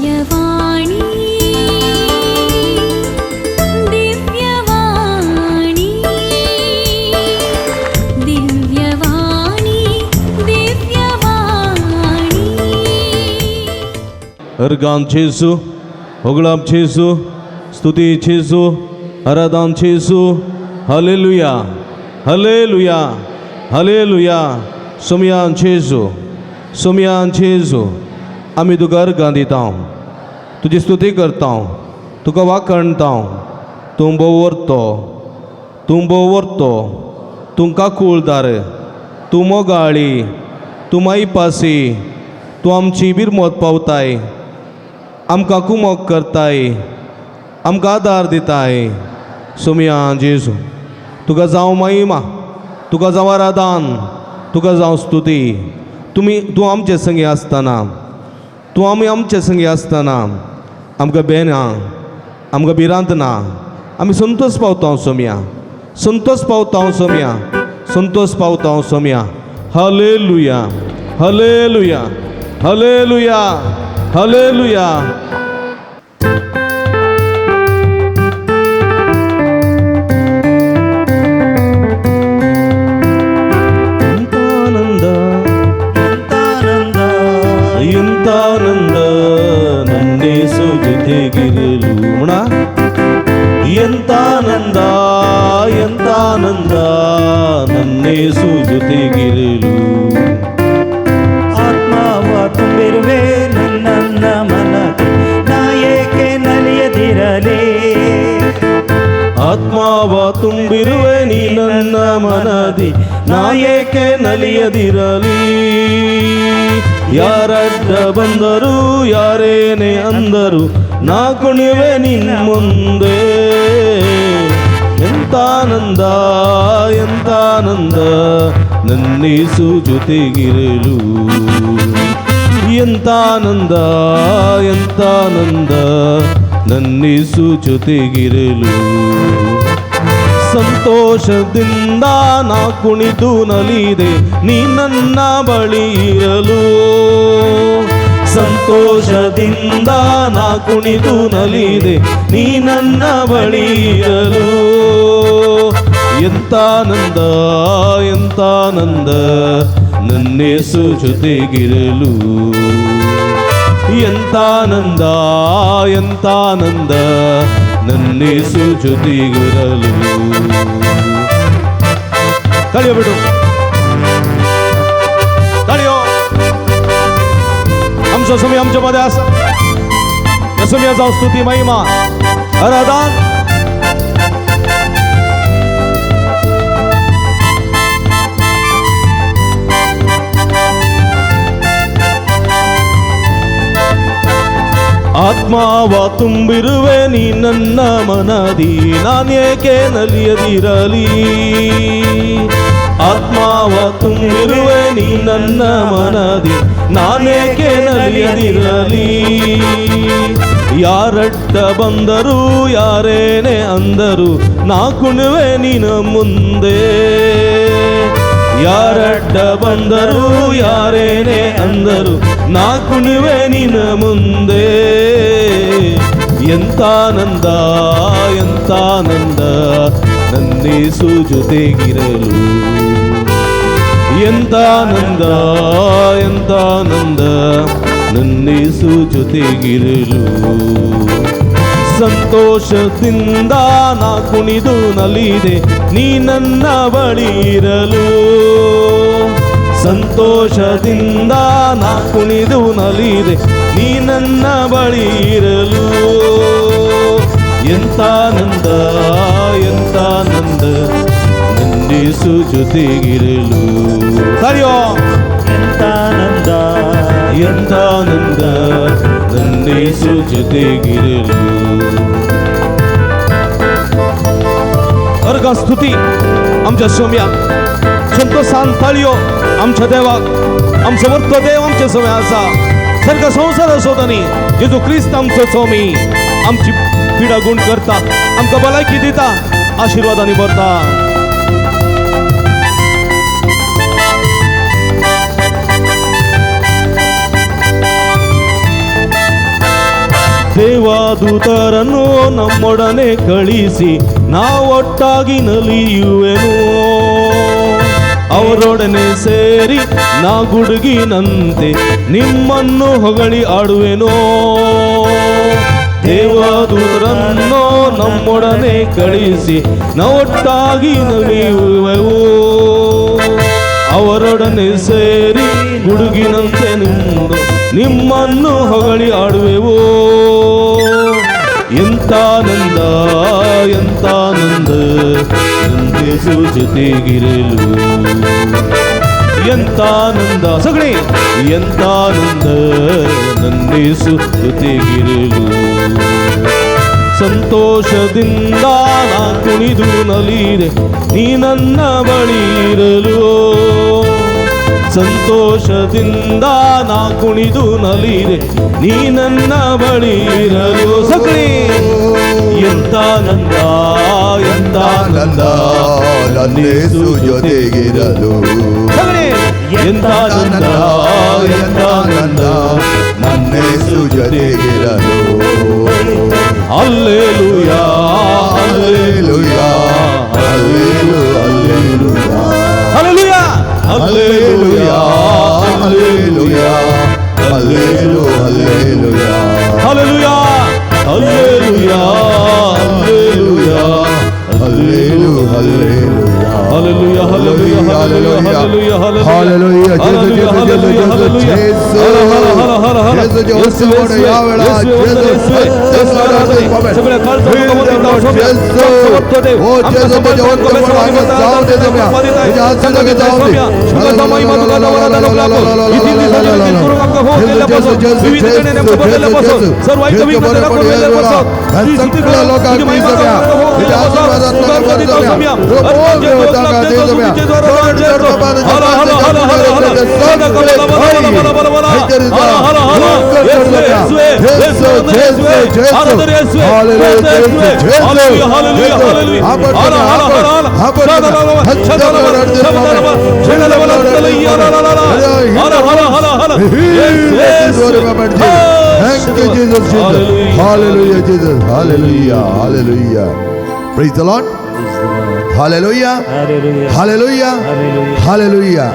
ದಿವ್ಯವಾಣಿ ದಿವ್ಯವಾಣಿ ದಿವ್ಯವಾಣಿ ದಿವ್ಯವಾಣಿ. Organ जेजू, होगळाप जेजू, स्तुती जेजू, आराधन जेजू. Hallelujah, hallelujah, hallelujah. सोमयान जेजू, सोमयान जेजू, आमी तुका अर्गां दिता, तुजी स्तुती करता, तुका वाखणता. तूं भोव व्हरतो, तूं भोव व्हरतो, तूं काकुळदार, तूं मोगाळी, तूं मायपासी. तूं आमची बिरमत पावताय, आमकां कुमोक करताय, आमकां आदार दिताय. सोमया जेजू, तुका जावं महिमा, तुका जावं आराधन, तुका जावं स्तुती. तुमी तूं आमचे संगी आसतना, तूं आमी आमचे संगी आसतना आमकां बेना, आमकां भिरांत ना. आमी संतोश पावता सोमया, संतोश पावता सोमया, संतोश पावता Somaiya. Hallelujah, hallelujah, hallelujah, hallelujah. ಎಂತ ಆನಂದ, ಎಂತಾನಂದ, ಎಂತ ಆನಂದ ನನ್ನೇಸು ಜೊತೆಗಿರಲು ಮುಣ. ಎಂತ ಆನಂದ, ಎಂತ ಆನಂದ ನನ್ನೇಸು ಜೊತೆಗಿರಲು. ಆತ್ಮವ ತುಂಬಿರುವೆ ನನ್ನ ಮನದಿ, ನಾ ಏಕೆ ನಲಿಯದಿರಲಿ? ಆತ್ಮಾವ ತುಂಬಿರುವೆ ನೀ ನನ್ನ ಮನದಿ, ನಾ ಏಕೆ ನಲಿಯದಿರಲಿ? ಯಾರಡ್ಡ ಬಂದರು, ಯಾರೇನೇ ಅಂದರು, ನಾ ಕುಣಿವೆ ನಿನ್ ಮುಂದೆ. ಎಂತ ಆನಂದ, ಎಂತ ಆನಂದ ನನ್ನೇಸು ಜೊತೆಗಿರಲು. ಎಂತ ಆನಂದ, ಎಂತ ಆನಂದ ನನ್ನೇಸು ಜೊತೆಗಿರಲು. ಸಂತೋಷದಿಂದ ನಾ ಕುಣಿದು ನಲಿದೆ, ನೀ ನನ್ನ ಬಳಿ ಇರಲು. ಸಂತೋಷದಿಂದ ನಾ ಕುಣಿದು ನಲಿದೆ, ನೀ ನನ್ನ ಬಳಿ ಇರಲು. ಎಂತ ಆನಂದ, ಎಂತ ಆನಂದ ನನ್ನೇಸು ಜೊತೆಗಿರಲು. ಎಂತ ಆನಂದ, ಎಂತ ಆನಂದ ನನ್ನೇಸು ಜೊತೆಗಿರಲು. ತಾಳಿಯೋ ಬಿಡು, ताळयो. आमचो सोमया आमच्या मध्ये आसा. ह्या सोमया जावं स्तुती, महिमा, आराधन. ಆತ್ಮಾವ ತುಂಬಿರುವೆ ನೀ ನನ್ನ ಮನದಿ, ನಾನೇಕೆ ನಲಿಯದಿರಲಿ? ಆತ್ಮಾವ ತುಂಬಿರುವೆ ನೀ ನನ್ನ ಮನದಿ, ನಾನೇಕೆ ನಲಿಯದಿರಲಿ? ಯಾರಡ್ಡ ಬಂದರು, ಯಾರೇನೇ ಅಂದರು, ನಾ ಕುಣುವೆ ನಿನ್ನ ಮುಂದೆ. ಯಾರಡ್ಡ ಬಂದರು, ಯಾರೇನೇ ಅಂದರು, ನಾ ಕುಣಿವೆ ನಿನ್ನ ಮುಂದೆ. ಎಂತ ಆನಂದ, ಎಂತ ಆನಂದ ನನ್ನೇಸು ಜೊತೆಗಿರಲು. ಎಂತ ಆನಂದ, ಎಂತ ಆನಂದ ನನ್ನೇಸು ಜೊತೆಗಿರಲು. ಸಂತೋಷದಿಂದ ನಾ ಕುಣಿದು ನಲಿದೆ, ನೀ ನನ್ನ ಬಳಿ ಇರಲು. ಸಂತೋಷದಿಂದ ನಾ ಕುಣಿದು ನಲಿದೆ, ನೀ ನನ್ನ ಬಳಿ ಇರಲು. ಎಂತ ಆನಂದ, ಎಂತ ಆನಂದ ನನ್ನೇಸು ಜೊತೆಗಿರಲು. ಸರಿಯೋ? ಎಂತಾನಂದ, ಎಂತ ಆನಂದ ನನ್ನೇಸು ಜೊತೆಗಿರಲು. अर्घ स्तुती आमच्या सोम्याक. संतोषान ताळयो आमच्या देवाक. आमचो वर्तो देव आमच्या सोम्या आसा. सारको संवसार असो धनी, जेजू क्रिस्त आमचो सोमी आमची पिडा गुण करता, आमकां भलायकी दिता, आशिर्वादांनी भरता. ದೇವದೂತರನ್ನು ನಮ್ಮೊಡನೆ ಕಳಿಸಿ ನಾವೊಟ್ಟಾಗಿ ನಲಿಯುವೆನು. ಅವರೊಡನೆ ಸೇರಿ ನಾ ಗುಡುಗಿನಂತೆ ನಿಮ್ಮನ್ನು ಹೊಗಳಿ ಆಡುವೆನು. ದೇವದೂತರನ್ನು ನಮ್ಮೊಡನೆ ಕಳಿಸಿ ನಾವೊಟ್ಟಾಗಿ ನಲಿಯುವೆವು. ಅವರೊಡನೆ ಸೇರಿ ಗುಡುಗಿನಂತೆ ನಿಮ್ಮನ್ನು ಹೊಗಳಿ ಆಡುವೆವು. ಎಂತಾನಂದ, ಎಂತಾನಂದ ನಂದೇಸು ಜೊತೆಗಿರಲು. ಎಂತಾನಂದ ಸಗಣಿ, ಎಂತಾನಂದ ನನ್ನೇಸು ಜೊತೆಗಿರಲು. ಸಂತೋಷದಿಂದ ನಾ ಕುಣಿದು ನಲಿದೆ ನೀ ನನ್ನ ಬಳಿ ಇರಲು. ಸಂತೋಷದಿಂದ ನಾ ಕುಣಿದು ನಲಿದೆ ನೀ ನನ್ನ ಬಳಿ ಇರಲು. ಸಗಣಿ, ಎಂತಾನಂದ, ಎಂತಾನಂದ ನನ್ನೇಸು ಜೊತೆಗಿರಲು. ಸಗಣಿ, ಎಂತಾನಂದ, ಎಂತಾನಂದ ನನ್ನೇಸು ಜೊತೆಗಿರಲು. Alleluia, alleluia, alleluia, alleluia, alleluia, alleluia, alleluia, alleluia, alleluia, alleluia, alleluia, alleluia, alleluia, alleluia, Hallelujah. Jesus, Jesus, Jesus, Jesus. Jesus, Jesus, Jesus. Oh, Jesus, Thank you, Jesus, Jesus. Hallelujah, Jesus. Hallelujah, hallelujah. Praise the Lord. Hallelujah. Hallelujah. Hallelujah.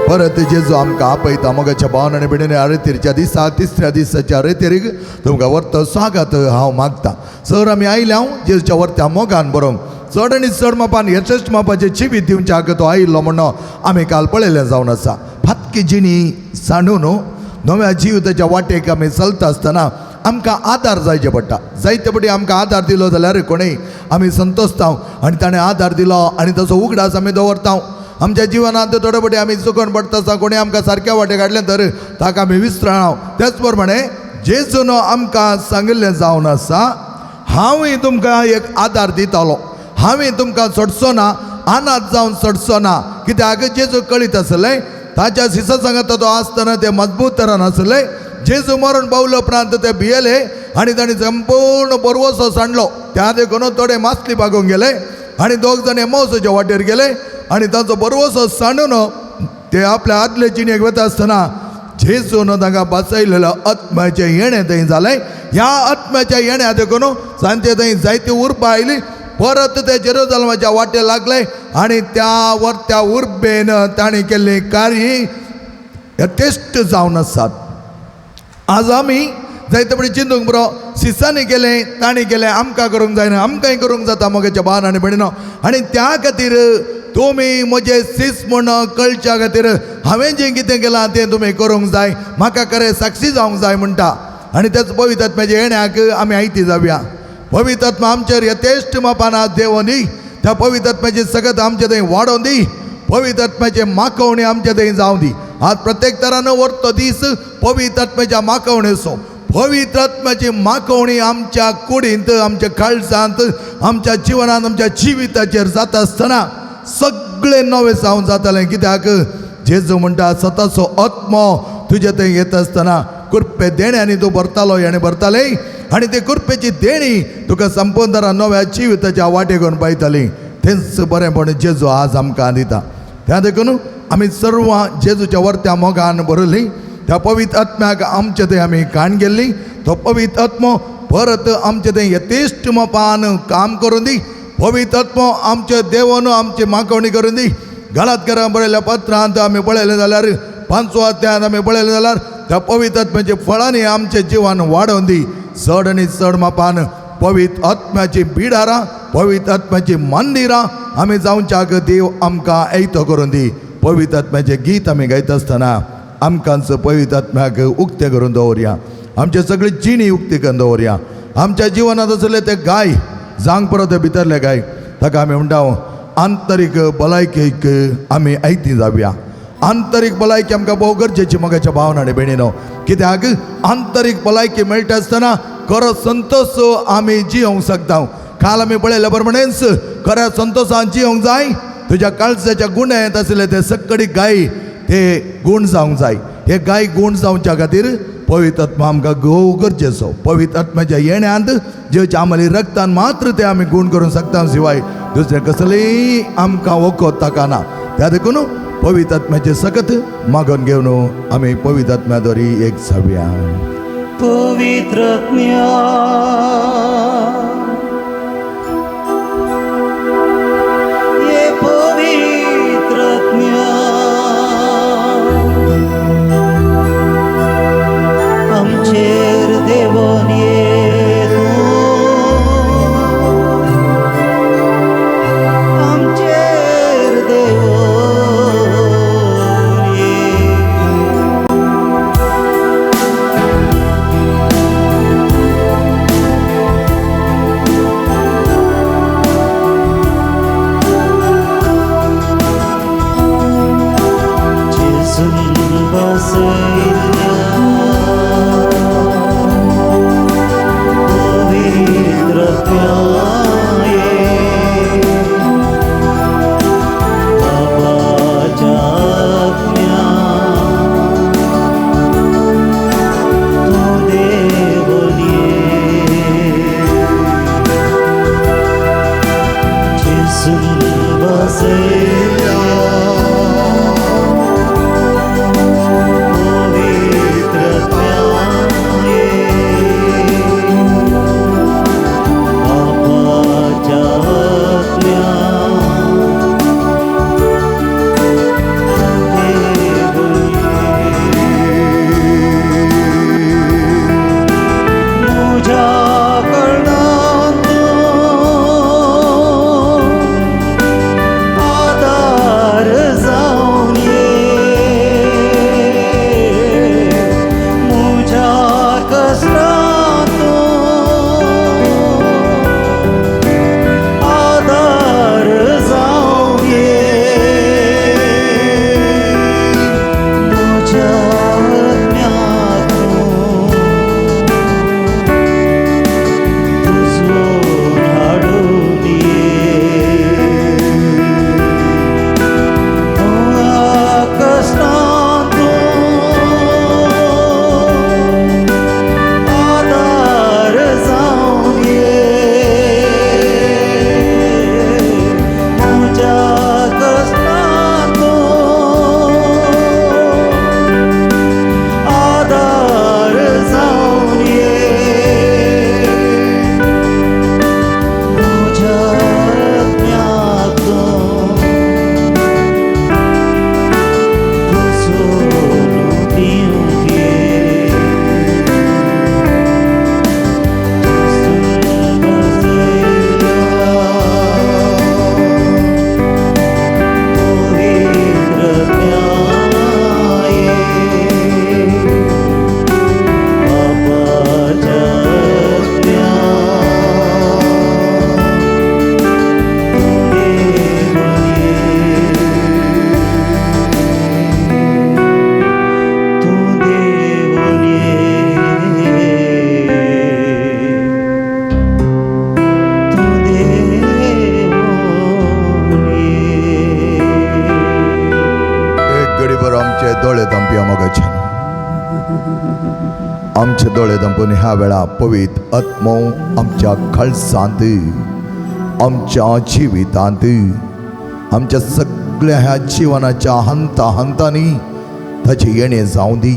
परत जेजू आमकां आपयता. मोगाच्या भावन आनी भयणींनी, अरेतेरीच्या दिसा, तिसऱ्या दिसाच्या अरेतेरीक तुमकां वर्त स्वागत हांव मागता. सर आमी आयल्या हांव जेजूच्या वर्त्या मोगान बरोवंक चड आनी चड मापान यशस्वी मापाचें जिवीत दिवच्याक तो आयिल्लो म्हणून आमी काल पळयलें जावन आसा. फातकी जिणी सांडून नव्या जिविताच्या वाटेक आमी चलता आसतना आमकां आदार जायचे पडटा. जायते पटी आमकां आदार दिलो जाल्यार कोणूय आमी संतोशता आनी ताणें आदार दिलो आनी तसो उगडास आमी दवरता. आमच्या जिवनांत थोडे पटी आमी चुकोन पडटा आसता, कोणी आमकां सारक्या वाटेक हाडलें तर ताका आमी विसरना. तेच प्रमाणे जेजून आमकां सांगिल्लें जावन आसा, हांवूय तुमकां एक आदार दितालो, हांवें तुमकां सोडचो ना, अनाथ जावन सोडचो ना. कित्याक जेजू कळीत आसलें ताच्या सिसा सांगता तो आसतना ते मजबूत तरान आसले. जेजू मरण पावले उपरांत ते भियेले आनी तांणी संपूर्ण बरवसो सांडलो. त्या देखून थोडे मासली बागोवंक गेले आनी दोग जाण एमोसाच्या वाटेर गेले आनी तांचो बरवसो सांडून ते आपल्या आदले जिणेक वता आसतना जेजून तांकां बाचयलेलो आत्म्याचें येणें थंय जालें. ह्या आत्म्याच्या येण्या देखून सांचे थंय जायती उर्बा आयली. परत ते जेरुजलमाच्या वाटे लागले आनी त्या वर त्या उर्बेन तांणी केल्ली कार्य यथेश्ट जावन आसात. आज आमी जायते पटी चिंतूंक बरो सिसांनी केलें, तांणी केलें, आमकां करूंक जायना, आमकांय करूंक जाता मोगाच्या भावान आनी भयणीनो. आनी त्या खातीर तुमी म्हजे सीस म्हूण कळच्या खातीर हांवें जें कितें केलां तें तुमी करूंक जाय, म्हाका खरें साक्षी जावंक जाय म्हणटा. आनी तेच पवित्र आत्म्याच्या येण्याक आमी आयती जावया. पवित्र आत्मा आमचेर यथेश्ट मापान आज देवोन दी. त्या पवित्र आत्म्याची सगत आमचे थंय वाडोवन दी. पवित्र आत्म्याचे माकोवणी आमचे थंय जावं दी. आज प्रत्येक तरान वरतो दीस पवित्र आत्म्याच्या माकोवणेचो. पवित्र आत्म्याची माकोवणी आमच्या कुडींत, आमच्या काळजांत, आमच्या जिवनांत, आमच्या जिविताचेर जाता आसतना सगळें नवें जावन जातालें. कित्याक जेजू म्हणटा स्वताचो आत्मो तुजे थंय येता आसतना कृपे देण्यांनी तूं भरतालो आनी भरताले आनी ते कृपेची देणी तुका संपूर्ण नव्या जिविताच्या वाटेक घेवन पायताली. तेंच बरेंपण जेजू आज आमकां दिता. त्या देखून आमी सर्वां जेजूच्या वर्त्या मोगान भरली. त्या पवित्र आत्म्याक आमचे थंय आमी काण गेल्ली. तो पवित्र आत्मो परत आमचें तें यथेश्ट मापान काम करून दी. पवित्र आत्मो आमचे देवान आमची मागवणी करून दी. गलातकारां बरयल्या पत्रांत आमी पळयलें जाल्यार 5वो अध्यायांत आमी पळयलें जाल्यार त्या पवित्र आत्म्याच्या फळांनी आमचें जिवन वाडोवन दी. चड आनी चड मापान पवित्र आत्म्याची बिडारां, पवित्र आत्म्याची मंदिरां आमी जावच्याक देव आमकां ऐतो करून दी. पवित्र आत्म्याचें गीत आमी गायता आसतना आमकांच पवित्र आत्म्याक उक्तें करून दवरया. आमचे सगळी जिणी उक्ती करून दवरया. आमच्या जिवनांत आसले ते गाय जांग परत भितरले गाय ताका आमी म्हणटा आंतरीक भलायकेक आमी आयती जावया. आंतरीक भलायकी आमकां भोव गरजेची मगाच्या भावना आनी भयणीनो, कित्याक आंतरीक भलायकी मेळटा आसतना खरो संतोश आमी जियोंक शकता. काल आमी पळयल्या प्रमाणेच खऱ्या संतोशान जियोंक जाय. तुज्या काळजाच्या गुण्यात आसले ते सगळी गाय ते गूण जावंक जाय. हे गाय गूण जावच्या खातीर पवित्र आत्मा आमकां भोव गरजेचो. पवित्र आत्म्याच्या येण्यांत जेच्या आमली रक्तान मात्र ते आमी गूण करूंक शकता, शिवाय दुसरें कसलेय आमकां वखद ताका ना. त्या देखून पवित्र आत्म्याचें सकत मागून घेवन आमी पवित्र आत्म्या दोरी एक जावया. पवित्र आत्म्या ये पवित्र आत्म्या आमचेर देवोन ये तूं, आमचेर देवोन ये. जेजून बसयल्या पवित्र आत्म्या बाबाच्या आत्म्या तूं देवोन ये. जेजून बसयल्या पवित्र आत्म्या बाबाच्या आत्म्या तूं देवोन ये. म्हज्या करणांत आदार जावन ये, म्हज्या कसरांत आदार जावन ये, म्हज्या आत्म्याक तुजोन हाडून ये. कष्टांत आदार जावन ये, म्हज्या कष्टांत आदार जावन ये, म्हज्या आत्म्याक तुजोन दिवंक ये. जेजून बसयल्या पवित्र आत्म्या ये, बाबाच्या आत्म्या तूं देवोन ये. तूं देवोन ये, तूं देवोन ये. एक घडीभर आमचे दोळे धांपया मगाच्यान. आमचे दोळे धांपून ह्या वेळा पवित्र आत्मो आमच्या खळसांत, आमच्या जिवितांत, आमच्या सगळ्या ह्या जिवनाच्या हंता हंतांनी ताचें येणें जावं दी.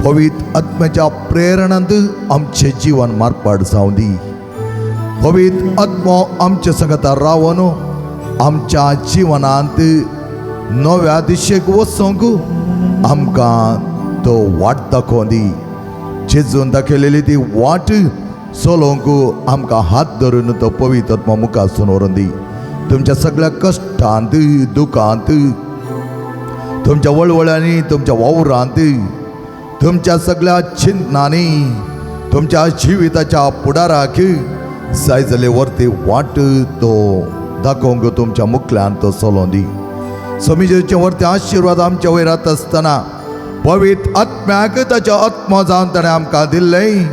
पवित्र आत्म्याच्या प्रेरणांत आमचें जीवन मारपाट जावं दी. पवित्र आत्मो आमच्या संगता रावन आमच्या जिवनांत नव्या दिशेक वचूंक आमकां तो वाट दाखोवन दी. जेजून दाखयलेली ती वाट चलोवंक आमकां हात धरून तो पवित्र आत्मो मुखासून व्हरून दी. तुमच्या सगळ्या कश्टांत, दुखांत, तुमच्या वळवळ्यांनी, तुमच्या वावरांत, तुमच्या सगळ्या चिंतनांनी, तुमच्या जिविताच्या फुडाराक जाय जाल्यार वरती वाट तो दाखोवंक तुमच्या मुखल्यान तो चलोवन दी. समीजेचे वरती आशिर्वाद आमच्या वयर येता आसतना पवित्र आत्म्याक ताच्या आत्मो जावन ताणें आमकां दिल्लें.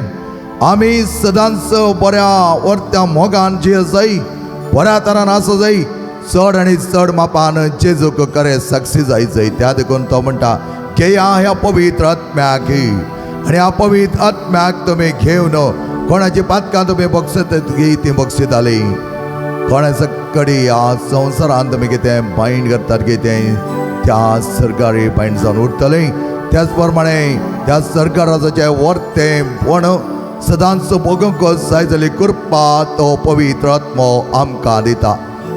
आमी सदांच बऱ्या वरत्या मोगान जे जाय बऱ्या तरान आसूं जाय, चड आनी चड मापान जेजूक करे साक्षी जाय जाय. त्या देखून तो म्हणटा घेया ह्या पवित्र आत्म्याक आनी ह्या पवित्र आत्म्याक तुमी घेवन कोणाची पातकां तुमी बक्षत ती बक्षिताली. कोणाच्या कडेन ह्या संवसारान तुमी कितें बायंड करतात कितें त्या सरकारी बायंड जावन उरतलें. त्याच प्रमाणे त्या सरकाराचें वर्तें पण सदांच भोगूंक जाय जाल्यार कृपा तो पवित्र आत्मो आमकां दिता.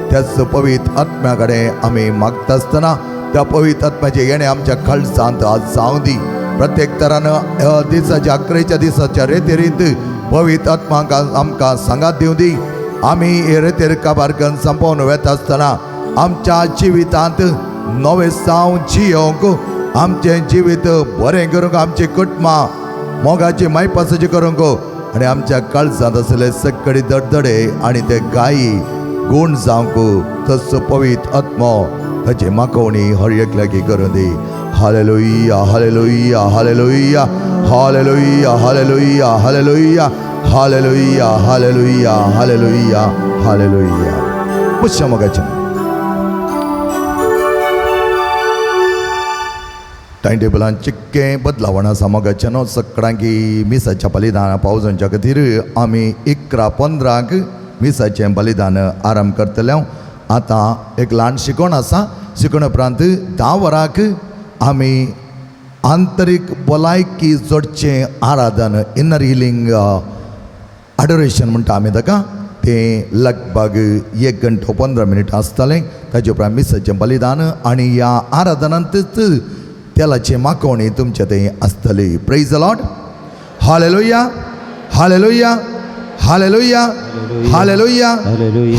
त्याच पवित्र आत्म्या कडेन आमी मागता आसतना त्या पवित्र आत्म्याचें येणें आमच्या काळजांत आज जावं दी. प्रत्येक तरान दिसाच्या अकरेच्या दिसाच्या रेतेरींत पवित्र आत्माक आमकां सांगात दिवं दी. आमी हे रेतेर काबार करून संपोवन वेता आसतना आमच्या जिवितांत नवें साव जियोवंक, आमचें जिवीत बरें करूंक, आमचीं कुटुंबां मोगाची मायपासाची करूंक आनी आमच्या काळजांत आसले सगळे दडदडे आनी ते गायी गूण जावंक तसो पवित्र आत्मो ताची माकोवणी हर एकल्याकी करूं दी. Hallelujah, hallelujah, hallelujah, hallelujah, hallelujah, hallelujah, hallelujah, hallelujah, hallelujah, hallelujah. Pushya मोगाचें टायम टेबलान चिक्कें बदलावण आसा मोगाचें न्हू. सकाळी मिसाच्या बलिदान पावसाच्या खातीर आमी 11:15 मिसाचें बलिदान आरंभ करतले. आतां एक ल्हान शिकवण आसा. शिकवण उपरांत 10 वरांक आमी आंतरीक भलायकी जोडचें आराधन, इनर हिलींग अडोरेशन म्हणटा आमी ताका, तें लगभग 1 घंटो 15 मिनटां आसतलें. ताजे उपरांत मिसाचें बलिदान आनी ह्या आराधनांतच तेलाची माकोवणी तुमचे थंय आसतली. Praise the Lord. Hallelujah, hallelujah, hallelujah, hallelujah,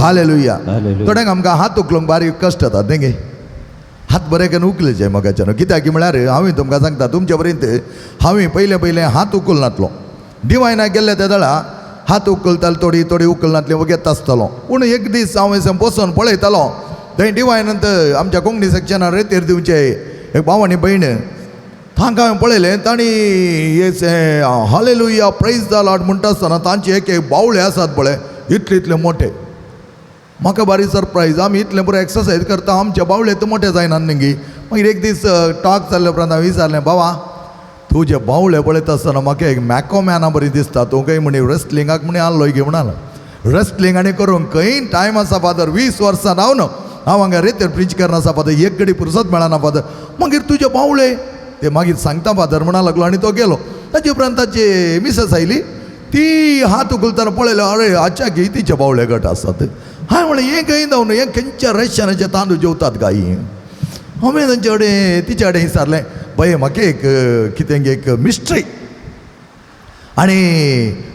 hallelujah. थोड्यांक आमकां हात उखलूंक बारीक कश्ट जातात न्ही गे. हात बरे करून उखलचे मोगाच्यान. कित्याक म्हळ्यार हांवें तुमकां सांगता, तुमचे पर्यंत हांवें पयलें पयलें हात उखलनातलो. डिवायनाक गेल्ले त्या दळा हात उखलतालो, थोडी थोडी उखलनातली वगेत आसतलो. पूण एक दीस हांव अशें बसून पळयतालो थंय डिवायनांत आमच्या कोंकणी सेक्शनान रेतेर दिवचे एक भाव आनी भयण, तांकां हांवें पळयलें तांणी हालेलुया प्रेज the Lord म्हणटा आसतना तांचे एक एक बावळे आसात पळय इतले इतले मोठे. म्हाका बारी सरप्रायज, आमी इतलें बरें एक्सरसायज करता आमचे बावळे तर मोठे जायना न्ही. मागीर एक दीस टॉक जाल्ले उपरांत हांवें विचारलें, बाबा तुजे बावळे पळयता आसतना म्हाका एक मॅकोमॅना बरी दिसता, तूं खंय म्हणी रेसलिंगाक म्हणी आहलो गे म्हणालो. रेसलिंग आनी करूंक खंय टायम आसा फादर, 20 वर्सां रावन हांव हांगा रेतेर प्रिच करना आसा फादर, एक घडी पुरसत मेळना फादर. मागीर तुजे बावळे ते मागीर सांगता फादर म्हणा लागलो आनी तो गेलो. ताजे उपरांत ताची मिसेस आयली, ती हात उखलतना पळयलो, अरे आच्या गे तिचे बावळे गट आसात. हांवें म्हणलें हें खंय जावन हें खंयच्या रेशनाचे तांदूळ जेवतात काय. हांवें तांचे कडेन तिच्या कडेन विचारलें, पळय म्हाका एक कितें एक मिस्ट्री आनी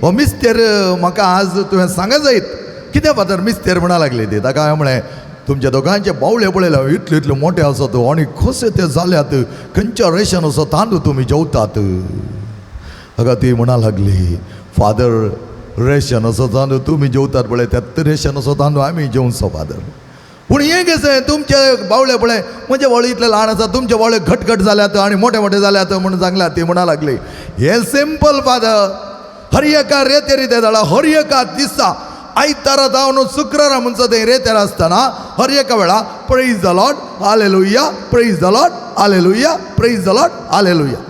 हो मिस्तेर म्हाका आज तुवें सांगा जायत. कितें फादर मिस्तेर म्हणा लागली ती. ताका हांवें म्हणलें तुमच्या दोगांचे बावळे पळयले हांवें, इतले इतले मोठे आसात आनी कशे ते जाल्यात, खंयच्या रेशन असो तांदूळ तुमी जेवतात. ताका ती म्हणा लागली, फादर रेशन असो तांदूळ तुमी जेवतात पळय त्यात रेशन असो तांदूळ आमी जेवचो फादर. पूण हें कशें तुमचे बावळे पळय म्हजे बावळे इतले ल्हान आसा, तुमचे बावळे घट घट जाल्यात आनी मोठे मोठे जाल्यात म्हणून सांगल्यात. ती म्हणा लागली हें सिंपल फादर, हर एका रेतेरी ते जाल्यार हर एका दिसा आयतारा जावन शुक्रारा म्हणचो ते रेतेर आसतना हर एका वेळा praise the Lord hallelujah, praise the Lord hallelujah, praise the Lord hallelujah.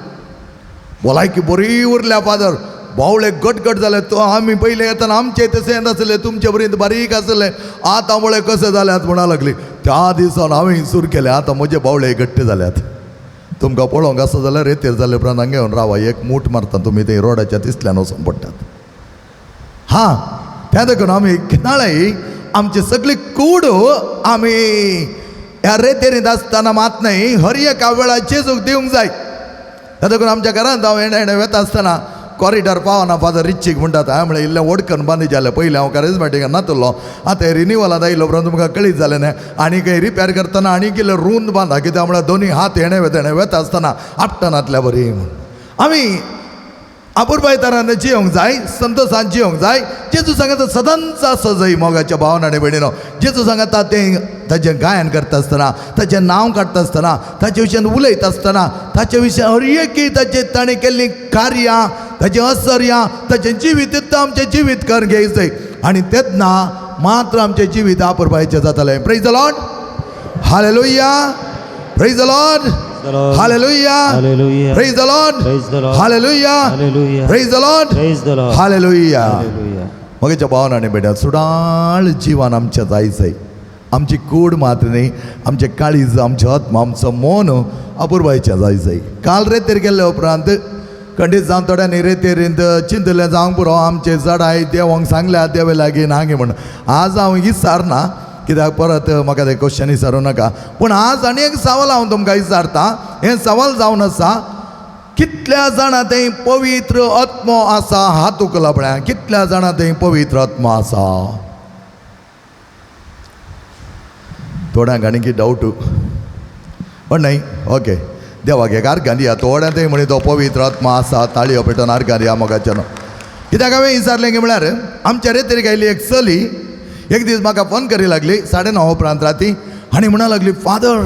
भलायकी बरी उरल्या फादर, बावळे गटगट जाले. तो आमी पयलें येतना आमचे तशें नासले, तुमचे पर्यंत बारीक आसले, आतां बावळे कशे जाल्यात म्हणा लागली. त्या दिसान हांवें सुरू केलें, आतां म्हजे बावळे घट्ट जाल्यात. तुमकां पळोवंक आसा जाल्यार रेतेर जाले उपरांत हांगा येवन रावा, एक मूठ मारता तुमी ते रोडाच्या तिसल्यान वचून पडटात. हां, त्या देखून आमी केन्नाय आमची सगळी कूड आमी ह्या रेतेरींत आसतना मात न्हय हर एका वेळार जेजूक दिवंक जाय. त्या देखून आमच्या घरांत हांव येणें येणें वेता आसतना कॉरिडॉर पावना फादर रिच्चीक म्हणटात. हांवें म्हणलें इल्लें वडकन बांदी जालें, पयलीं हांव करिजमेटीक नातलो, आतां रिनिवलांत आयलो उपरांत तुमकां कळीत जालें न्हय. आनी खंय रिपेर करतना आनी इल्लें रूंद बांदा, कित्याक म्हळ्यार दोनी हात येणें वेता येणें वेता आसतना आपटनातल्या बरी म्हूण. आमी आपुरबायतारान जियोंक जाय, संतोशान जियोंक जाय. जेजू सांगता सदांच आसो जाय मोगाच्या भावना आनी भयणीनो. जेजू सांगता तें ताजें गायन करता आसतना, ताचें नांव काडटा आसतना, ताचे विशयान उलयता आसतना, ताचे विशयान हर एक ताचें ताणें केल्लीं कार्यां, ताचें असर्यां, ताचें जिवीत आमचें जिवीत कर घेयचें आनी तेन्ना मात्र आमचें जिवीत आपुरबायचें जातलें. Praise the Lord, hallelujah, praise the Lord, hallelujah, hallelujah. Praise the Lord, Praise the Lord. Hallelujah, hallelujah. Praise the Lord, Praise the Lord. Hallelujah. Hallelujah. मगेच्या भावना आनी बेट्या सुडाळ जिवन आमचें जायचें. आमची कूड मात्र न्ही, आमचें काळीज, आमचें आत्मा, आमचो मन अपुरबायचें जायचें. काल रेतेर गेल्ले उपरांत खंडीत जावन थोड्यांनी रेतेरींत चिंतलें जावंक पुरो, आमचें जडाय देवोंक सांगल्या देवे लागीं नागी म्हण. आज हांव विचारना कित्याक परत म्हाका तें क्वेश्चन विचारूं नाका, पूण आज आनी एक सवाल हांव तुमकां विचारता. हें सवाल जावन आसा, कितल्या जाणां थंय पवित्र आत्मो आसा? हात उखला पळया, कितल्या जाणां थंय पवित्र आत्मो आसा? थोड्यांक आनी की डावट पण न्हय, ओके देवाक एक आर्गां दिया. थोड्यां थंय म्हणी तो पवित्र आत्मो आसा, ताळयो पेटोवन आर्गां दिया मोगाच्यान. कित्याक हांवें विचारलें की म्हळ्यार आमच्या रेतेरीक आयली एक चली, एक दीस म्हाका फोन करी लागली 9:30 उपरांत राती आनी म्हणा लागली, फादर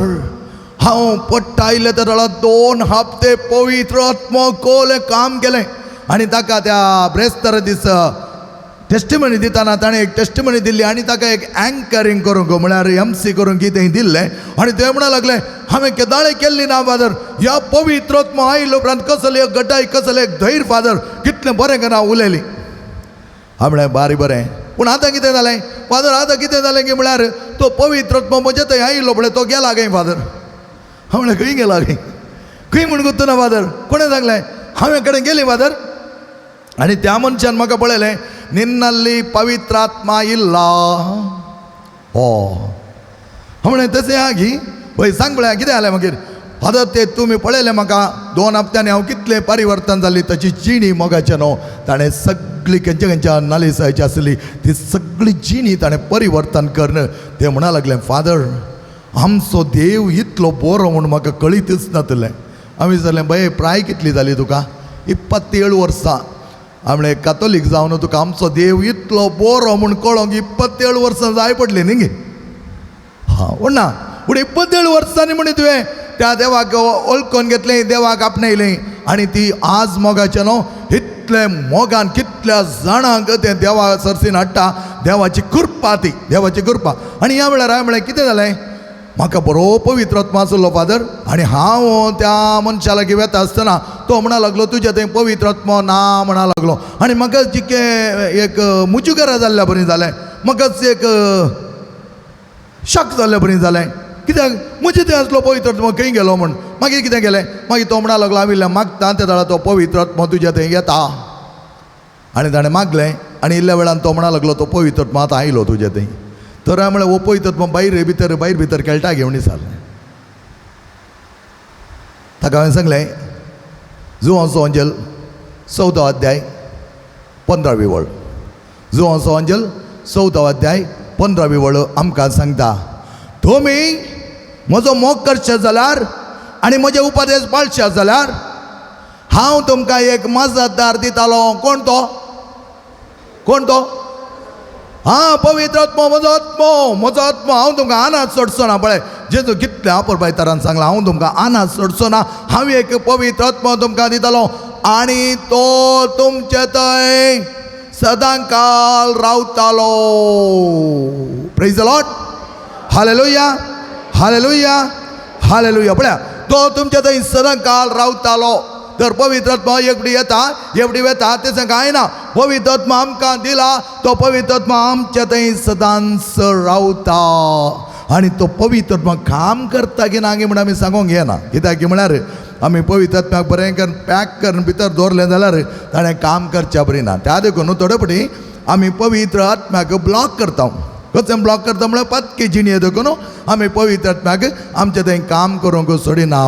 हांव पट्टा आयलें तर 2 हप्ते पवित्र आत्मो कोलें काम केलें. आनी ताका त्या ब्रेस्तर दीस टेस्टिमनी दितना ताणें एक टेस्टिमनी दिल्ली आनी ताका एक एंकरींग करूंक म्हळ्यार एम सी करूंक कितें दिल्लें. आनी तें म्हणा लागलें, हांवें केदाळें केल्ली ना फादर, ह्या पवित्र आत्मो आयलो उपरांत कसलें एक गटाय, कसलें एक धैर्य फादर, कितलें बरें करून हांव उलयलीं. हांवें म्हळें बारी बरें, पूण आतां कितें जालें फादर? आतां कितें जालें की म्हळ्यार तो पवित्र आत्मो म्हजे थंय आयिल्लो पळय तो गेला खंय फादर? हांवें म्हळें खंय गेला खंय? खंय म्हूण गुत्तू ना फादर? कोणें सांगलें? हांवें कडेन गेली फादर आनी त्या मनशान म्हाका पळयलें, निन्नल्ली पवित्र आत्मा इल्ला. हो, हांवें म्हळें तशें आहा की पळय सांग पळया कितें जालें मागीर? फादर ते तुमी पळयलें म्हाका 2 हप्त्यांनी हांव कितलें परिवर्तन जालें, ताची जिणी मोगाचें न्हू, ताणें सगळी खंयच्या खंयच्या नालिसायची आसली ती सगळी जिणी ताणें परिवर्तन करून ते म्हणा लागलें, फादर आमचो देव इतलो बरो म्हूण म्हाका कळीतच नातलें. हांवें विचारलें, बाये प्राय कितली जाली तुका? 27 वर्सां. हांवें म्हळें कातोलीक जावन तुका आमचो देव इतलो बरो म्हूण कळोंक 27 वर्सां जाय पडली न्ही गे? हां, पूण ना, पूण 27 वर्सांनी म्हणी तुवें त्या देवाक वळखून घेतलें, देवाक आपणायलें आनी ती आज मोगाचें न्हू इतलें मोगान कितल्या जाणांक तें देवा सरसीन हाडटा. देवाची कृपा, ती देवाची कृपा. आनी ह्या वेळार हांवें म्हळें कितें जालें? म्हाका बरो पवित्र आत्मा आसलो फादर आनी हांव त्या मनशा लागीं वेता आसतना तो म्हणा लागलो तुज्या थंय पवित्र आत्मो ना म्हणा लागलो. आनी म्हाका जितकें एक मुजुगरा जाल्ल्या बरी जालें, म्हाकाच एक शक जाल्ल्या बरी जालें, कित्याक म्हजे थंय आसलो पवित्र आत्मो खंय गेलो म्हूण. मागीर कितें केलें, मागीर तो म्हणा लागलो हांव इल्लें मागता त्या वेळार तो पवित्र आत्मो तुज्या थंय येता. आनी ताणें मागलें आनी इल्ल्या वेळान तो म्हणा लागलो तो पवित्र आत्मो आतां आयलो तुज्या थंय. तर हांवें म्हळें हो पवित्र आत्मो भायर भितर भायर भितर खेळटा घेवन विचारलें. ताका हांवें सांगलें जुवांचो अंजल 14 अध्याय 15वी वळ, जुवांचो अंजल 14 अध्याय 15वी वळ आमकां सांगता, तुमी म्हजो मोग करचे जाल्यार आनी म्हजे उपदेश पाळचे जाल्यार हांव तुमकां एक मजतदार दितालो. कोण तो? कोण तो? हां, पवित्र आत्मो, म्हजो आत्मो, म्हजो आत्मो. हांव तुमकां आनाज सोडचो ना. पळय जेजू कितल्या आपुरबायतारान सांगलां, हांव तुमकां आनाज सोडचो ना, हांव एक पवित्र आत्मो तुमकां दितालो आनी तो तुमचे थंय सदांकाल रावतालो. Praise the Lord, hallelujah, hallelujah, hallelujah. पळया तो तुमचे थंय सदांकाल रावतालो. तर पवित्र आत्मा एकडी येता एकडी वेता तें कांय ना. पवित्र आत्मा आमकां दिला, तो पवित्र आत्मा आमच्या थंय सदांच रावता आनी तो पवित्र आत्मा काम करता की ना म्हूण आमी सांगूंक येना. कित्याक की म्हळ्यार आमी पवित्र आत्म्याक बरें करून पॅक करून भितर दवरलें जाल्यार ताणें काम करच्या बरी ना. त्या देखून थोडे फावटी आमी पवित्र आत्म्याक ब्लॉक करता. कशें ब्लॉक करता म्हळ्यार पातकी जिणये देखून आमी पवित्र आत्म्याक आमचें थंय काम करूंक सोडिना.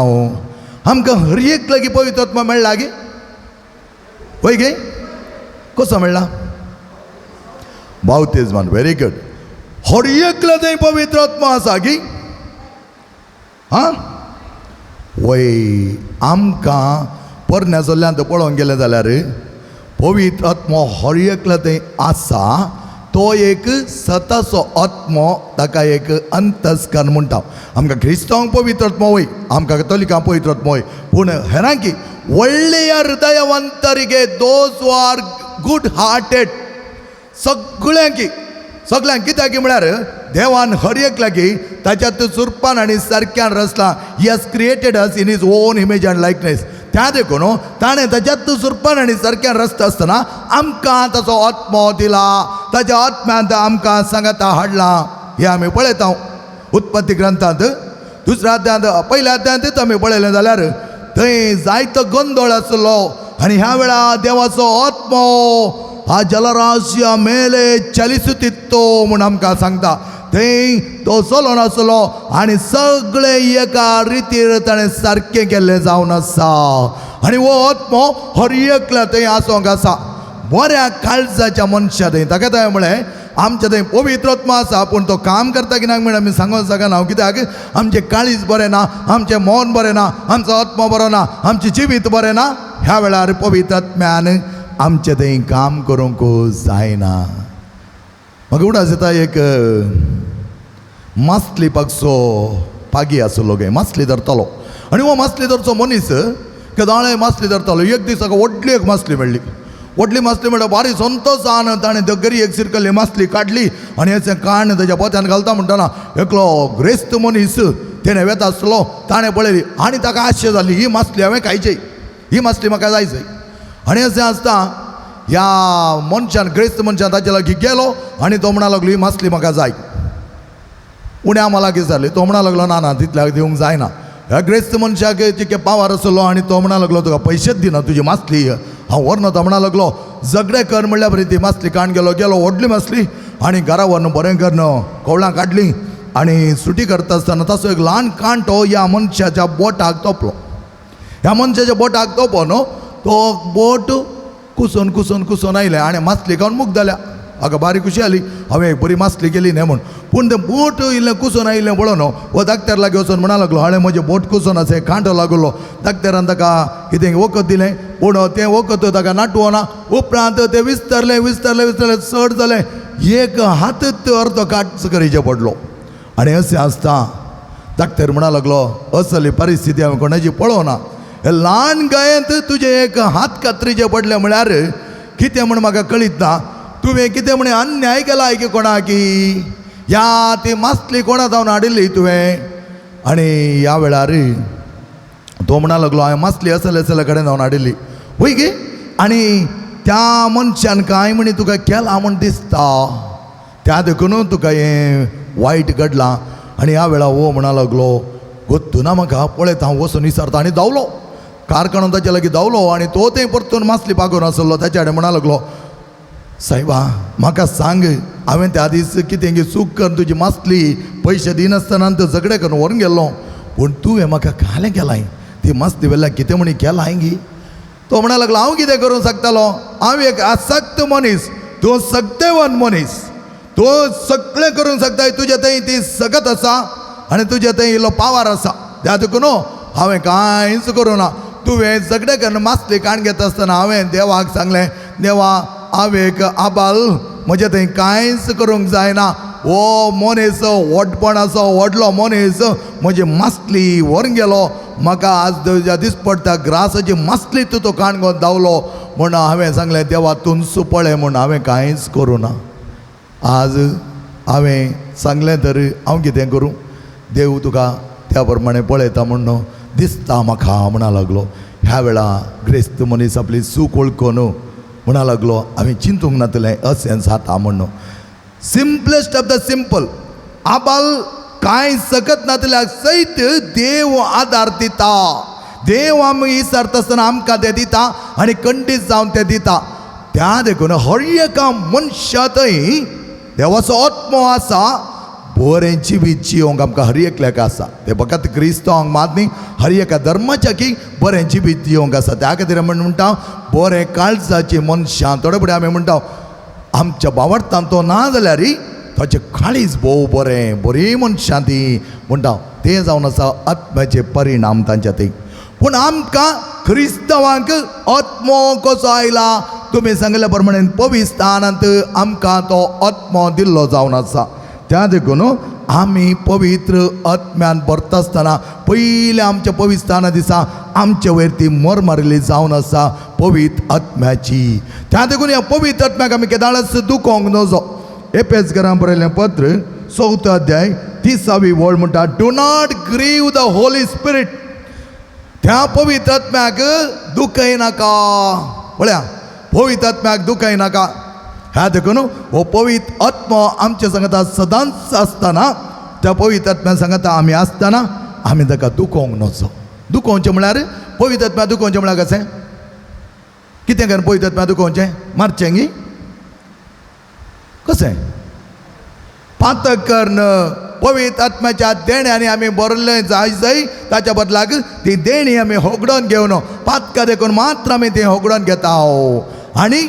आमकां हर एक लागीं पवित्र आत्मा मेळ्ळा गे? वय गे? कसो मेळ्ळा? बावतिज्मान. Very good. हर एकल्या थंय पवित्र आत्मा आसा गी? आं वय. आमकां पोरण्या चल्ल्यांत पळोवंक गेलें जाल्यार पवित्र आत्मो हर एकल्या थंय आसा. तो एक सताचो आत्मो, ताका एक अंतस्कर्ण म्हणटा. आमकां क्रिस्तांवांक पवित्र आत्मो वय, आमकां कथोलिकांक पवित्र आत्मो वय, पूण हेरांकी व्हडल्या हृदयवंतरिगे, those who are good hearted, सगळ्यांकी सगळ्यांक. कित्याक म्हळ्यार देवान हर एक लागीं ताच्यात सुरपान आनी सारक्यान रचला. He has created us in his own image and likeness. त्या देखून ताणें ताच्यात सुरपान आनी सारक्यान रचता आसतना आमकां ताचो आत्मो दिला. ताच्या आत्म्यांत आमकां सांगाता हाडला. हें आमी पळयता उत्पत्ती ग्रंथांत दुसऱ्या अध्यायांत, पयल्या अध्यायांतच आमी पळयलें जाल्यार थंय जायतो गोंदळ आसलो आनी ह्या वेळार देवाचो आत्मो हा जलराश्या मेले चलिसुतित्तो म्हूण आमकां सांगता. थंय तो चलोन आसलो आनी सगळे एका रितीर ताणें सारकें केल्लें जावन आसा. आनी हो आत्मो हर एकल्या थंय आसोंक आसा. बऱ्या काळजाच्या मनशा थंय ताका थंय म्हळें आमच्या थंय पवित्र आत्मो आसा, पूण तो काम करता की ना म्हण आमी सांगूंक शकना. कित्याक आमचें काळीज बरें ना, आमचें मन बरें ना, आमचो आत्मो बरो ना, आमचें जिवीत बरें ना. ह्या वेळार पवित्र आत्म्यान आमचें थंय काम करूंक जायना. म्हाका उडास येता एक मासली पागचो पागी आसलो गे, मासली धरतालो. आनी हो मासली धरचो मनीस केदाळे मासली धरतालो. एक दीस ताका व्हडली एक मासली मेळ्ळी. व्हडली मासली म्हळ्यार बारी संतोसान ताणें दगरी एक सिरकल्ली मासली काडली आनी अशें काण ताच्या पोत्यान घालता म्हणटना एकलो ग्रेस्त मनीस तेणें वेता आसलो, ताणें पळयली आनी ताका आशा जाली, ही मासली हांवें खायची, ही मासली म्हाका जाय जाय. आनी अशें आसता ह्या मनशान, ग्रेस्त मनशान ताचे लागीं गेलो आनी तो म्हणा लागलो, ही मासली म्हाका जाय. उण्या म्हालाक जाली. तो म्हणा लागलो, ना ना तितल्याक दिवंक जायना. ह्या ग्रेस्त मनशाक तिके पावार आसलो आनी तो म्हणा लागलो, तुका पयशेच दिना, तुजी मासली हांव व्हरना. तो म्हणा लागलो, झगडे कर म्हणल्या बरी ती मासली काण गेलो गेलो व्हडली मासली आनी घरा व्हरून बरें करून कवळां काडली आनी सुटी करता आसतना ताचो एक ल्हान कांटो ह्या मनशाच्या बोटाक तोपलो. ह्या मनशाच्या बोटाक तोपो न्हू तो बोट कुसून कुसून कुसून आयलें आनी मासली खावन मुक्त जाल्या. हाका बारी खुशी जाली, हांवें एक बरी मासली केली न्ही म्हूण. पूण तें बोट इल्लें कुसून आयिल्लें पळोवन हो डाक्टर लागीं वचून म्हणा लागलो, हाणें म्हजें बोट कुसून आसा, कांटो लागलो. डाक्टरान ताका कितें वखद दिलें, पूण तें वखद ताका नाटवना. उपरांत तें विस्तारलें विस्तारलें विस्तारलें, चड जालें, एक हातच अर्दो काट करीचें पडलो. आनी अशें आसता डाक्टर म्हणा लागलो, असली परिस्थिती हांवें कोणाची पळोवना. हे ल्हान गायेंत तुजें एक हात कात्रीचें पडलें म्हळ्यार कितें म्हण म्हाका कळीत ना. तुवें कितें म्हण अन्याय केला की कोणाकी, ह्या ती मासली कोणा जावन हाडिल्ली तुवें. आनी ह्या वेळार तो म्हणा लागलो, हांवें मासली असले असले कडेन जावन हाडिल्ली. वय गे? आनी त्या मनशान कांय म्हणी तुका केलां म्हण दिसता, त्या देखून तुका हें वायट घडलां. आनी ह्या वेळार हो म्हणा लागलो, गोत्तू ना म्हाका, पळयता हांव वचून विचारता. आनी धांवलो कार काडून ताच्या लागीं धांवलो आनी तो थंय परतून मासली पागून आसलो. ताच्या कडेन म्हणा लागलो, सायबा म्हाका सांग, हांवें त्या दीस कितें चूक करून तुजी मासली पयशे दिनासतना तो झगडे करून व्हरून गेल्लो, पूण तुवें म्हाका कालें केलां, ती मासली वेल्यान कितें म्हणी केलां गी. तो म्हणा लागलो, हांव कितें करूंक शकतालो, हांव एक आसक्त मनीस, तूं सक्तेवान मनीस, तूं सगळें करूंक शकता, तुजे थंय ती सकत आसा आनी तुजे थंय इल्लो पावर आसा, त्या देखून हांवें कांयच करूं ना. तुवें झगडे करून मासली काण घेता आसतना हांवें देवाक सांगलें, देवा हांव एक आबाल, म्हजें थंय कांयच करूंक जायना, हो मनीस व्हडपणाचो व्हडलो मनीस म्हजी मासली व्हरून गेलो, म्हाका आज दीस पडटा ग्रासाची मासली तूं तो काण घेवन धांवलो म्हूण हांवें सांगलें, देवा तूंच पळय म्हूण हांवें कांयच करूं ना. आज हांवें सांगलें तर हांव कितें करूं, देव तुका त्या प्रमाणे पळयता म्हूण दिसता म्हाका म्हणा लागलो. ह्या वेळा ग्रेस्त मनीस आपली चूक वळखून म्हणा लागलो, हांवें चिंतूंक नातलें अशें जाता म्हूण. सिम्पलेस्ट ऑफ the simple, आबाल कांय सकत नातल्याक सयत देव आदार दिता. देव आमी विसरता आसतना आमकां ते दिता आनी खंडीत जावन ते दिता. त्या देखून हर एका मनशा थंय देवाचो आत्मो आसा, बरें जिवीत जियोंक आमकां हर एकल्याक आसा. तें फकत क्रिस्तांवांक मात न्ही, हर एका धर्माच्या की बरें जिवीत जियोंक आसा. त्या खातीर आमी म्हणटा बरें काळजाची मनशां. थोडे फुडें आमी म्हणटा आमच्या बावडटान तो ना जाल्यार ताचें काळीज भोव बरें, बरीं मनशां ती म्हणटा. तें जावन आसा आत्म्याचे परिणाम तांच्या थंय. पूण आमकां क्रिस्तांवांक आत्मो कसो आयला? तुमी सांगिल्ल्या प्रमाणे पवित्रस्थानांत आमकां तो आत्मो दिल्लो जावन आसा. त्या देखून आमी पवित्र आत्म्यान भरता आसतना पयलें आमच्या पवित्रस्थाना दिसा आमचे वयर ती मोर मारिल्ली जावन आसा पवित्र आत्म्याची. त्या देखून ह्या पवित्र आत्म्याक आमी केदाळच दुखोवंक नजो. एपेसकरां बरयलें पत्र 4 अध्याय 30वी वळ म्हणटा, do not grieve the Holy Spirit. त्या पवित्र आत्म्याक दुखयनाका. पळया, पवित्र आत्म्याक दुखयनाका. ह्या देखून हो पवित्र आत्मो आमच्या सांगता सदांच आसतना, त्या पवित्र आत्म्या सांगता आमी आसतना आमी ताका दुखोवंक नजो. दुखोवचें म्हळ्यार पवित्र आत्म्या दुखोवचें म्हळ्यार कशें? कितें करून पवित्र आत्म्या दुखोवचें? मारचें गी कशें? पातक कर्ण पवित्र आत्म्याच्या देण्यांनी आमी भरलें जाय जाय, ताच्या बदलाक ती देणी आमी होगडोन घेवन पातकां देखून मात्र आमी ती होगडोन घेता. आनी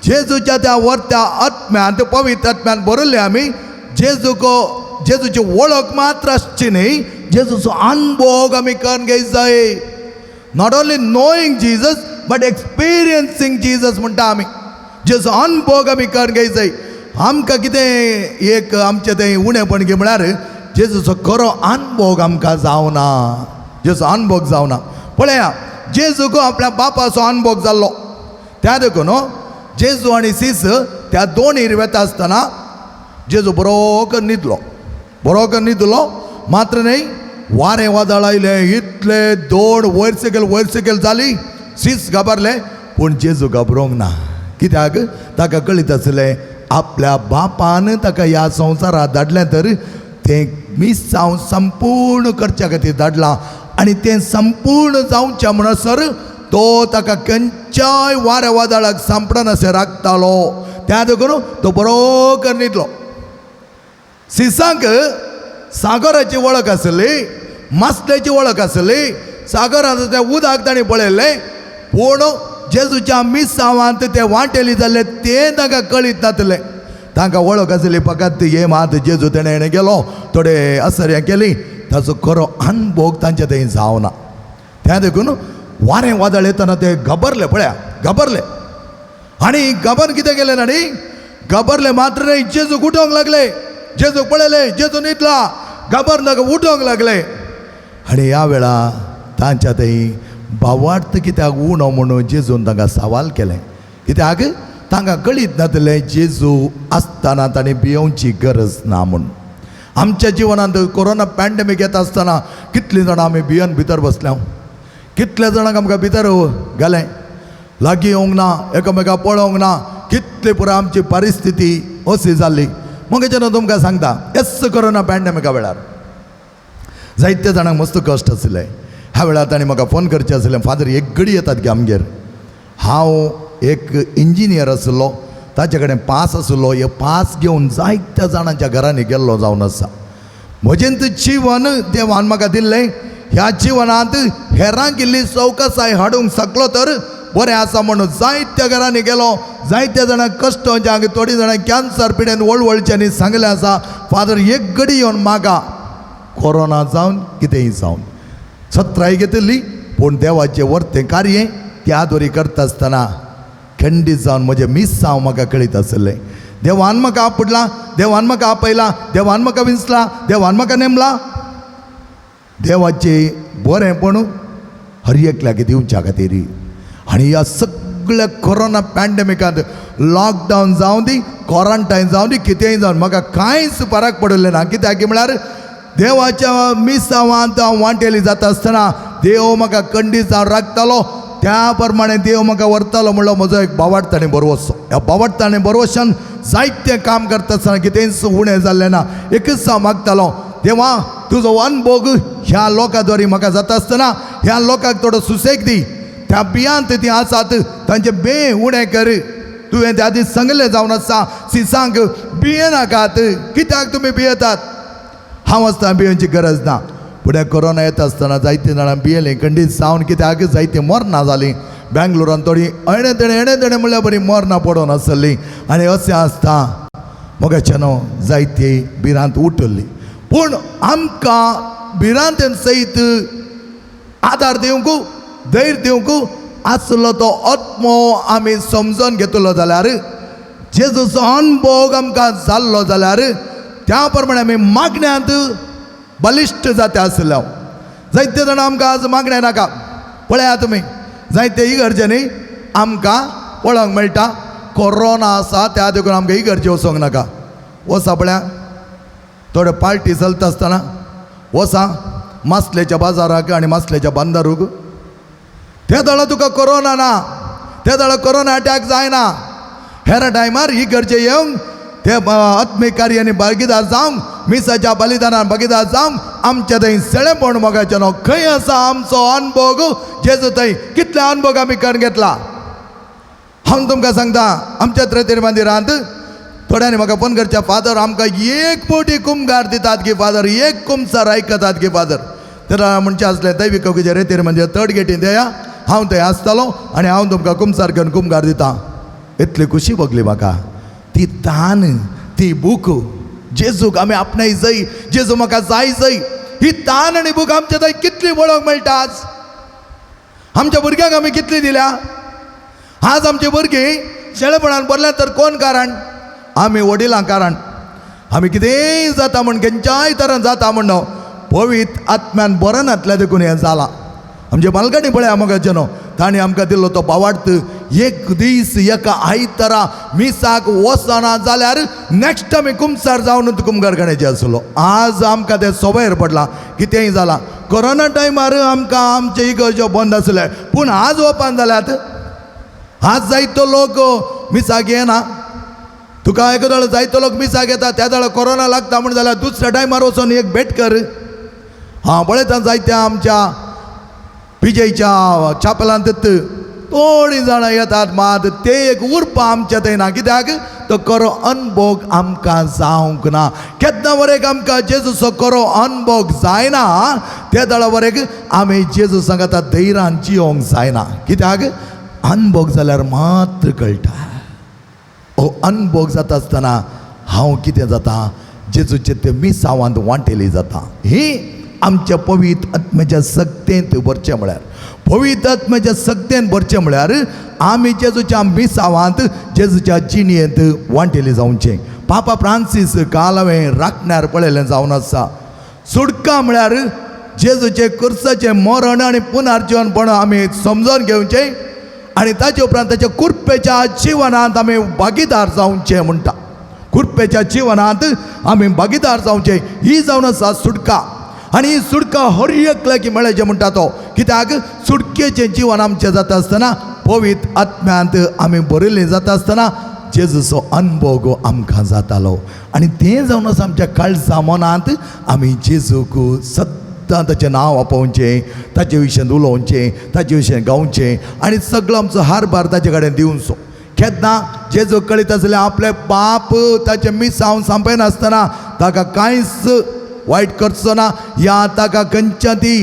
जेजूच्या त्या वरत्या आत्म्यान, त्या पवित्र आत्म्यान भरले आमी जेजूको, जेजूची वळख मात्र आसची न्ही, जेजूचो अनुभोग आमी करून घेय जाय. Not only knowing Jesus but experiencing Jesus म्हणटा आमी. जेजूचो अनुभोग आमी करून घेय जाय. आमकां कितें एक आमचें तें उणेपण की म्हळ्यार जेजूचो खरो अनुभोग आमकां जावना, जेजूचो अनुभोग जावना. पळया, जेजूक आपल्या बापाचो अनुभोग जाल्लो. त्या देखून जेजू आनी सीस त्या दोनीर वेता आसतना जेजू बरो करून न्हिदलो, बरो करून न्हिदलो मात्र न्ही, वारें वादळ आयलें, इतले दोड वयर सकयल वयर सकयल जाली, सीस घाबरले, पूण जेजू घाबरोंक ना. कित्याक? ताका कळीत आसलें आपल्या बापान ताका ह्या संवसारांत धाडलें तर तें मिसांव संपूर्ण करच्या खातीर धाडलां आनी तें संपूर्ण जावचें म्हणसर तो ताका खंयच्याय वाऱ्या वादळाक सांपडनासलें राखतालो. त्या देखून तो बरो करून न्हिदलो. सिसांक सागराची वळख आसली, मासल्याची वळख आसली, सागरांत तें उदक ताणें पळयल्लें, पूण जेजूच्या मिसावांत ते वांटेली जाल्ले तें तांकां कळीत नासलें. तांकां वळख आसली फकत हे मात जेजू तेणें हेणें गेलो, थोडे असर्यां केली, ताचो खरो अनुभोग तांचे थंय जावना. त्या देखून वारें वादळ येतना ते घाबरले. पळया, घाबरले आनी घाबरून कितें केलें तांणी? घाबरले मात्र न्ही, जेजूक उठोवंक लागले. जेजूक पळयलें, जेजू न्हिदला, घाबरून ताका उठोवंक लागले. आनी ह्या वेळा तांच्या थंय भावार्थ कित्याक उणो म्हणून जेजून तांकां सवाल केलें. कित्याक? तांकां कळीत नासलें जेजू आसतना तांणी भियोवची गरज ना म्हूण. आमच्या जिवनांत कोरोना पॅन्डेमीक येता आसतना कितलीं जाणां आमी भियोन भितर बसल्या, कितल्या जाणांक आमकां भितर घालें, लागीं येवंक ना, एकामेका पळोवंक ना, कितली पुराय आमची परिस्थिती अशी जाल्ली. मग जेन्ना तुमकां सांगता, येस कोरोना पॅन्डेमिका वेळार जायत्या जाणांक मस्त कश्ट आसले. ह्या वेळार तांणी म्हाका फोन करचे आसले, फादर एक घडी येतात गे आमगेर. हांव एक इंजिनियर आसलो, ताचे कडेन पास आसलो, हे पास घेवन जायत्या जाणांच्या घरांनी गेल्लो जावन आसा. म्हजें जिवन देवान म्हाका दिल्लें, ह्या जिवनांत हेरांक इल्ली चवकसाय हाडूंक शकलो तर बरें आसा म्हणून जायत्या घरांनी गेलो. जायत्या जाणांक कश्ट, थोडीं जाणां कॅन्सर पिडेन वळवळच्यांनी सांगलें आसा, फादर एक घडी येवन मागा, कोरोना जावन कितेंय जावन सत्राय घेतिल्ली, पूण देवाचें वर्तें कार्य त्या दोरी करता आसतना खंडीत जावन म्हजें मिसांव म्हाका कळीत आसलें. देवान म्हाका आपडला, देवान म्हाका आपयला, देवान म्हाका विंचला, देवान म्हाका नेमला. देवाचें बरेंपण हर एकल्याक दिवच्या खातीर. आनी ह्या सगळ्या कोरोना पॅन्डेमिकांत लॉकडावन जावं दी, क्वॉरंटायन जावं दी, कितेंय जावन म्हाका कांयच फरक पडिल्लें ना. कित्याक म्हळ्यार देवाच्या मिसावांत हांव वांटेली जाता आसतना देव म्हाका खंडीत जावन राखतालो, त्या प्रमाणे देव म्हाका व्हरतालो. म्हणलो म्हजो एक बावाडत आनी बरवसो, ह्या बावाडत आनी बरवशान जायतें काम करता आसतना कितेंच उणें जाल्लें ना. एकच हांव मागतालो, देवा तुजो अनभोग ह्या लोकां द्वारे म्हाका जाता आसतना ह्या लोकांक थोडो सुसेग दी, त्या बियांत ती आसात तांचे बे उणें कर. तुवें त्या दीस सांगलें जावन आसा सिसांक भियेनाकात, कित्याक तुमी भियेतात? हांव आसतना भियेवची गरज ना. फुडें कोरोना येता आसतना जायतीं जाणां भियेलीं खंडीत जावन, कित्याक जायतीं मरणां जालीं. बेंगलोरान थोडीं एणे तेणें एणे तेणें म्हणल्यार बरी मरणां पडून आसली. आनी अशें आसता मोगाचें न्हू जायती भिरांत उठली. पूण आमकां भिरांतेन सयत आदार दिवंक धैर्य दिवंक आसलो तो आत्मो आमी समजून घेतलो जाल्यार, जेजूचो अनभोग आमकां जाल्लो जाल्यार त्या प्रमाणे आमी मागण्यांत बलिश्ट जाता आसलो. जायते जाणां आमकां आज मागणें नाका. पळया तुमी जायते इगर्जे न्ही आमकां पळोवंक मेळटा कोरोना आसा त्या देखून आमकां इगर्जे वचोंक नाका. वचा पळया थोड्यो पार्टी चलता आसतना वचा मासलेच्या बाजाराक आनी मासलेच्या बंदरूक, त्या दळा तुका कोरोना ना, त्या दळा कोरोना अटॅक जायना. हेर टायमार ही गरजे येवंक ते आत्मीक कार्यानी भागीदार जावंक, मिसाच्या बलिदानान भागीदार जावंक आमच्या थंय सेळेपण मोगाचें न्हू. खंय आसा आमचो अनभोग जेजू थंय? कितले अनभोग आमी करून घेतला? हांव तुमकां सांगता आमच्या त्रेतेर मंदिरांत थोड्यांनी म्हाका फोन करच्या, फादर आमकां एक फावटी कुमगार दितात की फादर, एक कुमसार आयकतात की फादर. तेन्ना म्हणचें आसलें दैवीक रेतीर म्हणजे थर्ड गेटीन देया, हांव थंय आसतलो आनी हांव तुमकां कुमसार घेवन कुमगार दितां. इतली खुशी भोगली म्हाका. ती तान, ती भूक जेजूक आमी आपणाय जाय, जेजू म्हाका जाय जाय, ही तान आनी भूक आमच्या थंय कितली पळोवंक मेळटा आज? आमच्या भुरग्यांक आमी कितली दिल्या? आज आमची भुरगीं शेळेपणान भरल्यात तर कोण कारण? आमी वडिलां कारण. आमी कितेंय जाता म्हण खंयच्याय तरान जाता म्हण पवित्र आत्म्यान बरें नातलें देखून हें जालां. आमचे बालगाडी पळया मोगाचें न्हू, तांणी आमकां दिल्लो तो बावार्थ. एक दीस एका आयतारा मिसाक वचना जाल्यार नॅक्स्ट आमी कुमसार जावन कुमगार काडपाचें आसलो. आज आमकां तें सवयर पडलां, कितेंय जालां. कोरोना टायमार आमकां आमचे इगर्ज्यो बंद आसले, पूण आज ओपन जाल्यात. आज जायतो लोक मिसाक येना. तुका एकादो जायतो लोक मिसाक येता, त्या वेळार कोरोना लागता म्हण जाल्यार दुसऱ्या टायमार वचोन एक भेट कर. हांव पळयता जायत्या आमच्या विजयच्या चापलांत थोडीं जाणां येतात, मात ते एक उरपा आमच्या थंय ना. कित्याक तो खरो अनभोग आमकां जावंक ना. केन्ना वरेक आमकां जेजूचो खरो अनभोग जायना त्या दळा वरेक आमी जेजू सांगता धैर्यान जियोंक जायना. कित्याक अनभोग जाल्यार मात्र कळटा. हो अनभोग जाता आसतना हांव कितें जाता, जेजूचे ते मिसावांत वांटेली जाता. ही आमच्या पवित्र आत्म्याच्या सक्तेंत भरचें म्हळ्यार, पवित्र आत्म्याच्या सक्तेन भरचें म्हळ्यार आमी जेजूच्या मिसावांत जेजूच्या जिणेंत वांटेली जावचें. पापा फ्रांसीस काल हांवें राखण्यार पळयलें जावन आसा. सुटका म्हळ्यार जेजूचें कुर्साचें मरण आनी पुनर्जीवनपण आमी समजून घेवचें आनी ताचे उपरांत ताच्या कुर्पेच्या जिवनांत आमी भागीदार जावचें म्हणटा. कुर्पेच्या जिवनांत आमी भागीदार जावचें ही जावन आसा सुटका. आनी ही सुटका हर एकल्याक मेळचें म्हणटा तो. कित्याक सुटकेचें जीवन आमचें जाता आसतना पवित्र आत्म्यांत आमी बरयल्लें जाता आसतना जेजूचो अनभोग आमकां जातालो. आनी तें जावन आसा आमच्या काळजा मनांत आमी जेजूक सद्दां ताचें नांव आपोवचें, ताचे विशयन उलोवचें, ताचे विशयन गावचें आनी सगळो आमचो हारभार ताचे कडेन दिवचो. केन्ना जेजू कळीत आसलें आपलें पाप ताचें मिसावन सांपयनासतना ताका कांयच वायट करचो ना, या ताका खंयच्या ती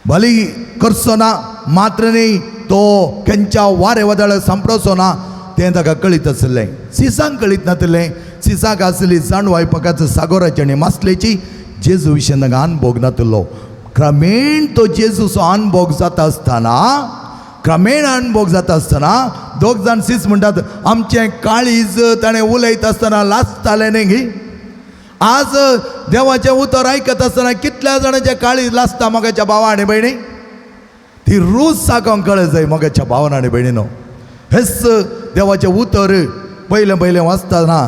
भली करचो ना, मात्र न्ही तो खंयच्या वारे वादळ सांपडचो ना तें ताका कळीत आसलें. सिसांक कळीत नासलें. सिसांक आसली जाणवाय पकाच सागोराची आनी मासलेची. जेजू विशयन तांकां अनभोग नासलो. क्रमेण तो जेजूचो अनभोग जाता आसतना, क्रमेण अनभोग जाता आसतना दोग जाण सीस म्हणटात आमचें काळीज ताणें उलयता आसतना लासतालें न्ही गी. आज देवाचें उतर आयकत आसतना कितल्या जाणांचें काळीज लासता मोगाच्या भावा आनी भयणी. ती रूच साकोंक कळ जाय मोगाच्या भावान आनी भयणीनो. हेच देवाचें उतर पयलें पयलें वाचतना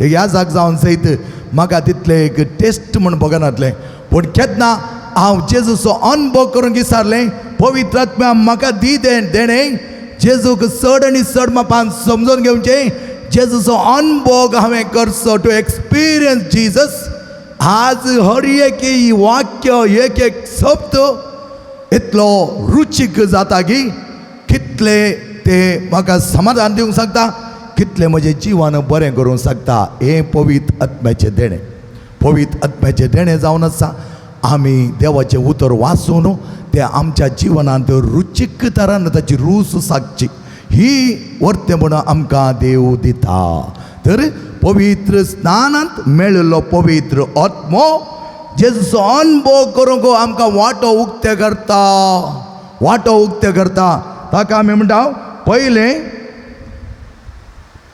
एक ह्या जाग जावन सयत म्हाका तितलें एक टेस्ट म्हूण बगनातलें. पूण केन्ना हांव जेजूचो अनभोग करूंक विसारलें, पवित्र आत्म्या म्हाका दी देणें जेजूक चड आनी चड मापान समजून घेवचें. जेजूचो अनभोग हांवें करचो, टू एक्सपिरियन्स जिजस. आज हर एक वाक्य, एक एक शब्द इतलो रुचीक जाता की कितले ते म्हाका समाधान दिवंक शकता, कितलें म्हजें जिवन बरें करूंक शकता. हें पवित्र आत्म्याचें देणें, पवित्र आत्म्याचें देणें जावन आसा. आमी देवाचें उतर वाचून तें आमच्या जिवनांत रुचीक तरान ताची रूच सागची, ही वर्तेपणां आमकां देव दिता. तर पवित्र स्नानांत मेळिल्लो पवित्र आत्मो जेजूचो अनुभव करूंक आमकां वाटो उक्ते करता, वाटो उक्ते करता. ताका आमी म्हणटा पयलें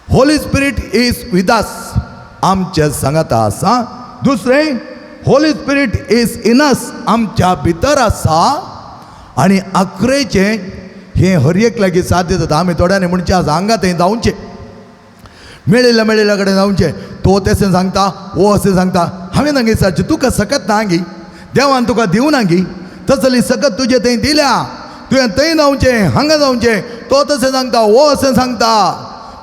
Holy Spirit is with us, आमच्या सांगाता आसा. दुसरें Holy Spirit is in us, आमच्या भितर आसा. आनी अकरेचें हें हर एक लागीं साध्य जाता. आमी थोड्यांनी म्हणचें आसा हांगा थंय जावचें, मेळिल्ल्या मेळिल्ल्या कडेन जावचें, तो तशें सांगता, वो अशें सांगता. हांवें हांगा विचारचें, तुका सकत ना गी, देवान तुका दिवना गी, तसली सकत तुजे थंय दिल्या, तुवें थंय जावचें हांगा जावचें, तो तशें सांगता, वो अशें सांगता,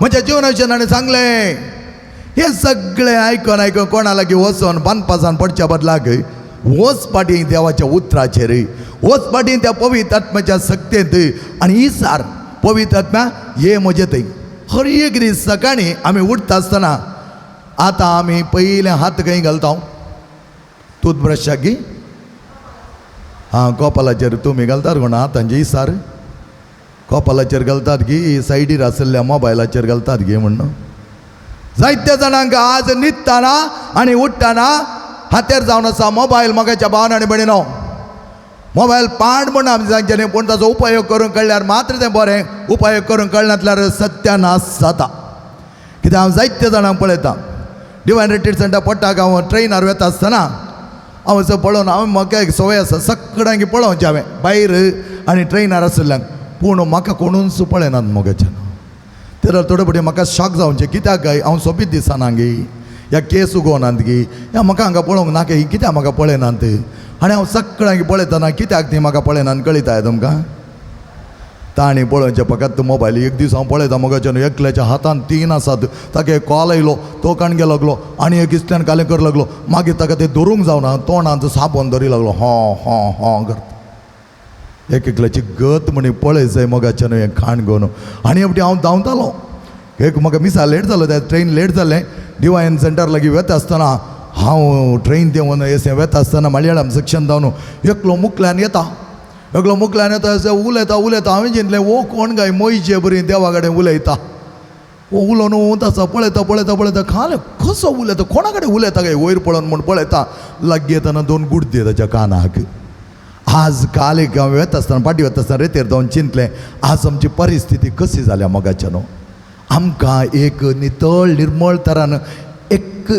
म्हज्या जिवनाचें ताणें सांगलें. हें सगळें आयकून आयकून कोणा लागीं वचोन बांदपासान पडच्या बदलाक वच फाटीं देवाच्या उतराचेर, वच फाटीं त्या पवित्र आत्म्याच्या सक्तेंत आनी इसार पवित्र आत्म्या ये म्हजे थंय. हर एक दीस सकाळीं आमी उठता आसतना आतां आमी पयलें हात खंय घालता? टूथब्रशाक गी? हां, कोपालाचेर तुमी घालतात कोण हातांचे इसार कोपालाचेर घालतात गी, सायडीर आशिल्ल्या मोबायलाचेर घालतात गी म्हण. जायत्या जाणांक आज न्हिदतना आनी उठ्ठना हातेर जावन आसा मोबायल. मोगाच्या भावान आनी भयणीनो, मोबायल पाड म्हण आमी सांगचें न्ही, पूण ताचो उपयोग करूंक कळ्ळ्यार मात्र तें बरें, उपयोग करूंक कळनासल्यार सत्यानाश जाता. कित्याक हांव जायत्या जाणांक पळयतां डिवायन रिट्रीट सेंटर पडटा हांव ट्रेनार वता आसतना हांव असो पळोवन, हांव म्हाका एक संवय आसा सगळ्यांक पळोवचें हांवें भायर आनी ट्रेनार आशिल्ल्यांक, पूण म्हाका कोणूच पळयनात मोगाच्यान. तेन्ना थोडे फावटी म्हाका शॉक जावचें, कित्याक काय हांव सोबीत दिसना गी, ह्या केस उगोवनात गी, ह्या म्हाका हांगा पळोवंक नाका, ही कित्याक म्हाका पळयनात? आनी हांव सगळ्यांक पळयतना कित्याक ती म्हाका पळयनात कळयता तुमकां? तांणी पळोवचें फकत मोबायल. एक दीस हांव पळयता मोगाच्यान एकल्याच्या हातान 3 आसात, ताका एक कॉल आयलो, तो काणगे लागलो आनी एक इतल्यान कालें कर लागलो, मागीर ताका ते धरूंक जावना, तोंडांत साबण धरी लागलो, हो हो हो करता. एक एकल्याची गत म्हणी पळय जाय मोगाच्यान हें खाण घेवन. आनी एकटी हांव धांवतालो, एक म्हाका मिसा लेट जालो, त्या ट्रेन लेट जालें, डिवायन सेंटर लागीं वता आसतना हांव ट्रेन देंवन अशें वता आसतना मलयाळम सेक्शन जावन एकलो मुकल्यान येता, एकलो मुकल्यान येता अशें उलयता उलयता. हांवें चिंतलें वो कोण काय मोयचे बरी देवा कडेन उलयता, वो उलोवन आसा, पळयता पळयता पळयता खाले कसो उलयता, कोणा कडेन उलयता काय वयर पळोवन म्हूण पळयता, लागीं येतना 2 गुड्डे ताच्या कानाक. आज काल एक हांव वता आसतना फाटीं वता आसतना रेतेर जावन चिंतलें आज आमची परिस्थिती कशी जाल्या मोगाच्यानो. आमकां एक नितळ निर्मळ तरान एक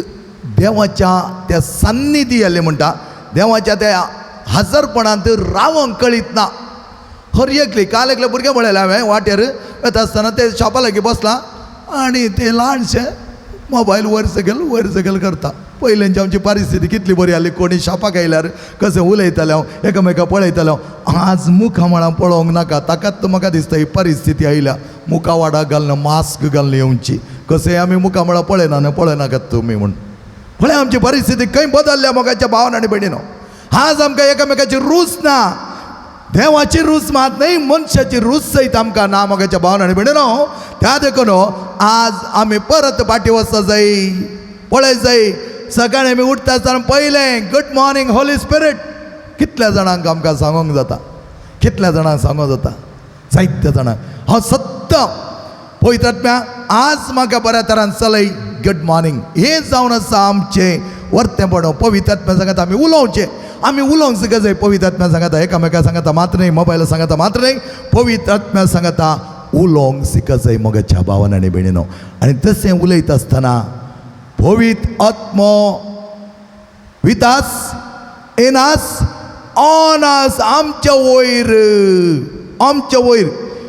देवाच्या त्या सान्निधी आले म्हणटा, देवाच्या त्या हजरपणांत रावंक कळीत ना. हर एकली काल एकले भुरगें पळयलें हांवें वाटेर वता आसतना, ते शॉपा लागीं बसलां आनी ते ल्हानशें मोबायल वयर सकयल करता. पयलींची आमची परिस्थिती कितली बरी आसली, कोणी शॉपाक आयल्यार कशें उलयतालें हांव, एकामेका पळयतालें हांव. आज मुखामळां पळोवंक नाका, ताकाच म्हाका दिसता ही परिस्थिती आयल्या. मुखावाडाक घालून मास्क घालून येवची, कशें आमी मुखामळां पळयना न्हू, पळयनाकात तुमी म्हूण. पळय आमची परिस्थिती खंय बदलल्या मोगाच्या भावान आनी भयणीनो. आज आमकां एकामेकाची रूच ना, देवाची रूच मात न्हय, मनशाची रूच सयत आमकां ना मोगाच्या भावान आनी भयणीनो. त्या देखून आज आमी परत फाटीं वचपाक जाय. पळय जाय सकाळीं आमी उठता आसतना पयलें गुड मॉर्निंग होली स्पिरीट कितल्या जाणांक आमकां सांगूंक जाता, कितल्या जाणांक सांगूंक जाता, जायत्या जाणांक. हांव सत्य पवित्र आत्म्या आज म्हाका बऱ्या तरान चलय गुड मॉर्निंग हें जावन आसा आमचें वर्तेपण. पवित्र आत्म्या सांगता आमी उलोवचें, आमी उलोवंक सगळें जाय. पवित्र आत्म्या सांगता एकामेका सांगता मात्र न्हय, मोबायल सांगता मात्र न्हय, पवित्र आत्म्या सांगता उलोवंक शिकत जाय मोगाच्या भावान आनी भयणीनो. आनी तशें उलयता आसतना पवित्र आत्मो with us, in us, on us, आमच्या वयर, आमच्या वयर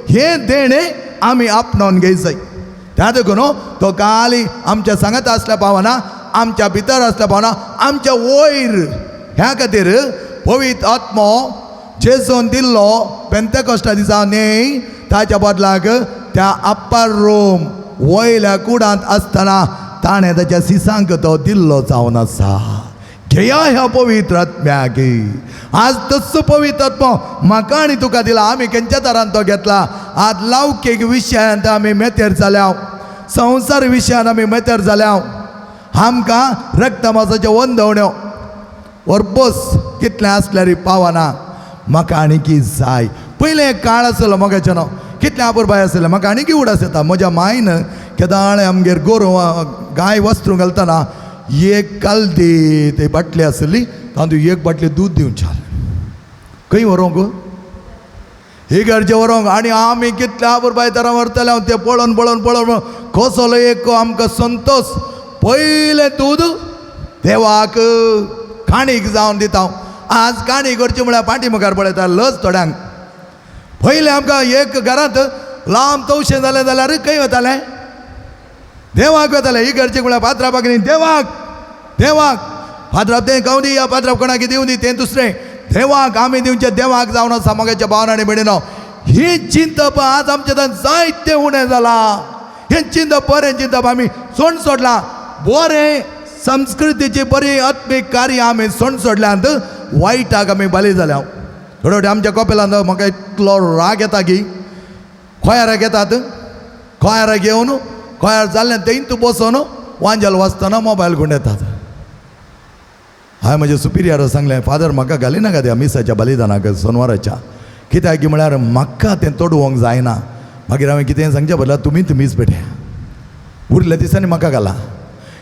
हें देणें आमी आपणावन घेय जाय. त्या देखून तो काली आमच्या सांगात आसल्या पावना, आमच्या भितर आसल्या पावना, आमच्या वयर. ह्या खातीर पवित्र आत्मो जेजून दिल्लो पेंतेकोस्टा दिसा न्हय, ताच्या बदलाक त्या अप्पर रूम वयल्या कुडांत आसतना ताणें ताच्या सिसांक तो दिल्लो जावन आसा. घेया ह्या पवित्र आत्म्याक. आज तस्सो पवित्र आत्मो म्हाका आनी तुका दिला. आमी खंयच्या तरान तो घेतला? आज लौकीक विशयांत आमी मेतेर जाल्या, संवसार विशयान आमी मेतेर जाल्या. आमकां रक्तमासाच्यो वंदवण्यो वर बस कितलें आसल्यार पावना. म्हाका आनी की जाय. पयलें एक काळ आसलो मोगाचें न्हू, कितलें आपुरबाय आसलें. म्हाका आनी की उडास येता म्हज्या मायन केदाळे आमगेर गोरवां गाय वस्त्रूं घालतना एक कालदी ते बाटली आसली, तातूंत एक बाटली दूद दिवचें. खंय व्हरूंक? इगर्जे व्हरूंक. आनी आमी कितल्या आपुरबाय तरा व्हरतले तें पळोवन पळोवन पळोवन कसलो एक आमकां संतोश. पयलें दूद देवाक काणीक जावन दिता. आज काणी करची म्हळ्यार पाटी मुखार पळयता लज थोड्यांक. पयलें आमकां एक घरांत लांब तवशें जालें जाल्यार खंय वतालें? देवाक वतालें. इगर्जेक म्हळ्यार पात्रापाक न्ही, देवाक. देवाक पात्राप तें खावं दी या पात्राप कोणाक दिवं दी तें दुसरें. देवाक आमी दिवचें देवाक जावन आसा मोगाच्या भावना आनी भयणीनो. ही चिंतप आज आमच्या जायतें उणें जालां. हें चिंतप बरें चिंतप आमी सोड सोडलां. बरें संस्कृतीची बरी आत्मीक कार्य आमी सोड सोडल्यांत, वायटाक आमी बली जाल्या. थोडे फावटी आमच्या कपेलांत म्हाका इतलो राग येता की खोयाराक येतात, खोयाराक घेवन खोयार जाल्लें थंय तूं बसोन वांजेल वाचतना मोबायल घेवन येतात. हांवें म्हज्या सुपिरियराक सांगलें, फादर म्हाका घालिनाका त्या मिसाच्या बलिदानाक सोनवाराच्या, कित्याक की म्हळ्यार म्हाका तें तोडवंक जायना. मागीर हांवें कितें सांगचें बदला तुमीच मीस पेट्या उरल्या दिसांनी म्हाका घाला.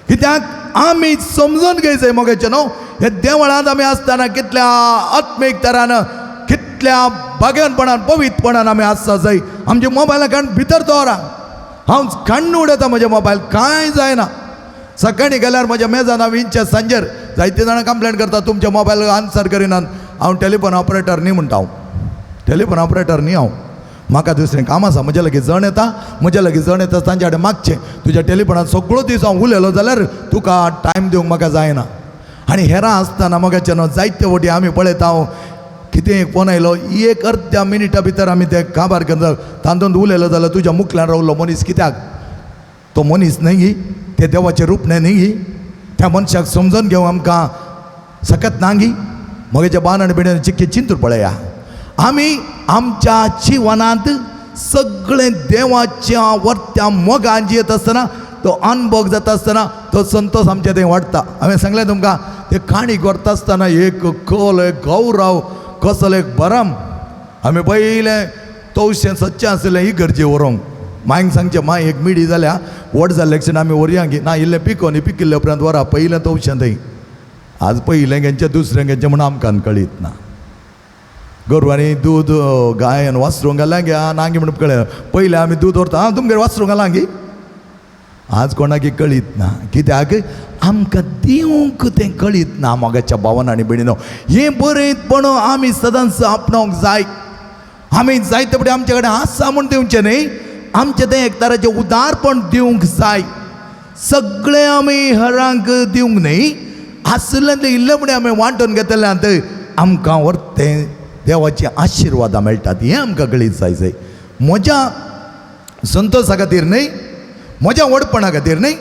कित्याक आमी समजून घेयचें मोगाचें न्हू, हे देवळांत आमी आसतना कितल्या आत्मीक तरान कितल्या भाग्यानपणान पवित्रपणान आमी आसता जाय. आमच्या मोबायला काण भितर दवरा. हांव काण्ण उडयता म्हजें मोबायल, कांय जायना. सकाळीं गेल्यार म्हज्या मेजान हांव इंच्या सांजेर जायते जाणां कंप्लेन करता तुमच्या मोबायल आन्सर करिनात. हांव टेलिफोन ऑपरेटर न्ही म्हणटा. हांव टेलिफोन ऑपरेटर न्ही. हांव म्हाका दुसरें काम आसा. म्हज्या लागीं जण येता, म्हज्या लागीं जण येता तांच्या कडेन मागचें. तुज्या टेलिफोनान सगळो दीस हांव उलयलो जाल्यार तुका टायम दिवंक म्हाका जायना. आनी हेरां आसतना मोगाचें न्हू जायते फावटी आमी पळयता हांव कितें एक फोन आयलो एक अर्द्या मिनटा भितर आमी ते काबार करता. तातूंत उलयलो जाल्यार तुज्या मुखल्यान रावलो मनीस कित्याक? तो मनीस न्हय, ते देवाचें रूप न्हय. त्या मनशाक समजून घेवंक आमकां सकत ना गी. म्हगेच्या बान आनी बिण्यान चिक्की चिंतून पळया. आमी आमच्या जिवनांत सगळें देवाच्या वर्त्या मोगान जियेत आसतना तो अनभोग जाता आसतना तो संतोश आमच्या थंय वाडटा. हांवें सांगलें तुमकां ते काणी करता आसतना एक कल एक गौरव कसलो एक भरम. आमी पयलें तवशें सच्चें आसलें इगर्जे व्हरूंक. मांयक सांगचें, माय एक मिडी जाल्या व्हड जाल्ले क्षण आमी व्हरया की ना इल्लें पिकोन पिकिल्ले उपरांत व्हरा. पयलें तवशें थंय. आज पयलें घेवचें दुसरें घेवचें म्हणून आमकां कळीत ना. गोरवांनी दूद गायन वासरूंक घालां गे नांगी म्हणून कळ्ळें. पयलें आमी दूद व्हरता, आं तुमगेर वासरूंक घालां गी. आज कोणाकी कळीत ना. कित्याक आमकां दिवंक तें कळीत ना. मोगाच्या भावान आनी भयणीनो, हें बरेंपण आमी सदांच आपणावंक जाय. आमी जायते फावटी आमचे कडेन आसा म्हूण दिवचें न्ही, आमचें तें एक तराचें उदारपण दिवंक जाय. सगळें आमी हरांक दिवंक न्ही, आशिल्लें इल्लें म्हणून आमी वांटून घेतल्यात आमकां व्हरतें देवाची आशिर्वादां मेळटात. हें आमकां कळीत जाय जाय. म्हज्या संतोशा खातीर न्ही, म्हज्या व्हडपणा खातीर न्ही,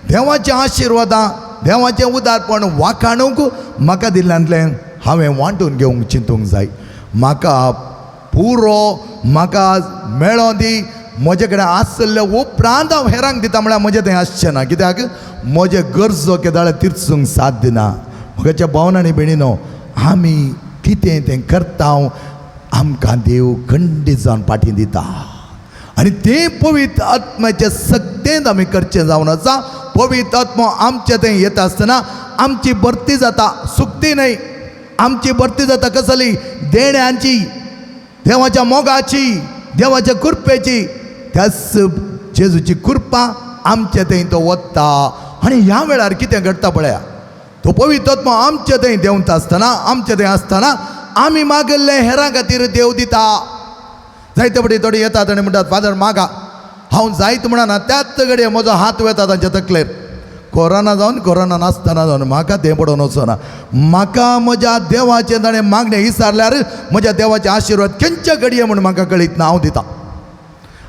देवाच्या आशिर्वादां देवाचें उदारपण वाखाणूंक म्हाका दिल्ल्यांतलें हांवें वांटून घेवंक चिंतूंक जाय. म्हाका पुरो म्हाका मेळों दी. म्हजे कडेन आसले उपरांत हांव हेरांक दिता म्हळ्यार म्हजें तें आसचें ना. कित्याक म्हजे गरजो केदाळे तिरसूंक साथ दिना. म्हज्या भावन आनी भयणीनो, आमी कितें तें करता आमकां देव खंडीत जावन फाटीं दिता. आनी तें पवित्र आत्म्याचे सक्तेंत आमी करचें जावन आसा. पवित्र आत्मो आमचे थंय येता आसतना आमची भरती जाता, सुकती न्हय. आमची भरती जाता कसली? देण्यांची, देवाच्या मोगाची, देवाच्या कृपेची. त्याच जेजूची कृपा आमचे थंय तो वता. आनी ह्या वेळार कितें घडटा पळया, तो पवित्र आत्मो आमचे थंय देंवता आसतना आमचे थंय आसतना आमी मागिल्लें हेरां खातीर देव दिता. जायते फावटी थोडी येतात आनी म्हणटात, फादर मागा. हांव जायत म्हणना, त्याच घडये म्हजो हात वता तांच्या तकलेर. कोरोना जावन कोरोना नासतना जावन म्हाका तें पडोवन वचना. म्हाका म्हज्या देवाचें ताणें मागणें विचारल्यार म्हज्या देवाचे आशिर्वाद खंयच्या घडये म्हूण म्हाका कळीत ना, हांव दिता.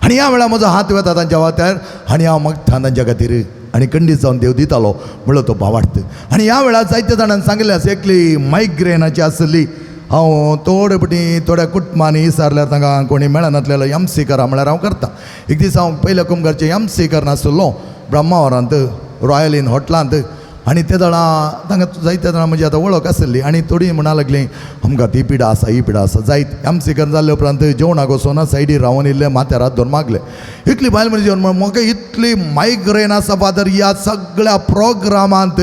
आनी ह्या वेळार म्हजो हात वता तांच्या वात्यार आनी हांव मागता तांच्या खातीर. आनी खंडीत जावन देव दितालो म्हणलो तो भावार्थ. आनी ह्या वेळार जायत्या जाणांनी सांगिल्लें आसा, एकली मायग्रेनाची आसली, हांव थोडे पटी थोड्या कुटुंबांनी विचारल्यार तांकां कोणी मेळनातलेलो एम सी करा म्हळ्यार हांव करता. एक दीस हांव पयल्या कुमगारचें एम सी करनासलो ब्रह्मावरांत रॉयल इन हॉटलांत, आनी ते जाणां तांकां जायते जाणां म्हजी आतां वळख आसली आनी थोडीं म्हणा लागलीं आमकां ती पिडा आसा ही पिडा आसा. जायत एम सी कर जाल्ले उपरांत जेवणाक वचोना सायडीर रावन इल्लें माथ्यार हात धरून मागलें. इतली बायल मनीस जेवण म्हाका इतली मायग्रेन आसा फादर, ह्या सगळ्या प्रोग्रामांत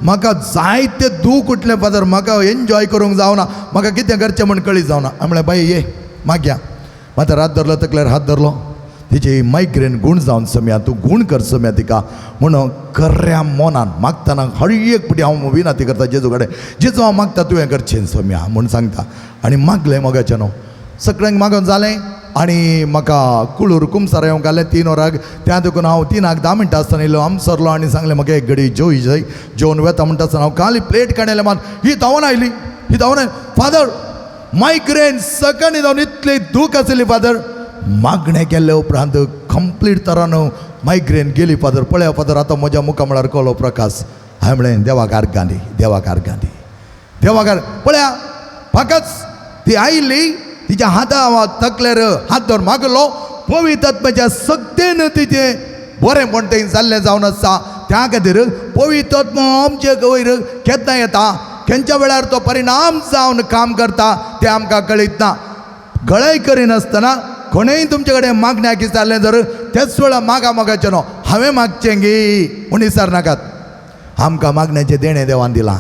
म्हाका जायते दूख उठलें फादर, म्हाका एन्जॉय करूंक जावना, म्हाका कितें करचें म्हूण कळी जावना. हांवें म्हणलें बाई ये मागया, माथ्यार हात धरलो, तकल्यार हात धरलो, तिची मायग्रेन गूण जावन सम्या, तूं गूण कर सम्या तिका म्हणून खऱ्या मनान मागतना हर एक पटी हांव विनंती करता जेजू कडेन, जेजू हांव मागता तुवें करचें सम्या म्हूण सांगता. आनी मागलें मोगाचें न्हू, सगळ्यांक मागून जालें आनी म्हाका कुळूर कुमसार येवंक घालें 3 वरांक. त्या देखून हांव 3:10 मिनटां आसतना येयलो आमसरलो आनी सांगलें म्हाका एक घडी जेवय जाय, जेवन वेता म्हणटा आसतना हांव खाली प्लेट काडलें मान ही धांवन आयली, ही धांवन आयली फादर मायग्रेन सकाळी जावन इतली दूख आसली फादर. मागणें केल्ले उपरांत कंप्लीट तरान मायग्रेन गेली फादर. पळया फादर आतां म्हज्या मुखा म्हळ्यार कळ्ळो प्रकाश. हांवें म्हणलें देवाक आर्गां दी, देवाक आर्गां दी, देवाक आर्गां. पळया म्हाकाच ती आयिल्ली, तिच्या हाता तकलेर हात धरून मागलो, पवित्र आत्म्याच्या सक्तेन तिचें बरें म्हण तें जाल्लें जावन आसा. त्या खातीर पवित्र आत्मो आमचे वयर केन्ना येता, खंयच्या वेळार तो परिणाम जावन काम करता तें आमकां कळीत ना. गळय करिनासतना कोणेय तुमचे कडेन मागण्याक विचारलें जर त्याच वेळार मागा मागाचें न्हू, हांवें मागचें गी म्हूण विचारनाकात. आमकां मागण्याचें देणें देवान दिलां,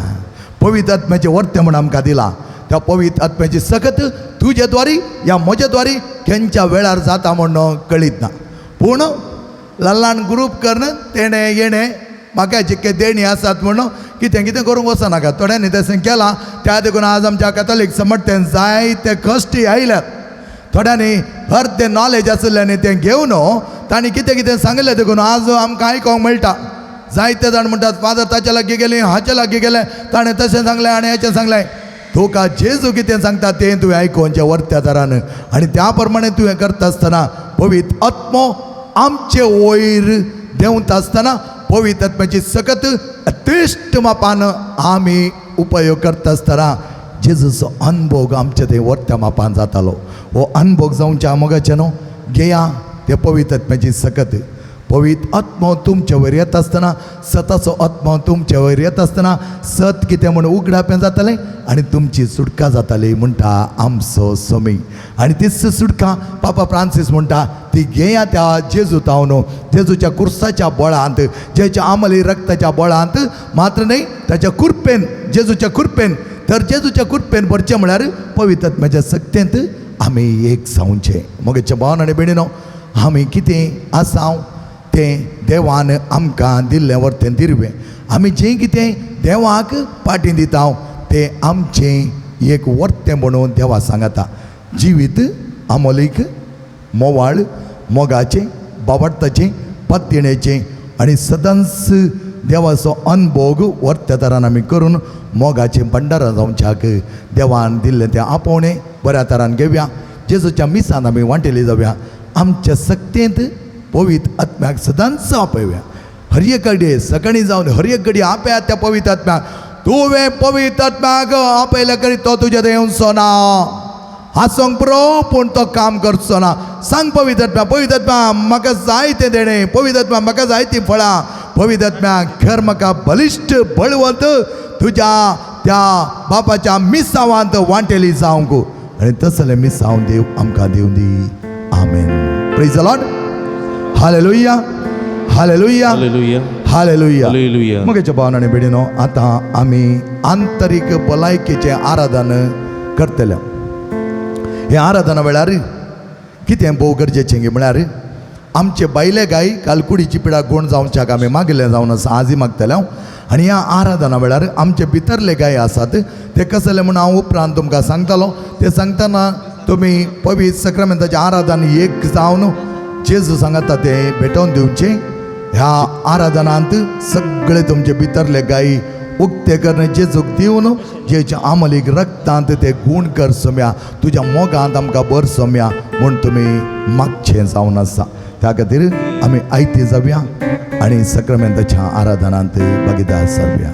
पवित्र आत्म्याचें वर्तें म्हूण आमकां दिलां. त्या पवित्र आत्म्याची सकत तुजे द्वारी या म्हजे द्वारी खंयच्या वेळार जाता म्हूण कळीत ना. पूण ल्हान ल्हान ग्रूप करून तेणें येणें म्हाका जितके देणी आसात म्हणून कितें कितें करूंक वचनाका. थोड्यांनी तशें केलां, त्या देखून आज आमच्या कॅथॉलीक समर्थेन जायते कश्टी आयल्यात. थोड्यांनी अर्दें नॉलेज आशिल्ल्यांनी तें घेवन तांणी कितें कितें सांगलें देखून आज आमकां आयकोंक मेळटा. जायते जाण म्हणटात फादर ताच्या लागीं गेली, हाच्या लागीं गेलें, ताणें तशें सांगलें आनी हेचें सांगलें. तुका जेजू कितें सांगता तें तुवें आयकोवचें वर्त्या तरान आनी त्या प्रमाणे तुवें करता आसतना पवित्र आत्मो आमचे वयर देंवता आसतना पवित्र आत्म्याची सकत अतिश्ट मापान आमी उपयोग करता आसतना जेजूचो अनभोग आमचे थंय वर्त्या मापान जातालो. हो अनभोग जावच्या मोगाचें न्हू घेया ते पवित्र आत्म्याची सकत. पवित्र आत्मो तुमचे वयर येता आसतना, सताचो आत्मो तुमचे वयर येता आसतना सत कितें म्हूण उगडापें जातालें आनी तुमची सुटका जाताली म्हणटा आमचो स्वामी. आनी तीच सुटका पापा फ्रांसीस म्हणटा ती घेया त्या जेजू तावन, जेजूच्या कुर्साच्या बळांत, जेच्या आमली रक्ताच्या बळांत मात्र न्हय ताच्या कुरपेन, जेजूच्या कुरपेन. तर जेजूच्या कुरपेन भरचें म्हळ्यार पवित्र आत्म्याच्या सक्तेंत आमी एक जावचें. मगेच्या भावन आनी भयणीनो, आमी कितें आसाव तें देवान आमकां दिल्लें वर्तें दिरवें. आमी जें कितें देवाक पाटी दिता तें आमचें एक वर्तें म्हणून देवा सांगता. जिवीत आमोलीक मोवाळ मोगाचें, बावडताचें, पत्तिणेचें आनी सदांच देवाचो अनभोग वर्त्या तरान आमी करून मोगाचें भंडारा जावच्याक देवान दिल्लें तें आपोवणें बऱ्या तरान घेवया. जेजूच्या मिसान आमी वांटेली जावया. आमच्या सक्तेंत पवित्र आत्म्याक सदांच आपया. हर एक घडये सकाळीं जावन हर एक घडये आपयात त्या पवित्र आत्म्याक. तुवें पवित्र आत्म्याक आपयल्या करी तो तुज्या थंय येवचो ना. आसूंक पुरो पूण तो काम करचो ना. सांग पवित्र आत्म्या, पवित्र आत्म्या म्हाका जाय तें देणें, पवित्र आत्म्या म्हाका जाय तीं फळां, पवित्र आत्म्या कर म्हाका बलिश्ट बळवंत तुज्या त्या बापाच्या मिसावांत वांटेली जावंक. आनी तसलें मिसांव देव आमकां दिवं दी. आमेन. Praise the Lord. Hallelujah, hallelujah, hallelujah, hallelujah. Hallelujah. मगेच्या भावन आनी भयणीनो, आतां आमी आंतरीक भलायकेचें आराधन करतले. हे आराधना वेळार कितें भोव गरजेचें गी म्हळ्यार आमचे बायले गाय काल कुडीची पिडा गुण जावच्याक आमी मागिल्लें जावन आसा, आजय मागतले हांव. आनी ह्या आराधना वेळार आमचे भितरले गाय आसात ते कसले म्हूण हांव उपरांत तुमकां सांगतलो. ते सांगतना तुमी पवित्र सक्रामेंताचें आराधन एक जावन जेजू सांगता तें भेटोवन दिवचें. ह्या आराधनांत सगळे तुमचे भितरले गायी उक्ते करणे जेजूक दिवन जेच्या आमलीक रक्तांत ते गूण कर सोम्या, तुज्या मोगांत आमकां बर सोम्या म्हूण तुमी मागचें जावन आसा. त्या खातीर आमी आयते जावया आनी सक्रामेंताच्या आराधनांत भागीदार जावया.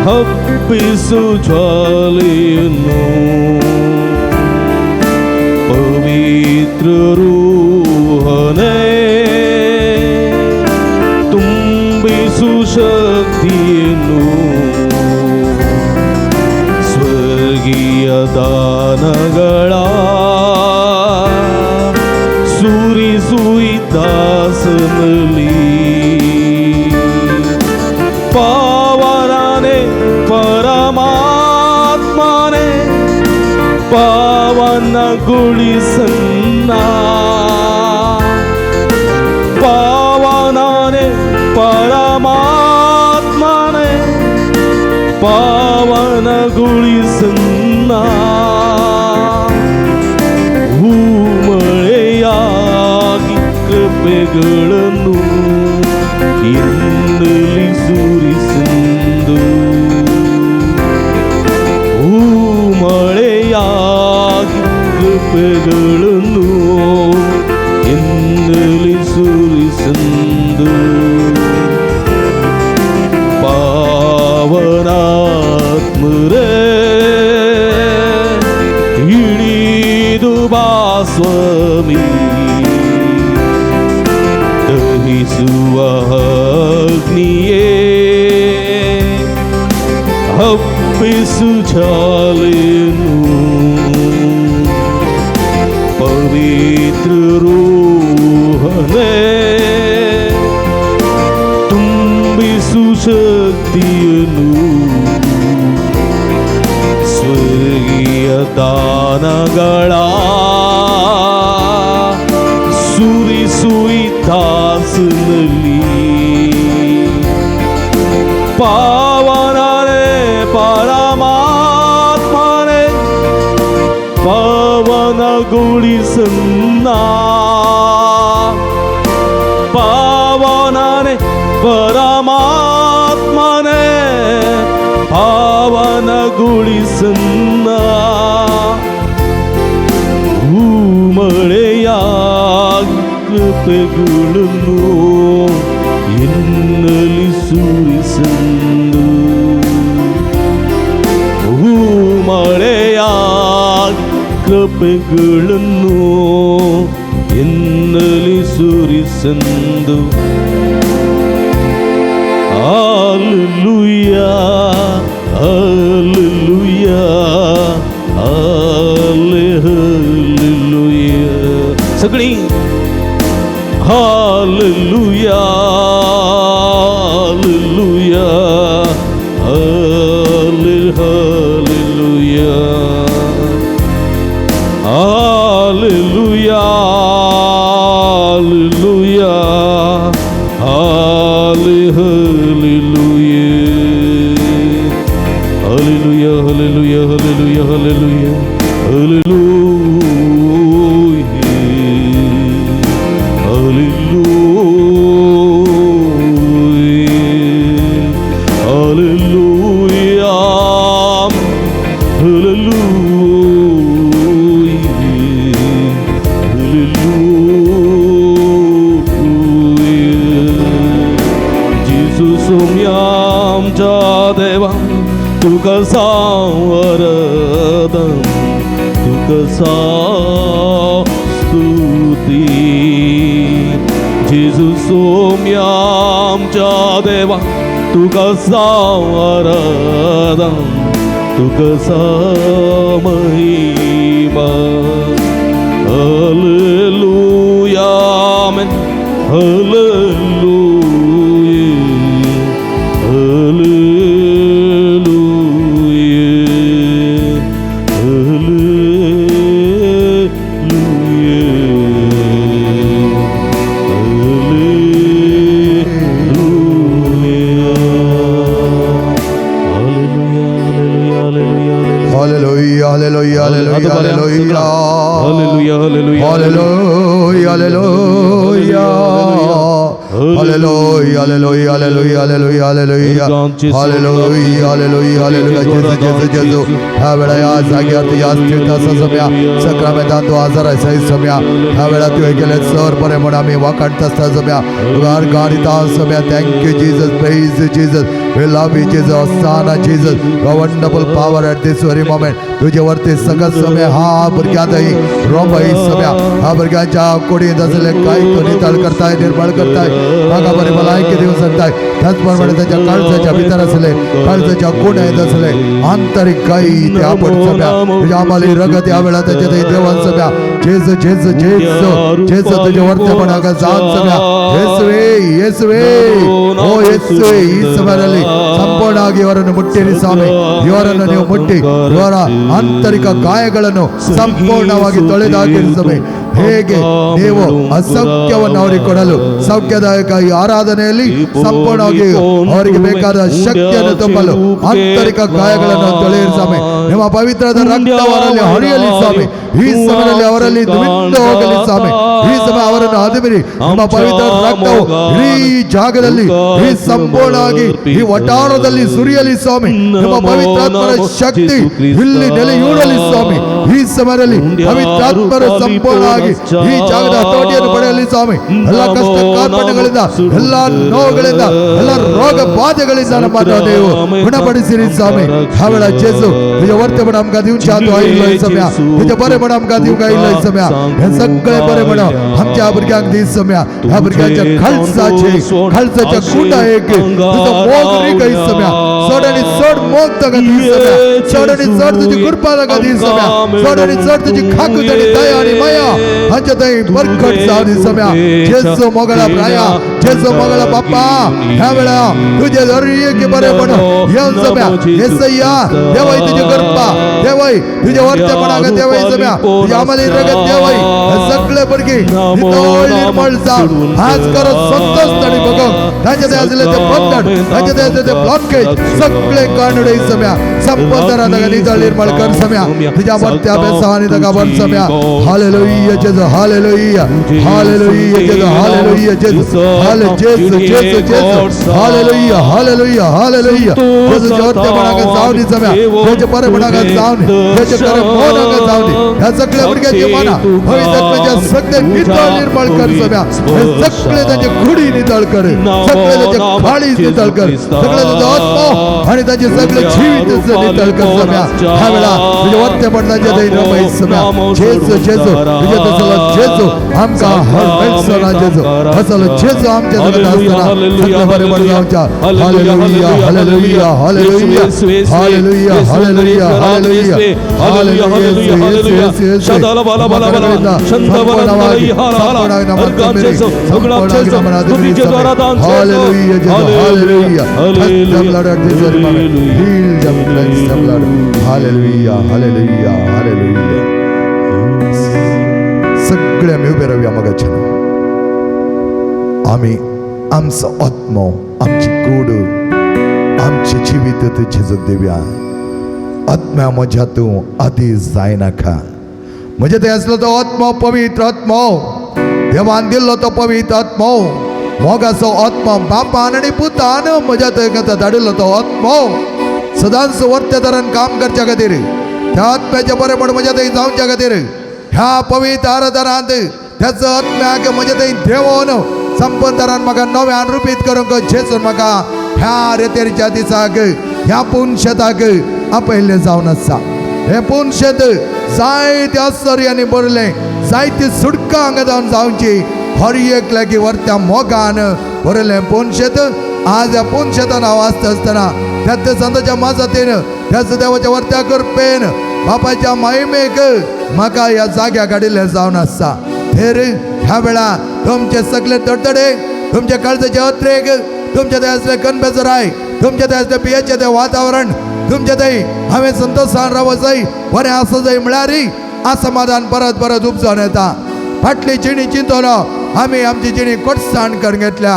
ಹಬ್ಬಿಸು ಜ್ವಾಲೆಯನ್ನು ಪವಿತ್ರ ರೂಹನೇ ತುಂಬಿಸು ಶಕ್ತಿಯನ್ನು ಸ್ವರ್ಗೀಯ ದಾನಗಳ ಸುರಿಸು ದಾಸನಲ್ಲಿ ಪಾವನನೇ ಪರಮಾತ್ಮನೇ ಪಾವನಗೊಳಿಸನ್ನ ಪಾವನನೇ ಪರಮಾತ್ಮನೇ ಪಾವನಗೊಳಿಸನ್ನ ಹೂಮಳೆಯಾಗಿ ಕೃಪೆಗಳನ್ನು ಎನ್ನಲಿ ಸುರಿಸೆಂದು ಹೂಮಳೆಯಾಗಿ ಕೃಪೆಗಳನ್ನು ಎನ್ನಲಿ ಸುರಿಸೆಂದು ಪಾವನಾತ್ಮರೇ ಇಳಿದು ಬಾ ಸ್ವಾಮಿ ದಹಿಸುವ ಅಗ್ನಿಯೇ ಹಬ್ಬಿಸು ಜ್ವಾಲೆಯನ್ನು ಪವಿತ್ರ ರೂಹನೇ ತುಂಬಿಸು ಶಕ್ತಿಯನ್ನು ಸ್ವರ್ಗೀಯ ದಾನಗಳ ಸುರಿಸು ದಾಸನಲ್ಲಿ ಪಾವನನೇ ಪರಮಾತ್ಮನೇ ಪಾವನಗೊಳಿಸನ್ನ ಪಾವನನೇ ಪರಮಾತ್ಮನೇ ಪಾವನಗೊಳಿಸನ್ನ ಹೂಮಳೆಯಾಗಿ ಕೃಪೆಗಳನ್ನು ಎನ್ನಲಿ ಸುರಿಸೆಂದು ಹೂಮಳೆಯಾಗಿ ಕೃಪೆಗಳನ್ನು ಎನ್ನಲಿ ಸುರಿಸೆಂದು. Hallelujah, hallelujah, hallelujah. सगळी hallelujah, hallelujah, hallelujah, hallelujah, hallelujah, hallelujah, hallelujah, hallelujah, hallelujah, hallelujah, hallelujah, hallelujah. जेजू सोम्या आमच्या देवा तुका सावरदन तुका स्तुती. जेजू सोम्या आमच्या देवा तुका सावरदन तुका महिमा. Hallelujah, amen. Hallelujah. Hallelujah, hallelujah, hallelujah. Hallelujah, hallelujah, hallelujah, hallelujah. Hallelujah, hallelujah, hallelujah, hallelujah, hallelujah. Hallelujah, hallelujah, hallelujah. जेजू, जेजू, जेजू. ह्या वेळा या जाग्यार तुज्या अस्तित्व आसा सम्या. सक्रामेंतान तूं आजार आसाय सम्या. ह्या वेळा तुवें केलें सर बरें म्हूण आमी वाखाणता आसता सम्या. तुका अर्घां दिता सम्या. Thank you Jesus, praise Jesus. We love you Jesus, Hosanna Jesus. Your wonderful power at this very moment. तुझे वरती सगळं समय हा भुरग्यां थंय रोमय सम्या. ह्या भुरग्यांच्या कुडींत आसले काय तूं नितळ करताय, निर्मळ करताय, म्हाका बरी भलायकी दिवंक शकताय. त्याच प्रमाणे ताच्या काळजाच्या भितर आसले, काळजाच्या कुड्यांत आसले आंतरीक काय ते आपण सम्या. तुझ्या आम्हाला रगत या वेळा त्याच्या थंय देवान सम्या. जेजू, जेजू, जेजू, जेजू, तुझ्या वर्तेपणाक जावन सम्या. ಯೇಸುವೇ, ಯೇಸುವೇ, ಓ ಯೇಸುವೇ, ಈ ಸಮಯದಲ್ಲಿ ಸಂಪೂರ್ಣವಾಗಿ ಇವರನ್ನು ಮುಟ್ಟಿರಿ ಸ್ವಾಮಿ. ಇವರನ್ನು ನೀವು ಮುಟ್ಟಿ ಇವರ ಆಂತರಿಕ ಗಾಯಗಳನ್ನು ಸಂಪೂರ್ಣವಾಗಿ ತೊಳೆದಾಕಿರಿ ಸ್ವಾಮಿ. ಹೇಗೆ ನೀವು ಅಸೌಖ್ಯವನ್ನು ಅವರಿಗೆ ಕೊಡಲು ಸೌಖ್ಯದಾಯಕ ಈ ಆರಾಧನೆಯಲ್ಲಿ ಸಂಪೂರ್ಣವಾಗಿ ಅವರಿಗೆ ಬೇಕಾದ ಶಕ್ತಿಯನ್ನು ತುಂಬಲು ಆಂತರಿಕ ಗಾಯಗಳನ್ನು ತೊಳೆಯಿರಿ ಸ್ವಾಮಿ. ನಿಮ್ಮ ಪವಿತ್ರದ ರಕ್ತ ಅವರಲ್ಲಿ ಹರಿಯಲಿ ಸ್ವಾಮಿ. ಈ ಸಮಯದಲ್ಲಿ ಅವರಲ್ಲಿ ಮಿಂದು ಹೋಗಲಿ ಸ್ವಾಮಿ. ಈ ಸಮಯ ಅವರನ್ನು ಅದುಮಿರಿ. ನಿಮ್ಮ ಪವಿತ್ರ ರಕ್ತವು ಇಡೀ ಜಾಗದಲ್ಲಿ, ಈ ಸಂಪೂರ್ಣವಾಗಿ ಈ ವಟಾರದಲ್ಲಿ ಸುರಿಯಲಿ ಸ್ವಾಮಿ. ನಿಮ್ಮ ಪವಿತ್ರಾತ್ಮರ ಶಕ್ತಿ ಇಲ್ಲಿ ನೆಲೆಯೂರಲಿ ಸ್ವಾಮಿ. ಈ ಸಮಯದಲ್ಲಿ ಪವಿತ್ರಾತ್ಮರ ಸಂಪೂರ್ಣವಾಗಿ ಈ ಜಾಗದ ಹತೋಟಿಯನ್ನು ಪಡೆಯಲಿ ಸ್ವಾಮಿ. ಎಲ್ಲ ಕಷ್ಟ ಕಾರ್ಪಣ್ಯಗಳಿಂದ, ಎಲ್ಲ ನೋವುಗಳಿಂದ, ಎಲ್ಲ ರೋಗ ಬಾಧೆಗಳಿಂದ ನಮ್ಮನ್ನು ನೀವು ಗುಣಪಡಿಸಿರಿ ಸ್ವಾಮಿ. ಅವಳ ಜೇಸು तुझे वर्तेपण आमकां दिवच्या तूं आयिल्लो सम्या. तुजें बरेपण आमकां दिवंक आयिल्लो सम्या. हें सगळें बरेपण आमच्या भुरग्यांक दी सम्या. ह्या भुरग्यांच्या खालसाचे खालसाच्या कुंडा एक तुजो मोग रिगय सम्या. चड आनी चड मोग ताका दी सम्या. चड आनी चड तुजी कृपा ताका दी सम्या. चड आनी चड तुजी खाकूत आनी दया आनी माया हांच्या थंय बरकट जावं दी सम्या. जेजू मोगळा प्राया, जेजू मोगळा बाप्पा, ह्या वेळा तुझे दर एक बरेपण येवन सम्या. येसय्या देवाय, तुझी कृपा देवाय, तुझ्या वर्तेपणाक देवाय सम्या, तुझ्या आम्हाला रगत देवाय, हे सगळे भुरगीं नितळ निर्मळ जावन आज करत संतोष ताणी बघूंक तांचे थंय आसले ते बंधन, तांचे थंय आसले ते ब्लॉकेज सगळे काडून उडय सम्या. संपन्न ताका नितळ निर्मळ कर सम्या. तुझ्या वर्त्या बेसांनी ताका वर सम्या. हालेलुया जेजू, हालेलुया, हालेलुया जेजू, हालेलुया जेजू, हाले जेजू, जेजू, जेजू, हालेलुया, हालेलुया, हालेलुया जेजू. वर्तेपणाक जावन दी सम्या. तुझ्या बरेपणाक जावन, तुझ्या खरें मोगाक जावन दी. ह्या सगळ्या भुरग्यांची मनां पवित्र सगळे नितळ निर्मळ कर सम्या. हे सगळे तांचे कुडी नितळ कर, सगळे त्याचे काळीज नितळ कर, सगळे त्याचं आत्मा आणि त्याचे सगळे जीवित नितळ कर सम्या. ह्या वेळा तुझे वर्तेपण तांचे थंय रमय सम्या. जेजू, जेजू, तुझे तसलो जेजू आमकां हर मेळचो ना जेजू. असलो जेजू आमच्या जगात आसतना सगळें बरेपण जावच्या. Hallelujah, hallelujah, hallelujah, hallelujah, hallelujah, hallelujah, hallelujah. Yesu, Yesu, Hallelujah, Jesus. Hallelujah. Touch them, Lord, at this very moment. Heal them, cleanse them, Lord. Hallelujah, hallelujah, hallelujah. सगळे आमी उबे रावया मगाच्यान. आमी आमचो आत्मो, आमची कूड, आमचें जिवीत जेजूक दिवया. आत्म्या म्हज्या तूं आदी जायनाका. म्हजे थंय आसलो तो आत्मो पवित्र आत्मो, देवान दिल्लो तो पवित्र आत्मो, मोगाचो आत्मो, बापान आनी पुतान म्हज्या थंय धाडिल्लो तो आत्मो सदांच वर्तेदारान काम करच्या खातीर, त्या आत्म्याचें बरेपण म्हज्या थंय जावच्या खातीर, ह्या पवित्र आराधनांत त्याचो आत्म्याक म्हज्या थंय देवोन संपदारान म्हाका नव्यान रुपीत करूंक जेजून म्हाका ह्या रेतेरच्या दिसाक, ह्या पुनशेताक आपयल्लें जावन आसा. हें पुनशेत जायते आश्चर्यांनी भरलें, जायती सुटका हांगा जावन जावची. हर एक लागीं व्हरत्या मोगान भरलें पुनशेत. आज ह्या पुनशेतान हांव आसता आसतना त्या संताच्या माजातीन, त्याच देवाच्या वर्त्या कृपेन, बापाच्या महिमेक म्हाका ह्या जाग्याक हाडिल्लें जावन आसा. थेर ह्या वेळा तुमचे सगळे तडतडे, तुमचे काळजाचे अत्रेक, तुमच्या थंय आसले कनबेजराय, तुमच्या थंय आसले पियेचें तें वातावरण, तुमच्या थंय हांवें संतोशान रावो जाय, बरें आसूं जाय म्हळ्यार असमाधान परत परत उपजोन येता. फाटली जिणी चिंतून आमी आमची जिणी गोडसाण करून घेतल्या.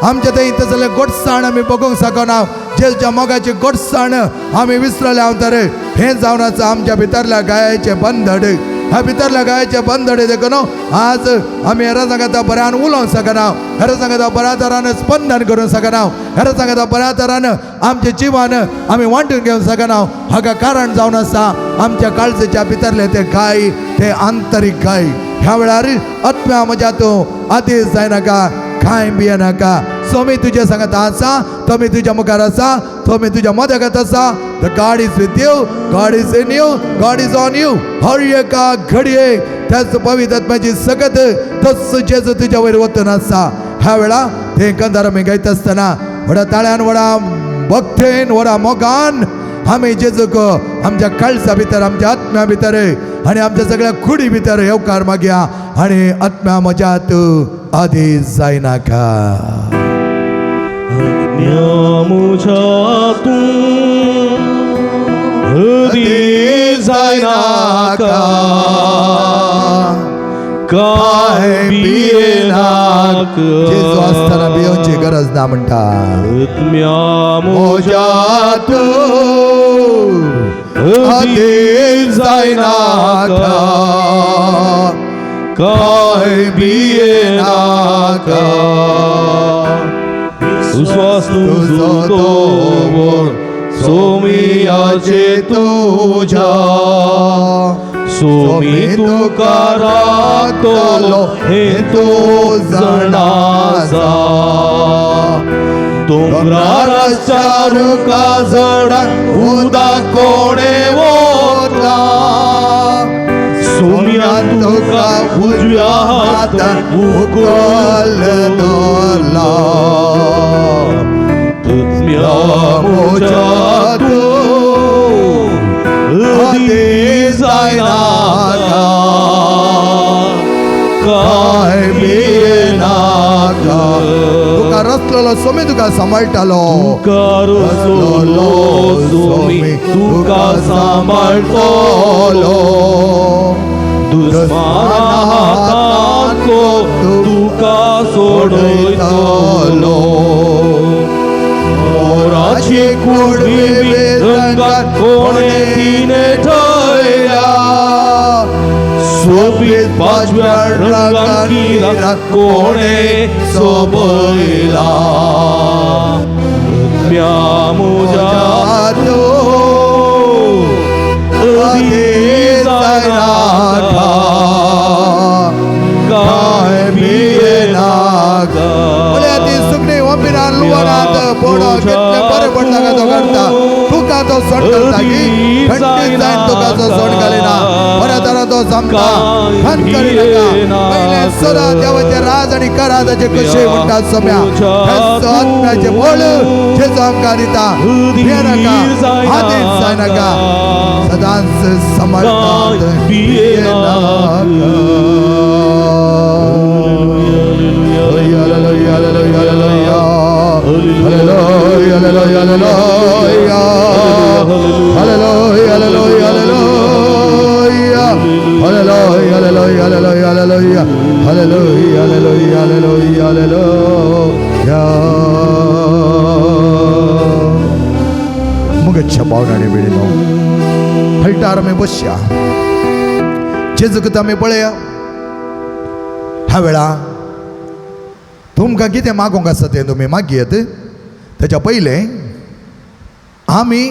आमच्या थंय तसले गोडसाण आमी बघूंक शकना. जेजूच्या मोगाची गोडसाण आमी विसरले हांव तर हें जावन आसा आमच्या भितरल्या गायाचें बंधड. ह्या भितरल्या गायाचें बंधड देखून आज आमी हेरा सांगाता बऱ्यान उलोवंक शकना, हेरा सांगाता बऱ्या तरान स्पंदन करूंक शकना, हेरा सांगाता बऱ्या तरान आमचें जिवन आमी वांटून घेवंक शकना. हाका कारण जावन आसा आमच्या काळजेच्या भितरले ते गाय, ते आंतरीक गाय. ह्या वेळार आत्म्या म्हज्या तूं आदेश जायनाका, कांय भियेनाका. स्वामी तुज्या सांगाता आसा, तो तुज्या मुखार आसा, तो तुज्या मदगत आसा. The God is with you, God is in you, God is on you. हर एका घडये त्याच पवित्र आत्म्याची सकत तोच जेजू तुज्या वयर वतून आसा. ह्या वेळा ते कंदार आमी गायता आसतना व्हडा ताळ्यान, व्हडा भक्तेन, व्हडा मोगान आमी जेजूक आमच्या काळजा भितर, आमच्या आत्म्या भितर आनी आमच्या सगळ्या कुडी भितर येवकार मागया आनी आत्म्या म्हज्यात आदेश जायनाका. मुझा तूं हृदय जायनाका, काय भियेनाका. जेजू आसतना भियोवची गरज ना म्हणटा. आत्म्या म्हज्या तूं हृदय जायनाका, काय भियेनाका. विश्वास तुजो दवर सोमियाचे तुझ्या, सोमी तुका राखतलो हे तूं जाणा आसा. दोंगरार आसच्या रुखा झाडांक उदक कोणें वता, सोम्या तुका उजव्या हातान उखल दवरला. आत्म्या म्हज्या तूं हृदय जायनाका, काय भियेनाका. तुका रचलेलो सोमी तुका सांबाळटालो, तुका रचलोलो सोमी तुका सांबाळटलो, दुस्माना हातांतलो तुका सोडयतलो. मोराची कूड विविध रंगात कोणें तिणें ठेयल्या, सोबीत पांचव्या रंगान कोणें सोबयला. आत्म्या म्हज्या तूं हृदय जायनाका, काय भियेनाका. ती सुकणी वंपिनान लुवनात पोडो कितलें बरें पडटा का तो करता. तुका तो सण घालता की खंडीत जायन तुका तो सण घालिना. बऱ्या तरा तो सामता खंत करिनाका. पयलें सोदा देवाचें राज आनी कराजाचें कशें म्हणटा सोम्या. आत्म्याचें बळ जेजू आमकां दिता. भियेनाका, आदेश जायनाका, सदांच सांबाळटा. भियेनाका. Hallelujah, hallelujah, hallelujah. Hallelujah, hallelujah, hallelujah. Hallelujah, hallelujah, hallelujah. Hallelujah, hallelujah, hallelujah, hallelujah. Hallelujah, hallelujah, hallelujah, hallelujah. मुगच्छ पावनाने वेळेनो हलटार आमी बसया, जेजूक आमी पळया. ह्या वेळा तुमकां कितें मागूंक आसा तें तुमी मागयत. तेच्या पयलें आमी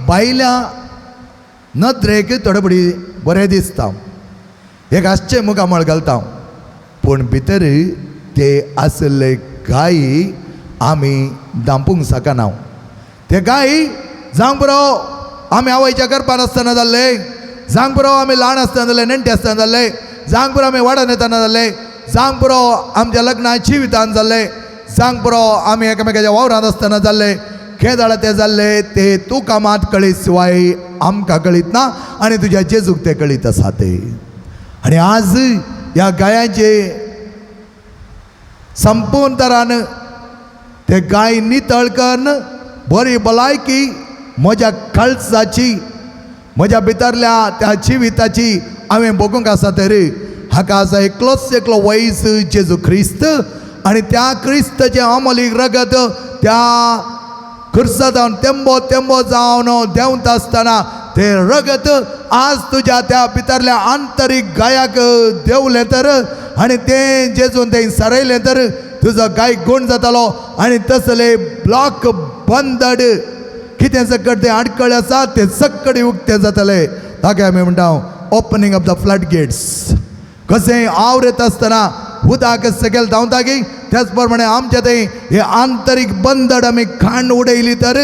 बायल्या नदरेक थोडे बडी बरें दिसता, एक आसचें मुखामळ घालता, पूण भितर ते आशिल्ले गाय आमी धांपूंक शकना. ते गाय जावंक पुरो आमी आवयच्या करपान आसतना जाल्ले, जावंक पुरो आमी ल्हान आसतना जाल्ले, नेण्टे आसतना जाल्ले, जावंक पुरो आमी वाडोन येतना जाल्ले, जावंक पुरो आमच्या लग्ना जिवितान जाल्ले, जावंक पुरो आमी एकामेकाच्या वावरांत आसतना जाल्ले. केदाळ ते जाल्ले ते तुका मात कळीत शिवाय आमकां कळीत ना आनी तुज्या जेजूक ते कळीत आसा ते. आनी आज ह्या गायांचे संपूर्ण तरान ते गाय नितळ करून बरी भलायकी म्हज्या काळजाची, म्हज्या भितरल्या त्या जिविताची हांवें भोगूंक आसा तरी हाका आसा एकलोच एकलो वैज जेजू क्रिस्त. आनी त्या क्रिस्ताचें अमोलीक रगत त्या खुर्सा जावन तेंबो तेंबो जावन देंवता आसतना ते रगत आज तुज्या त्या भितरल्या आंतरीक गायाक देवलें तर आनी तें जेजून तें सरयलें तर तुजो गाय गुण जातालो आनी तसले ब्लॉक बंदड कितें सकट तें आडकळ आसा तें सक्कडी उक्तें जातलें. ताका आमी म्हणटा opening of the flood gates. कशें आवर येता आसतना उदक सकयल धांवता की त्याच प्रमाणे आमच्या थंय हे आंतरीक बंदड आमी खांड उडयली तर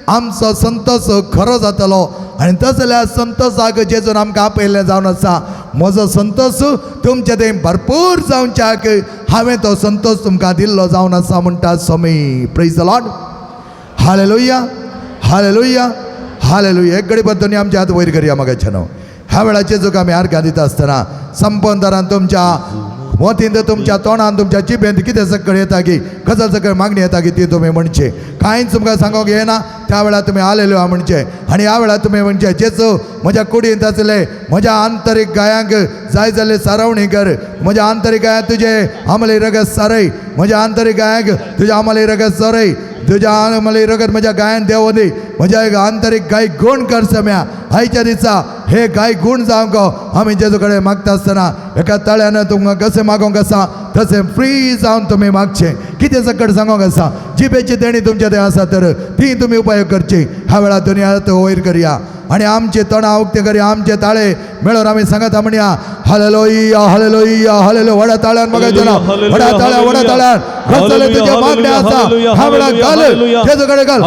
आमचो संतोष खरो जातलो. आनी तसल्या संतोषाक जेजून आमकां आपयल्लें जावन आसा, म्हजो संतोष तुमच्या थंय भरपूर जावच्याक हांवें तो संतोष तुमकां दिल्लो जावन आसा म्हणटा स्वामी. Praise the Lord. Hallelujah, hallelujah, hallelujah. एक घडी बद्दल आमच्या हात वयर करया म्हाका न्हू. ह्या वेळाचेर जो आमी आर्गां दिता आसतना संपंदरान तुमच्या मोतींत, तुमच्या तोंडान, तुमच्या जिबेंत कितें सकळ येता की गजाल सकळ मागणी येता की ती तुमी म्हणचे. कांयच तुमकां सांगूंक येना त्या वेळार तुमी हालेलुया म्हणचे. आनी ह्या वेळार तुमी म्हणचे, जेजू म्हज्या कुडींत आसले म्हज्या आंतरीक गायांक जाय जाल्ले सारवणी कर, म्हज्या आंतरीक गायांक तुजें आमले रगत सारय, म्हज्या आंतरीक गायांक तुजें आमले रगत सारय, तुज्या आमले रगत म्हज्या गायान देवो दी, म्हज्या एक आंतरीक गाय गुण कर सम्या. आयच्या दिसा हे गाय गुण जावंक आमी जेजू कडेन मागता आसतना एका तळ्यान तुमकां कशें मागोंक आसा तशें फ्री जावन तुमी मागचें. कितें सकट सांगोंक आसा, जिबेची देणी तुमच्या थंय आसा तर ती तुमी उपयोग करची. ह्या वेळार दोनी हात वयर करया आनी आमचे तोंडां उक्ते करया, आमचे ताळे मेळोन आमी सांगता म्हणया हालेलुया, हालेलुया, हालेलुया. व्हडा ताळ्यान बघायचो ना, व्हडा ताळ्या, व्हडा ताळ्यान कसले तुजे मागणे आसा ह्या वेळार घाल जेजू कडेन घाल.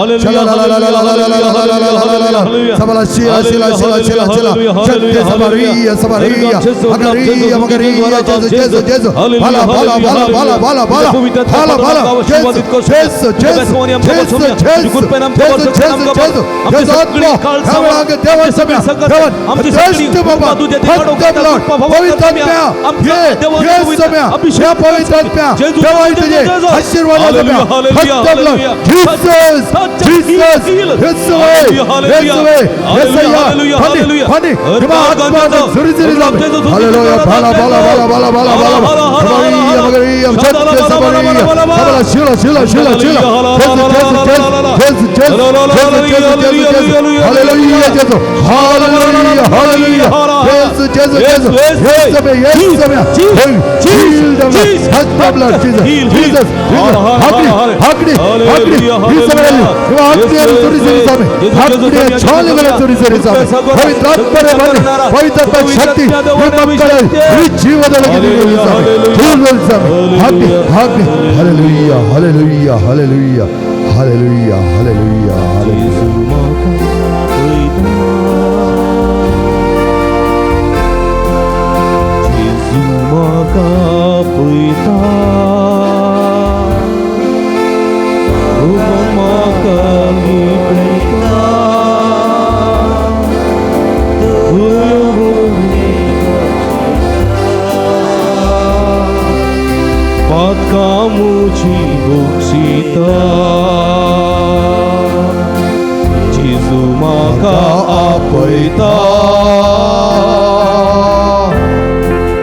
सबला शिला शिला शिला शिला शिला शक्ती सबरिया सबरिया मगरिया मगरिया जेजू जेजू जेजू भाला भाला भाला भाला भाला भाला भाला भाला जेजू जेजू जेजू जेजू जेजू जेजू जेजू जेजू आत्मा ह्या वेळार देवान सम्या देवान श्रेष्ठ बाबा फक्त ब्लड पवित्र आत्म्या ये ये सम्या या पवित्र आत्म्या देवाय तुझे आशीर्वाद सम्या फक्त ब्लड जीसस जीसस येसुवे येसुवे येसया फनी फनी किंवा आत्मा सुरी सुरी जावे. हालेलुया. भाला भाला भाला भाला भाला भाला मगरिया मगरिया सत्य सबरिया सबला शिला शिला शिला शिला जेजू जेजू जेजू जेजू जेजू जेजू जेजू. हालेलुया जेजू, हालेलुया, हालेलुया. जेजू जेजू जेजू येसुवे येसुवे. Heal them, touch the blood, Jesus, Jesus, Jesus. ಹಾಕ್ರಿ ಹಾಕ್ರಿ ಹಾಕ್ರಿ ಈ ಸಮಯದಲ್ಲಿ ನಿಮ್ಮ ಆತ್ಮೀಯರು ಸುರಿಸಿರಿ ಸ್ವಾಮಿ, ಆತ್ಮೀಯ ಛಾಲುಗಳ ಸುರಿಸಿರಿ ಸ್ವಾಮಿ. ಪವಿತ್ರಾತ್ಮರೇ ಬನ್ನಿ, ಪವಿತ್ರಾತ್ಮ ಶಕ್ತಿ ನಿಮ್ಮ ಮಕ್ಕಳ ಈ ಜೀವದೊಳಗೆ ನಿಲ್ಲಲಿ ಸ್ವಾಮಿ, ನಿಲ್ಲಲಿ ಸ್ವಾಮಿ. ಹಾಕ್ರಿ ಹಾಕ್ರಿ. Hallelujah, hallelujah, hallelujah, hallelujah, hallelujah, hallelujah. पातकामुची बोक्षिता जेजू म्हाका आपयता,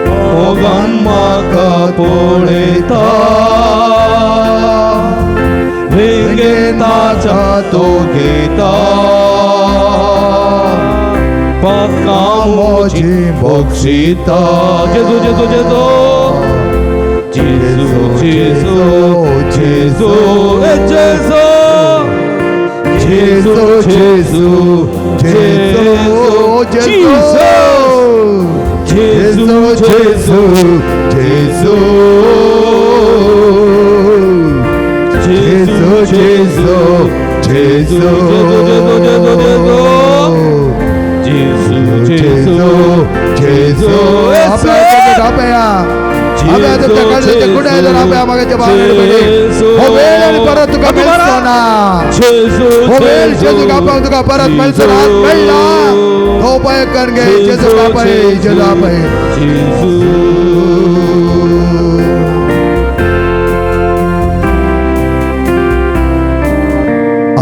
मोगान म्हाका पळयता, वेंगेताच्या तो घेता, पातकामुची बोक्षिता. जेजू जेजू जेजू जेजू जेजू जेजू जेजू जेजू जेजू जेजू जेजू जेजू जेजू जेजू जेजू जेजू जेजू जेजू जेजू. आम्ही तुमच्या काळजाच्या गुन्हे आम्ही मागायच्या हो वेळ आणि परत तुका मेळचो ना, हो वेळ जेजू कापाक तुका परत मेळचो ना. आज मेळ्ळा तो उपाय कर गे जेजू कापाय, जेजू आपय.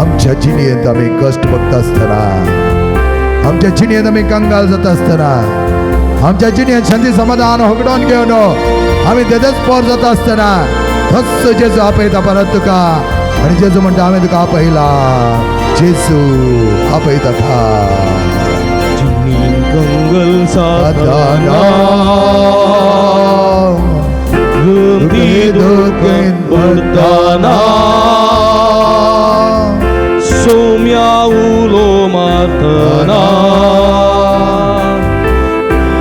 आमच्या जिणेंत आमी कश्ट बघता आसतना, आमच्या जिणेंत आमी कंगाल जाता आसतना, आमच्या जिणेंत शांती समाधान होगडोवन घेवन आमी तेजेच पोर जाता आसतना तस्सो जेजू आपयता परत तुका. आनी जेजू म्हणटा हांवें तुका आपयला, जेजू आपयता. जातना, खंती दुखेन पडटना, सोम्या उलो मारतना,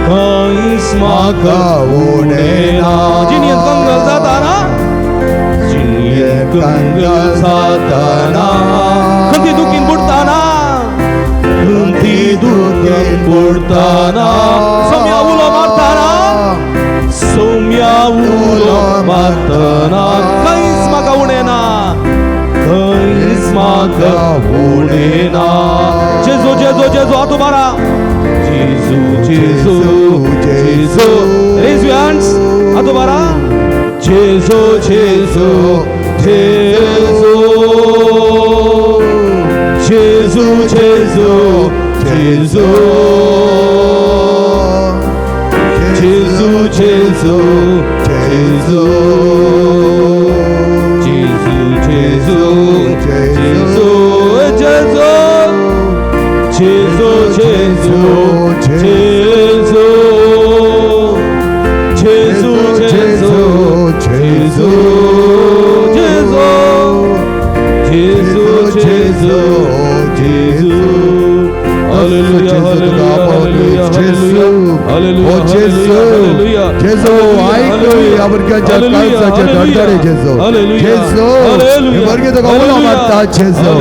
कांयच म्हाका उणें ना. जिणयेंत कंगाल जाताना, जिणयेंत कंगाल जाताना, खंती दुखीन बुडटाना, खंती दुखीन बुडटाना, सोम्या उलो मारताना, सोम्या उलो मारताना, कांयच म्हाका उणें ना, कांयच म्हाका उणें ना. जेजू जेजू जेजू, हात उबारा. जेजू जेजू जेजू, raise your hands, हात उबारा. जेजू जेजू जेजू, जेजू जेजू जेजू, जेजू जेजू जेजू, जेजू जेजू जेजू जेजू, जेजू जेजू जेजू, जेजू जेजू जेजू जेजू, जेजू जेजू जेजू. Hallelujah, hallelujah, hallelujah, hallelujah, ओ जेजू, जेजू, आयक ह्या भुरग्यांच्या काळजाचे धडधडे जेजू. जेजू, हे भुरगे तुका उलो मारता जेजू.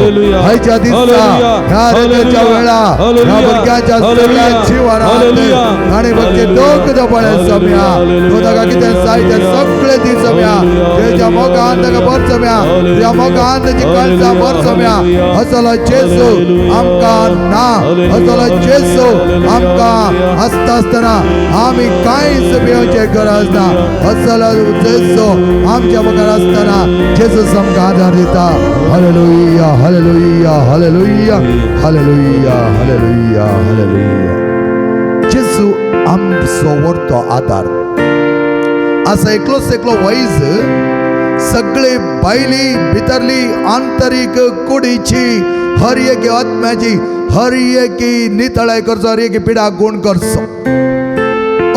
आयच्या दिसा ह्या रेंदेच्या वेळा ह्या भुरग्यांच्या सगळ्या जिवनांत आनी भक्ती दोख पळय सम्या, तूं ताका कितें जाय तें सगळें दी सम्या. तुज्या मोगान ताका भर सम्या, तुज्या मोगान ताची काळजां भर सम्या. असलो जेजू आमकां ना, असलो जेजू आमकां आसता आसतना आमी कांयच भिवचें गरज ना. असलो जेजू आमच्या मुखार आसतना जेजू आमकां आदार दिता. Hallelujah, hallelujah, hallelujah, hallelujah, hallelujah, hallelujah. जेजू आमचो व्हरतो आदार आसा. एकलोच एकलो वैज सगळे बायली भितरली आंतरीक कुडीची हर एकी आत्म्याची हर एकी नितळाय करचो, हर एकी पिडा गुण करचो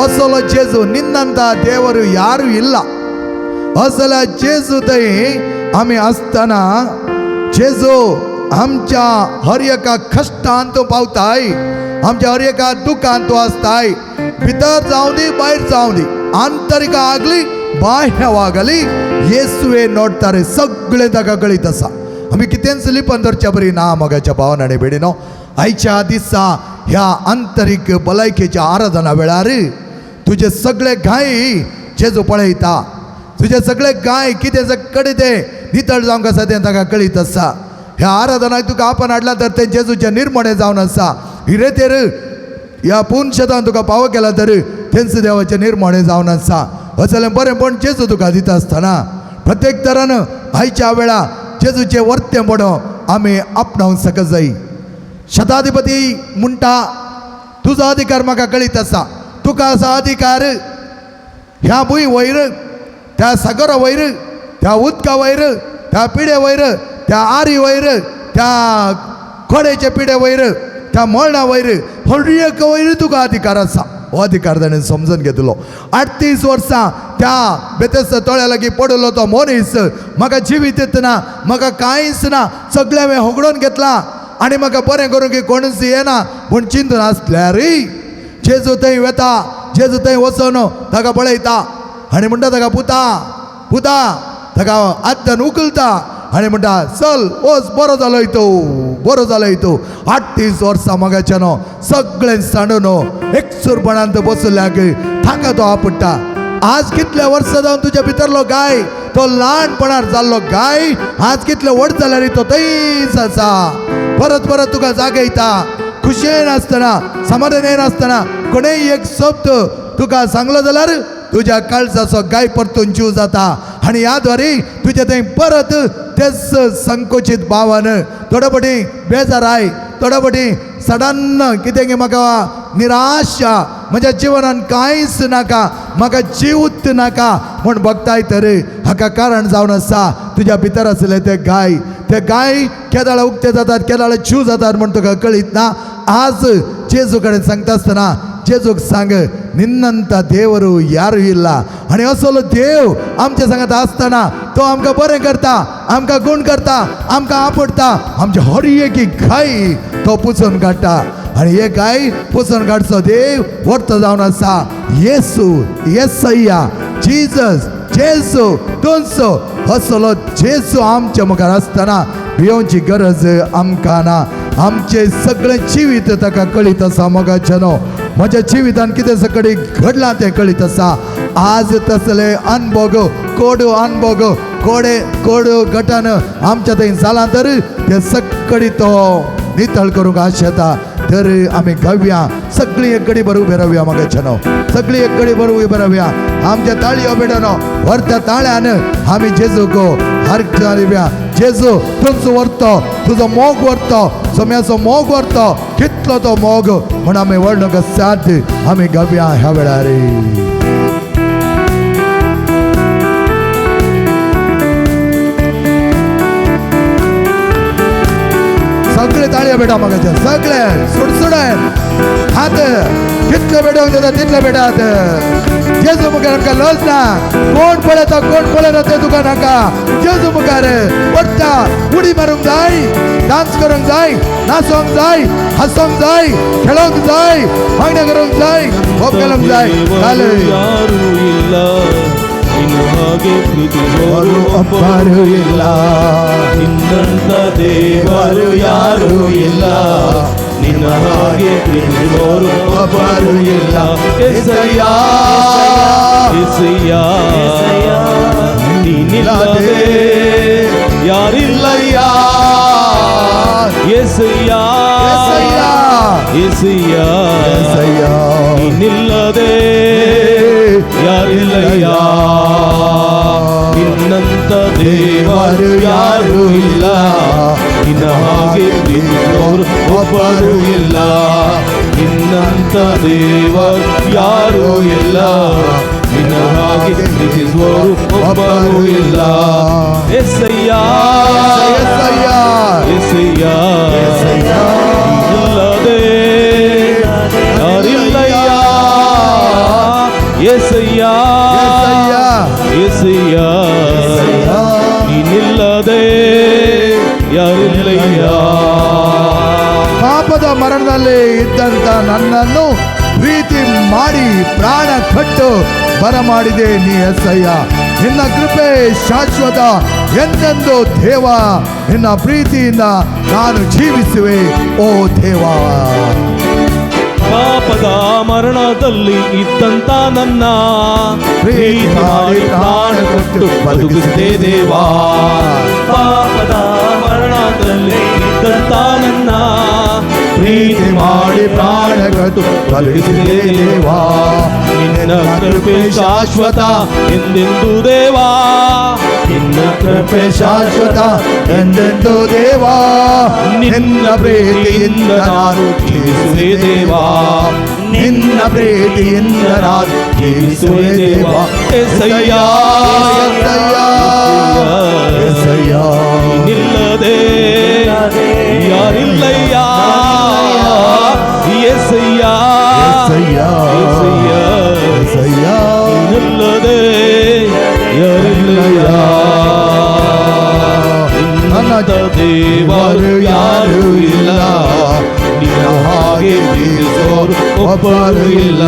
असलो जेजू. ನಿನ್ನಂತ ದೇವರು ಯಾರು ಇಲ್ಲ. असಲ जेजू थंय आमी आसतना जेजू आमच्या हर एका कश्टान तूं पावताय, आमच्या हर एका दुखान तूं आसताय. भितर जावं दी भायर जावं दी, आंतरीक ಆಗಲಿ बाह्यವಾಗಲಿ येसुवे ನೋಡ್ತಾರೆ, सगळे ताका कळीत आसा. आमी कितेंच लिपन धरच्या बरी ना मोगाच्या भावना आनी भयणीनो. आयच्या दिसा ह्या आंतरीक भलायकेच्या आराधना वेळार तुजे सगळे घाय जेजू पळयता, तुजे सगळे गाय कितें कडे तें नितळ जावंक आसा तें ताका कळीत आसा. ह्या आराधनाक तुका आपण हाडला तर तें जेजूचें निर्मणें जावन आसा. हिरेतेर ह्या पुनशतान तुका पावो केला तर तेंच देवाचें निर्मणें जावन आसा. असलें बरेंपण जेजू तुका दिता आसतना प्रत्येक तरान आयच्या वेळा जेजूचें वर्तेंपण आमी आपणावंक शकत जाय. शताधिपती म्हणटा तुजो अधिकार म्हाका कळीत आसा, तुका आसा अधिकार ह्या भूंय वयर, त्या सागरा वयर, त्या उदका वयर, त्या पिडे वयर, त्या आरी वयर, त्या खोड्याच्या पिडे वयर, त्या मळणा वयर, हर एक वयर तुका अधिकार आसा. हो अधिकार ताणें समजून घेतलो. 38 वर्सां त्या बेतस तळ्या लागीं पडलो तो मनीस, म्हाका जिवीत येतना म्हाका कांयच ना, सगळें हांवें होगडून घेतलां आनी म्हाका बरें करूंक कोणूच येना म्हूण चिंतून आसल्यारय जेजू थंय वेता, जेजू थंय वचून ताका पळयता आनी म्हणटा ताका पुता पुता, ताका आत्यान उखलता आनी म्हणटा चल वच, बरो जालो तूं, बरो जालो तूं. 38 वर्सां मोगाच्यान सगळें सांडून एकसूरपणान तो बसल्याक ताका तो आपडटा. आज कितल्या वर्सां जावन तुज्या भितरलो गाय तो ल्हानपणार जाल्लो गाय आज कितले व्हड जाल्यार तो थंयच आसा. परत परत तुका जागयता. खुशयेन आसतना समाधान येनासतना कोणेय एक शब्द तुका सांगलो जाल्यार तुज्या काळजाचो गाय परतून जीव जाता आनी ह्या द्वारे तुज्या थंय परत तेच संकोचीत भावान थोडे फावटी बेजाराय, थोडे फावटी सडन कितें म्हाका निराशा, म्हज्या जिवनान कांयच नाका, म्हाका जीवत नाका म्हूण बगताय तर हाका कारण जावन आसा तुज्या भितर आसले ते गाय. ते गाय केदाळ उक्ते जातात, केदाळ जीव जातात म्हूण तुका कळीत ना. आज जेजू कडेन सांगता आसतना जेजूक सांग निन्नंत देवरू यारू ಇಲ್ಲ. आनी असलो देव आमच्या सांगात आसतना तो आमकां बरें करता, आमकां गुण करता, आमकां आपडटा, आमचे हर एक घाय तो पुसून काडटा. आनी हे गाय पुसून काडचो देव वर्त जावन आसा येसू, येसय्या, जीजस, जेजू तुमचो असलो जेजू आमच्या मुखार आसतना भियोवची गरज आमकां ना. आमचें सगळें जिवीत ताका कळीत आसा. मोगाचें न्हू म्हज्या जिवितान कितें सगळें घडलां तें कळीत आसा. आज तसले अनभोग कोडू अनभोग कोडे कोडू गटान आमच्या थंय जालां तर तें सगळी तो नितळ करूंक आशेता. तर आमी गावया, सगळीं एक कडी बरोबर उबे रावया. मोगाचें न्हू सगळीं एक कडी बरोबर उबे रावया. आमच्या ताळयो बेटनो व्हरत्या ताळ्यान आमी जेजूक हरच्या दिवया. जेजू तुमचो व्हरतो, तुजो मोग व्हरतो, सोम्याचो मोग व्हरतो, कितलो तो मोग म्हण आमी वर्णूंक साथ आमी गावया ह्या वेळार. सगळे ताळयो बेटा म्हाका, सगळे सुडसुडायन हात कितले बेटोवंक जाता तितले बेटात. जेजू मुखार आमकां लज ना. कोण पळयता कोण पळयना तें तुका नाका. जेजू मुखार पडटा, उडी मारूंक जाय, डांस करूंक जाय, नाचोंक जाय, हांसोंक जाय, खेळोंक जाय, मागण्या करूंक जाय, होप घालूंक जाय. ಯಾರೂ ಇಲ್ಲ ನಿನ್ನ ಹಾಗೆ ಪ್ರೀತಿಸೋರು ಒಬ್ಬರು ಇಲ್ಲ, ನಿನ್ನಂತ ದೇವರು ಯಾರೂ ಇಲ್ಲ, ನಿನ್ನ ಹಾಗೆ ಪ್ರೀತಿಸೋರು ಒಬ್ಬರು ಇಲ್ಲ. ಏಸಯ್ಯ, ಏಸಯ್ಯ, ನೀನಿಲ್ಲದೆ ಯಾರಿಲ್ಲಯ್ಯ. ಏಸಯ್ಯ, ಏಸಯ್ಯ, ಏಸಯ್ಯ, ಏಸಯ್ಯ, ನೀನಿಲ್ಲದೆ ಯಾರಿಲ್ಲಯ್ಯ. ನಿನ್ನಂತ ದೇವರು ಯಾರೂ ಇಲ್ಲ, ನಿನ್ನ ಹಾಗೆ ಪ್ರೀತಿಸೋರು ಒಬ್ಬರು ಇಲ್ಲ. ನಿನ್ನಂತ ದೇವರು ಯಾರೂ ಇಲ್ಲ, ನಿನ್ನ ಹಾಗೆ ಪ್ರೀತಿಸುವವರು ಒಬ್ಬರು ಇಲ್ಲ. ಏಸಯ್ಯ, ಏಸಯ್ಯ, ಏಸಯ್ಯ, ಏಸಯ್ಯ, ಇಲ್ಲದೆ ಯಾರಿಲ್ಲಯ್ಯ. ಏಸಯ್ಯ, ಏಸಯ್ಯ, ಏಸಯ್ಯ, ಏಸಯ್ಯ, ನೀನಿಲ್ಲದೆ ಯಾರಿಲ್ಲಯ್ಯ. ಪಾಪದ ಮರಣದಲ್ಲಿ ಇದ್ದಂತ ನನ್ನನ್ನು ಪ್ರೀತಿ ಮಾಡಿ ಪ್ರಾಣ ಕಟ್ಟು ಬರಮಾಡಿದೆ ನೀ ಎಸಯ್ಯ. ನಿನ್ನ ಕೃಪೆ ಶಾಶ್ವತ ಎಂದೆಂದು ದೇವ, ನಿನ್ನ ಪ್ರೀತಿಯಿಂದ ನಾನು ಜೀವಿಸುವೆ ಓ ದೇವ. ಪಾಪದ ಮರಣದಲ್ಲಿ ಇದ್ದಂತ ನನ್ನ ಪ್ರೀತಿ ಮಾಡಿ ಪ್ರಾಣ ಕೊಟ್ಟು ಬದುಕಿಸಿದೆ ದೇವಾ. ಪಾಪದ ಮರಣದಲ್ಲಿ ಇದ್ದಂತ ನನ್ನ ಪ್ರೀತಿ ಮಾಡಿ ಪ್ರಾಣ ಕೊಟ್ಟು ಬದುಕಿಸಿದೆ ದೇವಾ. ನಿನ್ನ ಕೃಪೆ ಶಾಶ್ವತ ಎಂದೆಂದು ದೇವಾ, ನಿನ್ನ ಕೃಪೆ ಶಾಶ್ವತ ಎಂದೆಂದು ದೇವಾ, ನಿನ್ನ ಪ್ರೀತಿಯಿಂದ ನಾನು ಜೀವಿಸುವೆ ದೇವಾ, ನಿನ್ನ ಪ್ರೀತಿಯಿಂದ ನಾನು ಜೀವಿಸುವೆ ದೇವಾ. ಏಸಯ್ಯ, ಏಸಯ್ಯ, ಏಸಯ್ಯ, ನಿಲ್ಲದೆ ಯಾರಿಲ್ಲಯ್ಯ. ಏಸಯ್ಯ, ಏಸಯ್ಯ, ಏಸಯ್ಯ, ಏಸಯ್ಯ, ನಿಲ್ಲದೆ ಯಾರಿಲ್ಲಯ್ಯ. ನನ್ನ ದೇವರು ಯಾರೂ ಇಲ್ಲ, ನಿನ್ನ ಹಾಗೆ ಪ್ರೀತಿಸೋರು ಒಬ್ಬರು ಇಲ್ಲ.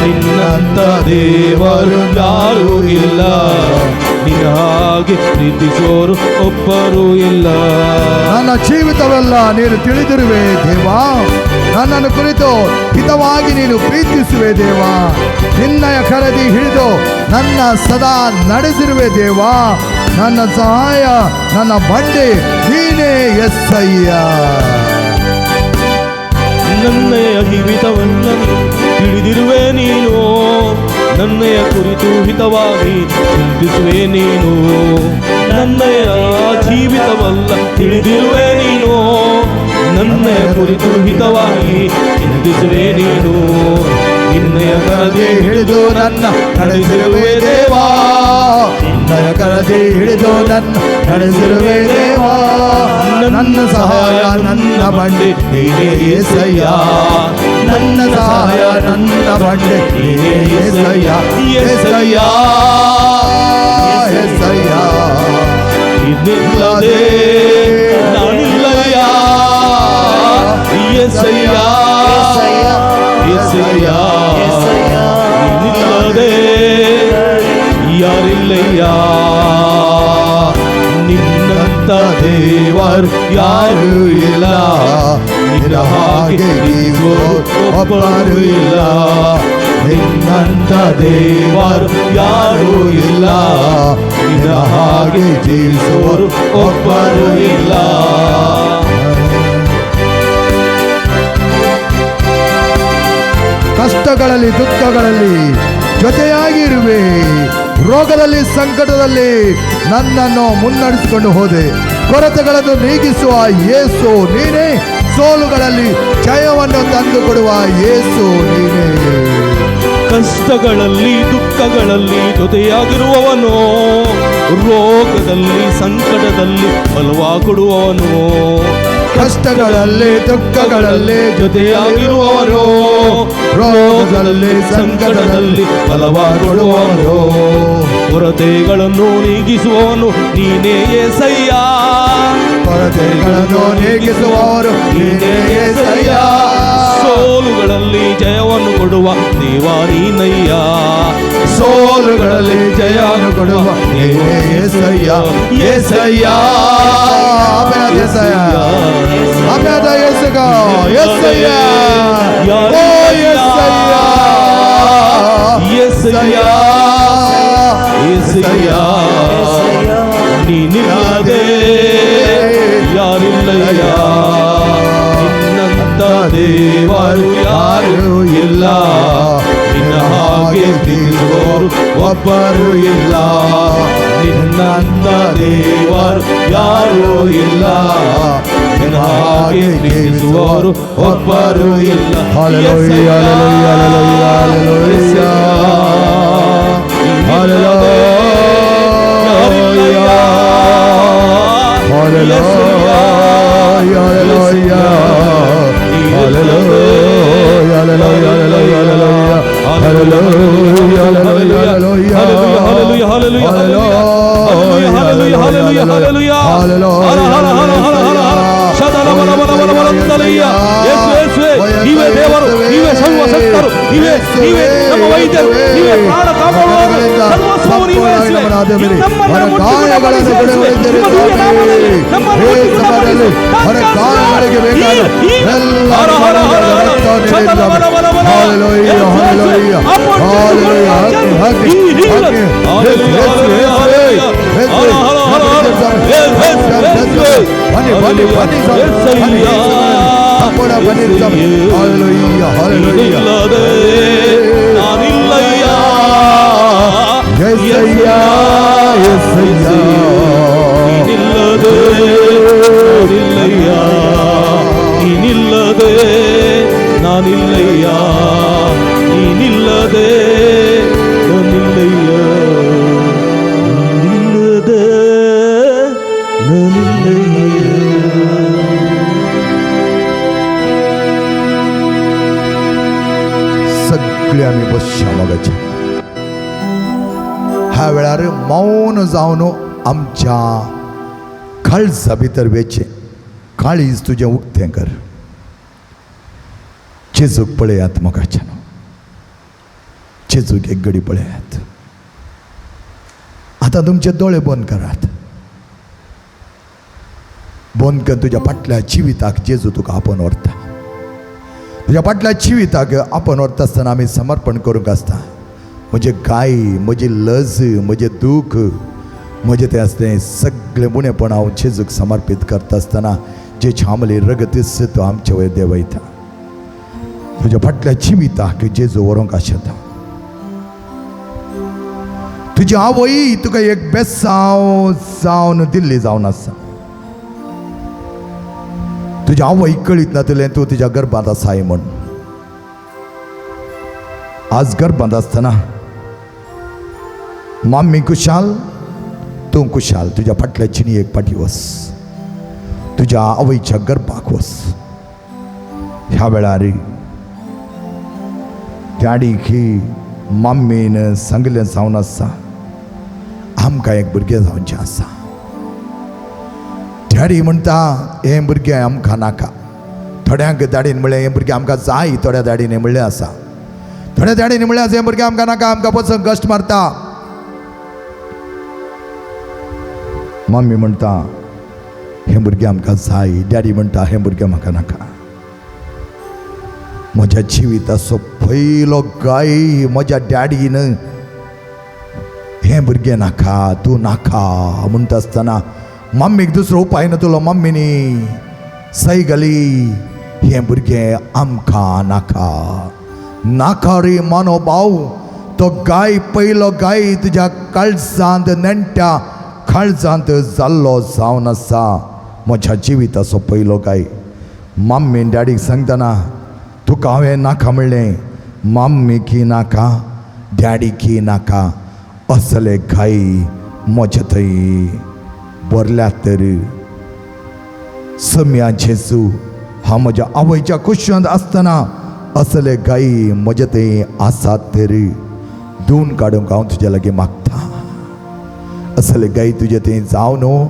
ನಿನ್ನಂತ ದೇವರು ಯಾರೂ ಇಲ್ಲ, ನಿನ್ನ ಹಾಗೆ ಪ್ರೀತಿಸೋರು ಒಬ್ಬರು ಇಲ್ಲ. ನನ್ನ ಜೀವಿತವೆಲ್ಲ ನೀನು ತಿಳಿದಿರುವೆ ದೇವಾ, ನನ್ನನ್ನು ಕುರಿತು ಹಿತವಾಗಿ ನೀನು ಪ್ರೀತಿಸುವೆ ದೇವಾ. ನಿನ್ನಯ ಕರದಿ ಹಿಡಿದು ನನ್ನ ಸದಾ ನಡೆಸಿರುವೆ ದೇವಾ. ನನ್ನ ಸಹಾಯ, ನನ್ನ ಬಂಡೆ ನೀನೇ ಎಸ್ಸಯ್ಯ. ನನ್ನಯ ಜೀವಿತವನ್ನ ತಿಳಿದಿರುವೆ ನೀನು, ನನ್ನಯ ಕುರಿತು ಹಿತವಾಗಿ ಚಿಂತಿಸುವೆ ನೀನು. ನನ್ನಯ ಜೀವಿತವಲ್ಲ ತಿಳಿದಿರುವೆ ನೀನು, ನನ್ನಯ ಕುರಿತು ಹಿತವಾಗಿ ಚಿಂತಿಸುವೆ ನೀನು. ನಿನ್ನಯ ಕರದಿ ಹಿಡಿದು ನನ್ನ ನಡೆಸಿರುವೆ ದೇವಾ, ನಿನ್ನಯ ಕರದಿ ಹಿಡಿದು ನನ್ನ ನಡೆಸಿರುವೆ ದೇವಾ. ನನ್ನ ಸಹಾಯ, ನನ್ನ ಬಂಡೆ ನೀನೇ ಏಸಯ್ಯ. ನನ್ನ ಸಹಾಯ ನನ್ನ ಬಂಡೆ ನೀನೇ ಯೇಸಯ್ಯ, ಯೇಸಯ್ಯ, ಯೇಸಯ್ಯ. ನೀನಿಲ್ಲದೆ ನಾನಿಲ್ಲಯ್ಯ ಯೇಸಯ್ಯ, ಯೇಸಯ್ಯ. ನೀನಿಲ್ಲದೆ ಯಾರಿಲ್ಲಯ್ಯ, ನಿನ್ನಂತ ದೇವರು ಯಾರೂ ಇಲ್ಲ, ನಿನ್ನ ಹಾಗೆ ನೀವು ಒಬ್ಬರು ಇಲ್ಲ, ನಿನ್ನಂತ ದೇವರು ಯಾರೂ ಇಲ್ಲ, ನಿನ್ನ ಹಾಗೆ ಜೀವಿಸುವರು ಒಬ್ಬರು ಇಲ್ಲ. ಕಷ್ಟಗಳಲ್ಲಿ ದುಃಖಗಳಲ್ಲಿ ಜೊತೆಯಾಗಿರುವೆ, ರೋಗದಲ್ಲಿ ಸಂಕಟದಲ್ಲಿ ನನ್ನನ್ನು ಮುನ್ನಡೆಸಿಕೊಂಡು ಹೋದೆ, ಕೊರತೆಗಳನ್ನು ನೀಗಿಸುವ ಯೇಸು ನೀನೇ, ಸೋಲುಗಳಲ್ಲಿ ಜಯವನ್ನು ತಂದುಕೊಡುವ ಯೇಸು ನೀನೇ. ಕಷ್ಟಗಳಲ್ಲಿ ದುಃಖಗಳಲ್ಲಿ ಜೊತೆಯಾಗಿರುವವನು, ರೋಗದಲ್ಲಿ ಸಂಕಟದಲ್ಲಿ ಬಲವಾಕೊಡುವವನು, ಕಷ್ಟಗಳಲ್ಲಿ ದುಃಖಗಳಲ್ಲಿ ಜೊತೆಯಾಗಿರುವವನು, ರೋಗದಲ್ಲಿ ಸಂಕಟದಲ್ಲಿ ಬಲವಾಕೊಡುವವನು, ಕೊರತೆಗಳನ್ನು ನೀಗಿಸುವವನು ನೀನೇ ಯೇಸಯ್ಯ, ಕೊರತೆಗಳನ್ನು ನೀಗಿಸುವವರು ನೀನೇ ಯೇಸಯ್ಯ, ಸೋಲುಗಳಲ್ಲಿ ಜಯವನ್ನು ಕೊಡುವ ದೇವ ನೀನಯ್ಯ, ಸೋಲುಗಳಲ್ಲಿ ಜಯವನ್ನು ಕೊಡುವ ನೀನೇ ಯೇಸಯ್ಯ, ಯೇಸಯ್ಯ. ಆಮೆನ್ ಯೇಸಯ್ಯ, ಆಮೆನ್ ಯೇಸುಗ, ಯೇಸಯ್ಯ, ಓ ಯೇಸಯ್ಯ, ಯೇಸಯ್ಯ, ಯೇಸಯ್ಯ. ನೀನಿಲ್ಲದೆ ಯಾರಿಲ್ಲಯ್ಯ, ನಿನ್ನಂತ ದೇವರು ಯಾರೂ ಇಲ್ಲ, ನಿನ್ನ ಹಾಗೆ ಪ್ರೀತಿಸುವವರು ಒಬ್ಬರು ಇಲ್ಲ, ನಿನ್ನಂತ ದೇವರು ಯಾರೂ ಇಲ್ಲ, ನಿನ್ನ ಹಾಗೆ ಪ್ರೀತಿಸುವವರು ಒಬ್ಬರು ಇಲ್ಲ. Hallelujah, hallelujah, hallelujah, hallelujah. Hallelujah, hallelujah, hallelujah, hallelujah, hallelujah, hallelujah, hallelujah, hallelujah, hallelujah, hallelujah, ಯೇಸುವೇ, ನೀವೇ ದೇವರು, ನೀವೇ ಸರ್ವಶಕ್ತರು, ನೀವೇ ನೀವೇ ನಮ್ಮ ವೈದ್ಯರು, ನೀವೇ ಪ್ರಾಣ ಕಾಪಾಡುವವರು, ಸರ್ವಸ್ವವು ನೀವೇ ಯೇಸುವೇ. ನೀವು ನಮ್ಮನ್ನು ಮುಟ್ಟಿಕೊಂಡು ಯೇಸುವೇ, ನಿಮ್ಮ ದಿವ್ಯ ನಾಮದಲ್ಲಿ ನಮ್ಮನ್ನು ಮುಟ್ಟಿಕೊಂಡು ಹರ ಹರ ಹರ ಹರ ಶತಲ ಬಲ ಬಲ ಬಲ. ಬನ್ನಿ ಬನ್ನಿ ಬನ್ನಿ ಬನ್ನಿ ಬನ್ನಿ. Hallelujah, hallelujah. ನೀನಿಲ್ಲದೆ ನಾನಿಲ್ಲಯ್ಯ, ಯೇಸಯ್ಯ, ಯೇಸಯ್ಯ. ನೀನಿಲ್ಲದೆ ನಾನಿಲ್ಲಯ್ಯ, ನೀನಿಲ್ಲದೆ ನಾನಿಲ್ಲಯ್ಯ, ನೀನಿಲ್ಲದೆ ನಾನಿಲ್ಲಯ್ಯ, ನೀನಿಲ್ಲದೆ ನಾನಿಲ್ಲಯ್ಯ. सगळे आमी बसया मोगाचे ह्या वेळार मौन जावन आमच्या काळजा भितर वेचें काळीज तुजें उक्तें कर. जेजूक पळयात मोगाच्यान, जेजूक एक घडी पळयात. आतां तुमचे दोळे बंद करात. बंद कर तुज्या फाटल्या जिविताक जेजू तुका आपोवन व्हरता. तुज्या फाटल्या जिविताक आपोवन व्हरता आसतना आमी समर्पण करूंक आसता. म्हजे गाय, म्हजी लज, म्हजें दूख, म्हजें तें आसलें सगळें उणेपण हांव जेजूक समर्पीत करता आसतना जे छामली रगतीच तो आमचे वयर देंवयता. तुज्या फाटल्या जिविताक जेजू व्हरूंक आशेता. तुजी आवय तुका एक बेसांव जावन दिल्ली जावन आसा. तुजी आवय कळीत नातलें तूं तुज्या गर्भांत आसाय म्हूण. आज गर्भांत आसतना माम्मी कुशाल, तूं कुशाल. तुज्या फाटल्या जिणयेक फाटी वच, तुज्या आवयच्या गर्भाक वच. ह्या वेळार डॅडीक मम्मीन सांगलें जावन आसा, आमकां एक भुरगें जावचें आसा. डॅडी म्हणटा हें भुरगें आमकां नाका. थोड्यांक डॅडीन म्हणलें हें भुरगें आमकां जाय, थोड्या डॅडीन म्हणलें आसा, थोड्या डॅडीन म्हणलें आसा हें भुरगें आमकां नाका, आमकां पसून कश्ट मारता. मम्मी म्हणटा हें भुरगें आमकां जाय, डॅडी म्हणटा हें भुरगें म्हाका नाका. म्हज्या जिविताचो पयलो गाय म्हज्या डॅडीन हें भुरगें नाका, तूं नाका म्हणटा आसतना मम्मीक दुसरो उपाय नातलो. मम्मीनी सही घाली हें भुरगें आमकां नाका. नाका रे मानो भाव, तो गाय पयलो गाय तुज्या काळजांत नेण्ट्या काळजांत जाल्लो जावन आसा. म्हज्या जिविताचो पयलो गाय. मम्मीन डॅडीक सांगतना तुका हांवें नाका म्हणलें, मम्मी की नाका, डॅडी की नाका, असले गाय म्हजे थंय भरल्यात तर. सम्या जेजू हांव म्हज्या आवयच्या कुशांत आसतना असले गाय म्हजे थंय आसात तर धुवन काडूंक हांव तुज्या लागीं मागता. असले गाय तुजे थंय जावं न्हू,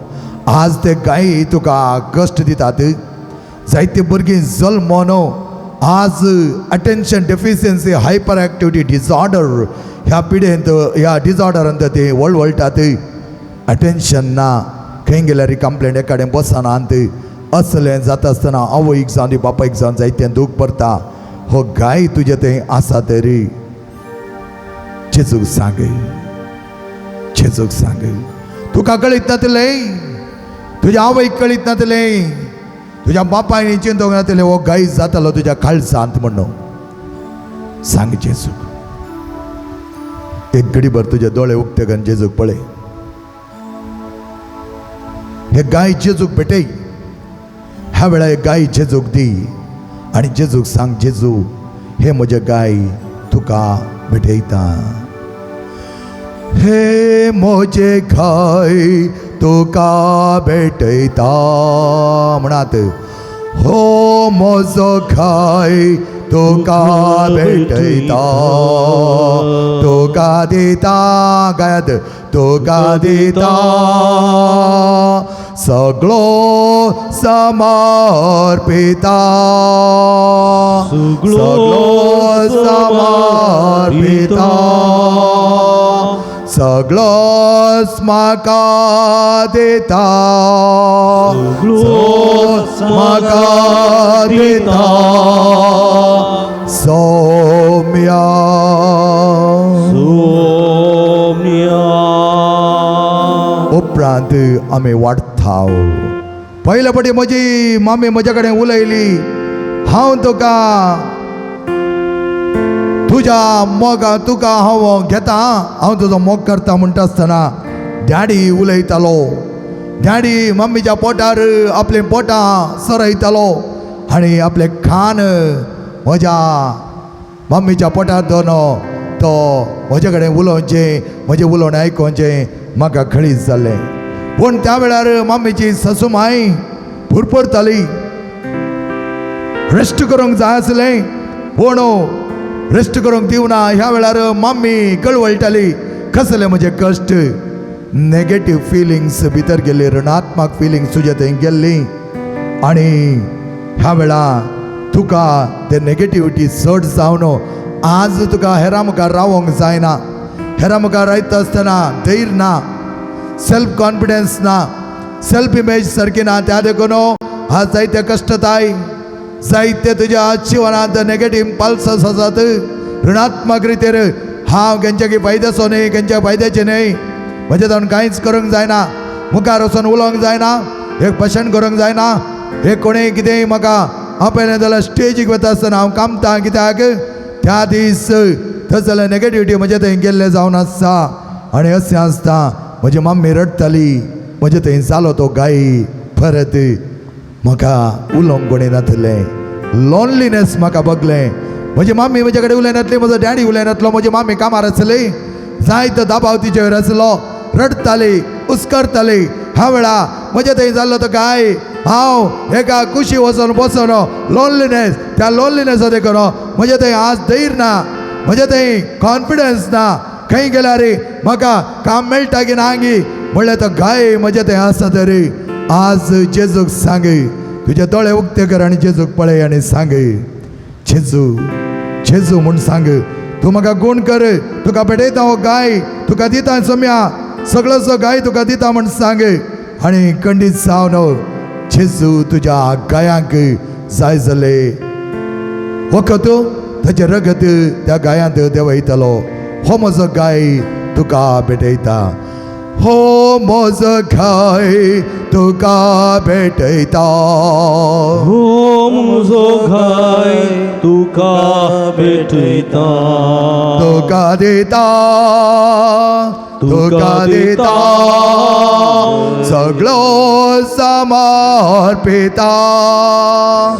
आज ते गाय तुका कश्ट दितात. जायते भुरगीं जल्मो न्हू आज attention deficiency hyper activity disorder ह्या पिडेंत ह्या डिसऑर्डरांत ते वळवळटात. अटेन्शन ना, खंय गेल्यार कंप्लेंट एक कडेन बसना. असलें जाता आसतना आवयक जावं दी बापायक जावन जायतें दूख पडटा. हो गाय तुजें थंय आसा तरी जेजूक सांग, जेजूक सांग. तुका कळीत नातलें, तुज्या आवयक कळीत नातलें, तुज्या बापायन चिंतूंक नातलें हो गाय जातालो तुज्या काळजांत म्हणून. सांग जेजूक. एक घडीभर तुजे दोळे उक्ते करून जेजूक पळय. हे गाय जेजूक भेटय. ह्या वेळार गाय जेजूक दी आनी जेजूक सांग, जेजू हे म्हजे गाय तुका भेटयता. हे म्हजे गाय तुका भेटयता म्हणात. हो म्हजो गाय तुका भेटयता, तुका दिता गायात, तुका दिता सगळो समर्पिता, सगळो समर्पिता, सगळोच म्हाका दिता, सगळोच म्हाका दिता. सौम्या सोम्या. उपरांत आमी वाडटाव. पयले फावटी म्हजी मामी म्हज्या कडेन उलयली, हांव तुका तुज्या मोगा तुका हांव घेता, हांव तुजो मोग करता म्हणटा आसतना डॅडी उलयतालो. डॅडी मम्मीच्या पोटार आपलीं पोटां सरयतालो आनी आपलें खाण म्हज्या मम्मीच्या पोटार दवरून तो म्हजे कडेन उलोवचें, म्हजें उलोवणें आयकोवचें म्हाका खळीच जालें. पूण त्या वेळार मम्मीची ससुमाय पुरपुरताली, रेस्ट करूंक जाय आसलें पूण रेस्ट करूंक दिवना. ह्या वेळार मम्मी कळवळटाली, कसले म्हजे कश्ट, नेगेटीव फिलिंग्स भितर गेल्ली, ऋणात्मक फिलिंग्स तुजे थंय गेल्ली आनी ह्या वेळा तुका ते नेगेटिविटी चड जावन आज तुका हेरा मुखार रावोंक जायना. हेरा मुखार रायता आसतना धैर्य ना, सेल्फ कॉन्फिडन्स ना, सेल्फ इमेज सारकी ना. त्या देखून आज जायते कश्टताय, जायते तुज्या जिवनांत नेगेटीव इम्पल्सस आसात, ऋणात्मक रितीर हांव खंयच्या फायद्याचो न्हय, खंयच्या फायद्याचें न्हय, म्हजें जावन कांयच करूंक जायना, मुखार वचून उलोवंक जायना, एक भाशण करूंक जायना, एक कोणें कितेंय म्हाका आपयलें जाल्यार स्टेजीक वता आसतना हांव कामतां, कित्याक त्या दीस थंय नेगेटिविटी म्हजे थंय गेल्लें जावन आसता. आनी अशें आसता म्हजी मम्मी रडटाली, म्हजे थंय जालो तो गाय परत म्हाका उलोवंक कोणें नातलें, लोनलीनेस म्हाका बगलें. म्हजी मम्मी म्हजे कडेन उलयनातली, म्हजो डॅडी उलयनातलो, म्हजी मम्मी कामार आसली, जायतो दबाव तिचेर आसलो, रडटाली, उस्करताली. ह्या वेळा म्हजे थंय जाल्लो तो गाय हांव एका कुशी वचोन बसोन लोनलीनेस, त्या लोनलीनेसा देखून म्हजे थंय आज धैर्य ना. म्हजे थंय कॉन्फिडन्स ना, खंय गेल्यार म्हाका काम मेळटा की ना गी म्हणल्यार तो गाय म्हजे थंय आसा तरी आज जेजूक सांग, तुजे दोळे उक्ते कर आनी जेजूक पळय आनी सांग, जेजू जेजू म्हूण सांग, तूं म्हाका गुण कर, तुका भेटयता हो गाय, तुका दिता सोम्या सगळोसो गाय तुका दिता म्हूण सांग. आनी खंडीत जावन जेजू तुज्या गायांक जाय जाले वखद ताचें रगत त्या गायांत देंवयतलो. हो म्हजो गाय तुका भेटयता, हो म्हजो गाय तुका भेटयता, हो म्हजो घाय तुका भेटयता, तुका दिता, तुका दिता, सगळो समर्पिता,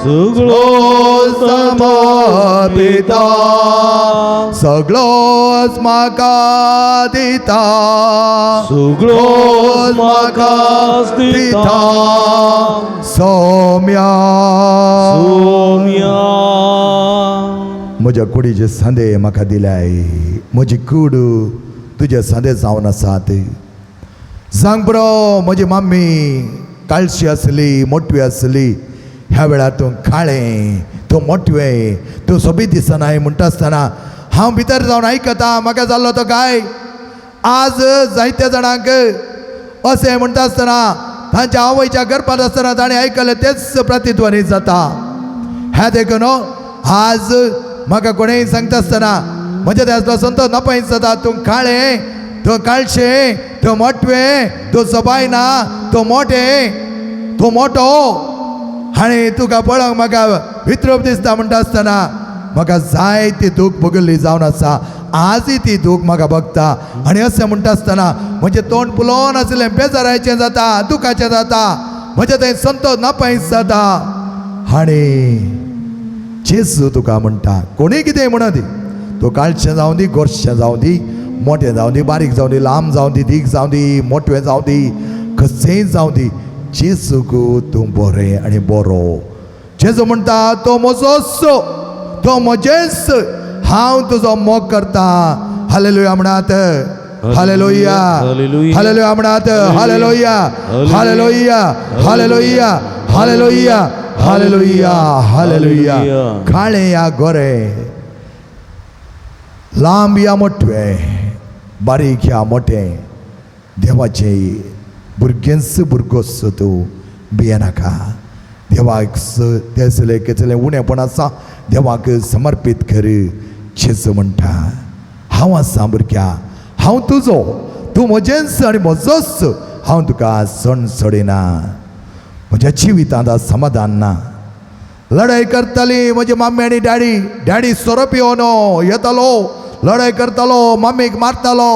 सगळो समर्पिता, सगळोच म्हाका दिता, सगळोच म्हाका दिता, सोम्या सोम्या. म्हज्या कुडीचे सांदे म्हाका दिल्याय, म्हजी कूड तुजे सांदे जावन आसात. सांग पुरो म्हजी मम्मी काळशी आसली, मोटवी आसली, ह्या वेळार तूं काळें, तूं मोटवें, तूं सोबीत दिसनाय म्हणटा आसतना हांव भितर जावन आयकता म्हाका जाल्लो तो गाय. आज जायत्या जाणांक अशें म्हणटा आसतना तांच्या आवयच्या गर्भात आसतना ताणें आयकलें तेच प्रतिध्वनी जाता. ह्या देखून आज म्हाका कोणेंय सांगता आसतना म्हज्या ते आसलो संतो नपायच जाता, तूं काळें, तूं काळशें, तूं मोटवें, तूं सोबाय ना, तूं मोटें, तूं मोटो आनी तुका पळोवंक म्हाका विद्रूप दिसता म्हणटा आसतना म्हाका जायती दूख भोगिल्ली जावन आसा. आजय ती दूख म्हाका भोगता. आनी अशें म्हणटा आसतना म्हजें तोंड पुलोवन आसलें, बेजाराचें जाता, दुखाचें जाता, म्हजें थंय संतोष नपायच जाता. आनी जेजू तुका म्हणटा, कोणूय कितेंय म्हणा दी, तूं काळशें जावं दी, गोरशें जावं दी, मोटें जावं दी, बारीक जावं दी, लांब जावं दी, दीक जावं दी, मोटवें जावं दी, कशेंय जावं दी, जेजूक तूं बरें आनी बरो. जेजू म्हणटा तो म्हजोच, तो म्हजेच, हांव तुजो मोग करता. हालेलुया म्हणात, हालेलुया, हालेलुया म्हणात, hallelujah, hallelujah, hallelujah, hallelujah, hallelujah, hallelujah. काळें या गोरें, लांब या मोटवें, बारीक या मोटें, देवाचें भुरगेंच भुरगोच तूं भियेनाका. देवाक तेसले केसलें उणेपण आसा देवाक समर्पीत कर. जेजू म्हणटा हांव आसा भुरग्या, हांव तुजो, तूं म्हजेंच आनी म्हजोच, हांव तुका सण सोडिना. म्हज्या जिवितांत आज समाधान ना. लढाई करताली म्हजी मम्मी आनी डॅडी, डॅडी सोरो पिवन येतालो, लढाई करतालो, मम्मीक मारतालो.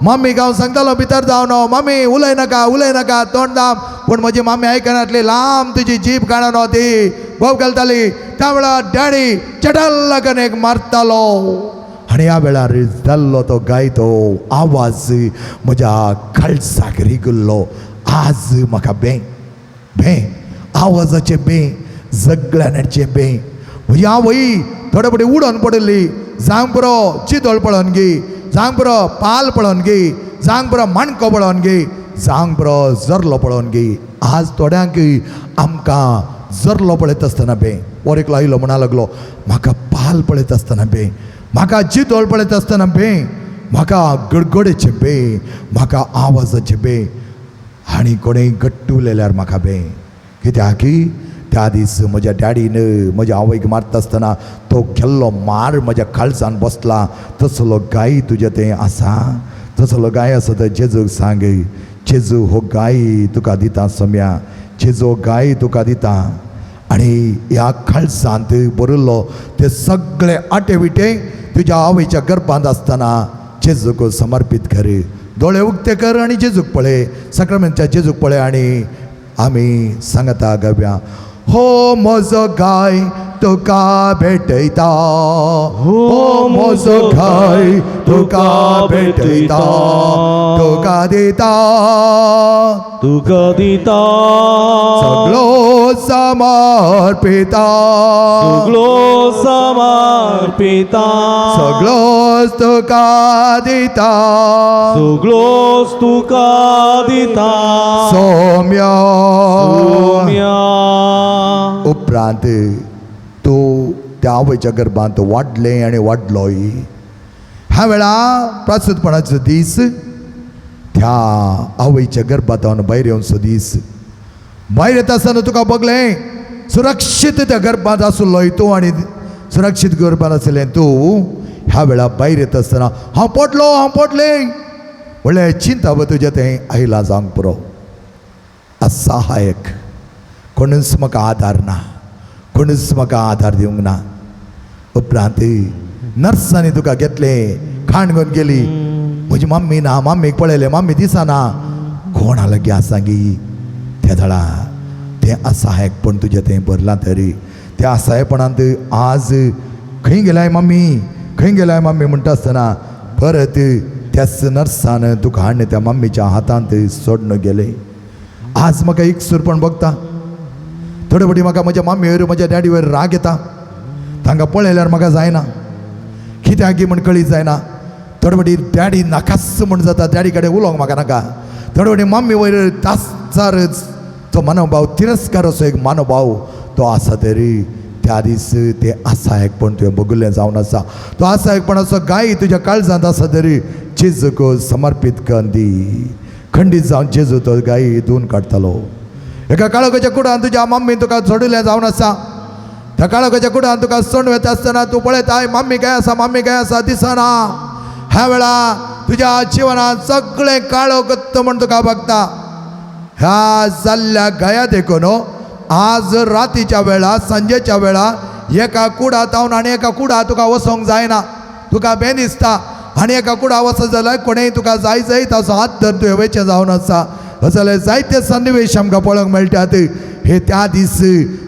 मम्मीक हांव सांगतालो भितर जावन, मम्मी उलय नाका, उलय नाका, तोंड दाम. पूण म्हजी मम्मी आयकनातली, लांब तुजी जीप काडून ती बोब घालताली. त्या वेळार डॅडी चटल करून एक मारतालो. आनी ह्या वेळार जाल्लो तो गायतो आवाज म्हज्या काळजाक रिगुल्लो. आज म्हाका बें बें आवाजाचें बें, सगळ्यांचें बें. म्हजी आवय थोडे फावटी उडोन पडिल्ली, जावंक पुरो चितोळ पळोवन गी, जावंक पुरो पाल पळोवन गी, जावंक पुरो माणको पळोवन गी, जावंक पुरो जरलो पळोवन गी. आज थोड्यांक आमकां जरलो पळयता आसतना बें. वर एकलो आयलो म्हणा लागलो, म्हाका पाल पळयता आसतना बें, म्हाका चितोळ पळयता आसतना बें, म्हाका गडगडेचें बें, म्हाका आवाजाचें बें. आनी कोणेंय घट्ट उलयल्यार म्हाका बें. कित्याक त्या दीस म्हज्या डॅडीन म्हज्या आवयक मारता आसतना तो केल्लो मार म्हज्या काळजान बसला. तसलो गाय तुजें तें आसा, तसलो गाय आसा तर जेजूक सांग, जेजू हो गाय तुका दिता सोम्या, जेजू हो गाय तुका दिता. आनी ह्या काळजांत बरयल्लो ते सगळे आटे विटे तुज्या आवयच्या गर्भांत आसतना जेजूक समर्पीत कर. दोळे उक्ते कर आनी जेजूक पळय, साक्रामेंतच्या जेजूक पळय. आनी आमी सांगता गावया, हो म्हजो गाय तुका भेटयता, हो म्हजो गाय तुका भेटयता, तुका दिता, तुका दिता, सगळो समर्पिता, सगळो समर्पिता, समर्पिता, सगळोच तुका दिता, सगळोच तुका दिता. सौम्या. सोम्या. उपरांत तूं त्या आवयच्या गर्भांत वाडलें आनी वाडलोय. ह्या वेळा प्रासुतपणाचो दीस, त्या आवयच्या गर्भांत भायर येवचो दीस. भायर येता आसतना तुका बगलें सुरक्षीत त्या गर्भांत आसलोय तूं आनी सुरक्षीत गर्भांत आसलें तूं. ह्या वेळा भायर येता आसतना हांव पडलो, हांव पडलें म्हणल्यार चिंता तुजें तें आयलां जावंक पुरो. असहायक, कोणूच म्हाका आदार ना, कोणूच म्हाका आदार दिवंक ना. उपरांत नर्सांनी तुका घेतलें, खाण घेवन गेली. म्हजी मम्मी ना, मम्मीक पळयलें, मम्मी दिसना, कोणा लागीं आसा गी त्या दळा तें असहायकपण तुजें तें भरलां तरी त्या असहायपणांत आज खंय गेलाय मम्मी, खंय गेलाय मम्मी म्हणटा आसतना परत त्याच नर्सान तुका हाडून त्या मम्मीच्या हातांत सोडून गेलें. आज म्हाका एक सुरपण बघता, थोडे फावटी म्हाका म्हज्या माम्मीवयर म्हज्या डॅडीवयर राग येता. तांकां पळयल्यार म्हाका जायना, कित्याक की म्हण कळीत जायना. थोडे फावटी डॅडी नाकाच म्हण जाता, डॅडी कडेन उलोवंक म्हाका नाका. थोडे फावटी मम्मी वयर तासार तो मनोभाव, तिरस्कार असो एक मनोभाव तो आसा तरी त्या दीस ते असहायकपण तुवें भोगल्लें जावन आसा. तो असहायकपणाचो गाय तुज्या काळजांत आसा तरी जेजूक समर्पीत करून दी. खंडीत जावन जेजू तो गाय धुवन काडटालो. एका काळोखाच्या कुडान तुज्या मम्मीन तुका सोडिल्लें जावन आसा. त्या काळोखाच्या कुडान तुका सोडून वता आसतना तूं पळयताय मम्मी काय आसा, मम्मी काय आसा दिसना. ह्या वेळा तुज्या जिवनांत सगळें काळोख म्हण तुका बघता. ह्या जाल्ल्या गया देखून आज रातीच्या वेळा, सांजेच्या वेळा एका कुडा तावन आनी एका कुडा तुका वचोंक जायना, तुका बेन दिसता आनी एका कुडा वचत जाल्यार कोणेय तुका जाय जाय ताचो हात धरून तुवें वयचें जावन आसा. जाल्यार जायते सन्निवेश आमकां पळोवंक मेळटात. हे त्या दीस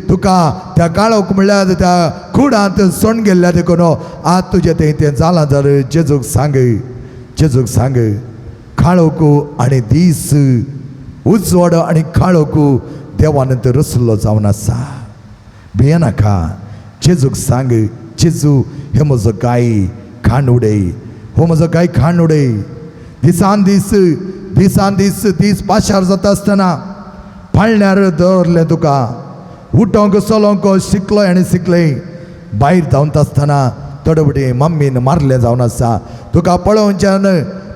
तुका त्या काळोख म्हणल्यार त्या कुडांत सोण गेल्ल्या देखून आज तुजें तें तें जालां जाल्यार जेजूक सांग, जेजूक सांग. काळोख आनी दीस, उजवाड आनी काळोख देवान तर रसलो जावन आसा. भियेनाका, जेजूक सांग. जेजू हे म्हजो गाय खाण उडय, हो म्हजो गाय खाण उडय. दिसान दीस, दिसान दीस, दीस पाशार जाता आसतना पाळण्यार दवरलें तुका. उठोंक चलोंक शिकलो आनी शिकलें. भायर धांवता आसतना थोडे फावटी मम्मीन मारलें जावन आसा. तुका पळोवच्यान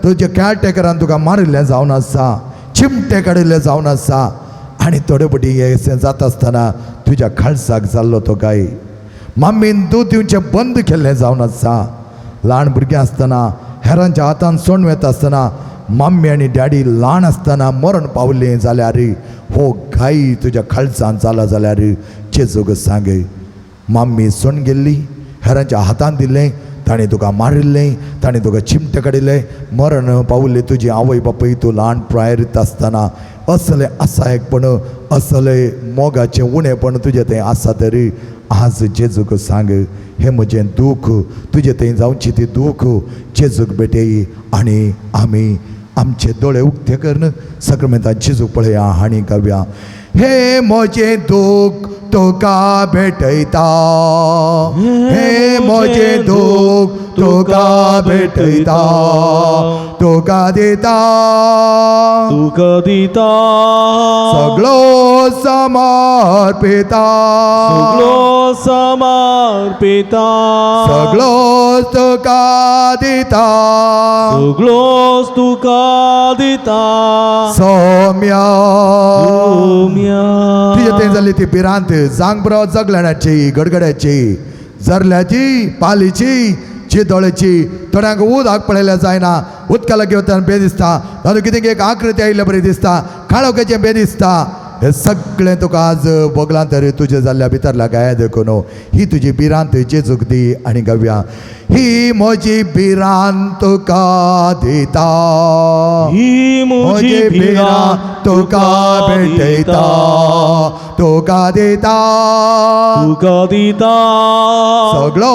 तुज्या केअरटेकरान तुका मारिल्लें जावन आसा, चिमटे काडिल्लें जावन आसा. आनी थोडे फावटी हें जाता आसतना तुज्या खाळसाक जाल्लो तो गाय. मम्मीन दूद दिवचें बंद केल्लें जावन आसा. ल्हान भुरगें आसतना हेरांच्या हातान सोंड वता आसतना मम्मी आनी डॅडी ल्हान आसतना मरण पावलें जाल्यार हो गाय तुज्या खाळसान जाला जाल्यार जेजूक सांग. मम्मी सोंड गेल्ली, हेरांच्या हातान दिल्लें, ताणें तुका मारिल्लें, ताणें तुका चिमटे काडिल्लें, मरण पावल्लें तुजी आवय बापूय तूं ल्हान प्रायरीत आसतना. असलें असहायकपण, असलें मोगाचें उणेपण तुजें तें आसा तरी आज जेजूक सांग. हें म्हजें दूख, तुजें थंय जावची ती दूख जेजूक भेटय आनी आमी आमचे दोळे उक्ते करून सक्रमेंतान जेजूक पळया आनी गावया. हे म्हजें दूख तुका भेटयता, हे म्हजें दूख तुका भेटयता, तुका दिता, तुका दिता, सगळो समर्पिता, सगळो समर्पिता, सगळो तुका दिता, सगळोच तुका दिता. सौम्या. सोम्या. तुजे थंय जाल्ली ती भिरांत जांगब्रो जगल्याची, गडगड्याची, जरल्याची, पालीची, चितोळेची. थोड्यांक उदक पळयल्यार जायना, उदका लागीं वतना बे दिसता, तातूंत कितें एक आकृती आयिल्ले बरी दिसता, काळोखाचें बे दिसता. हे सगळें तुका आज भोगलां तरी तुजें जाल्ल्या भितरल्या गाया देखून ही तुजी भिरांत जेजूक दी आनी गावया. ही म्हजी भिरांत तुका दिता, ही म्हजी भिरांत तुका भेटयता, तुका दिता, तुका दिता, सगळो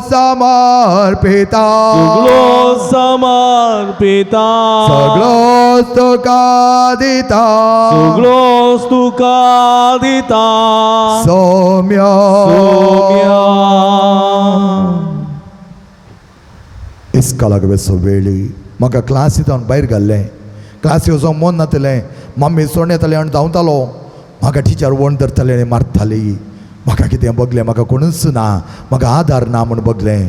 समर्पिता, सगळो समर्पिता, सगळो तुका दिता, सगळोच तुका दिता. सौम्या. सोम्या. इस्कॉलाक वेसो वेळ म्हाका क्लासी जावन भायर घाल्लें. क्लासी वचोंक मन नातलें. मम्मी सोण येताली आनी धांवतालो. म्हाका टिचर वण धरताली आनी मारताली. म्हाका कितें बगलें, म्हाका कोणूच ना, म्हाका आदार ना म्हूण बगलें.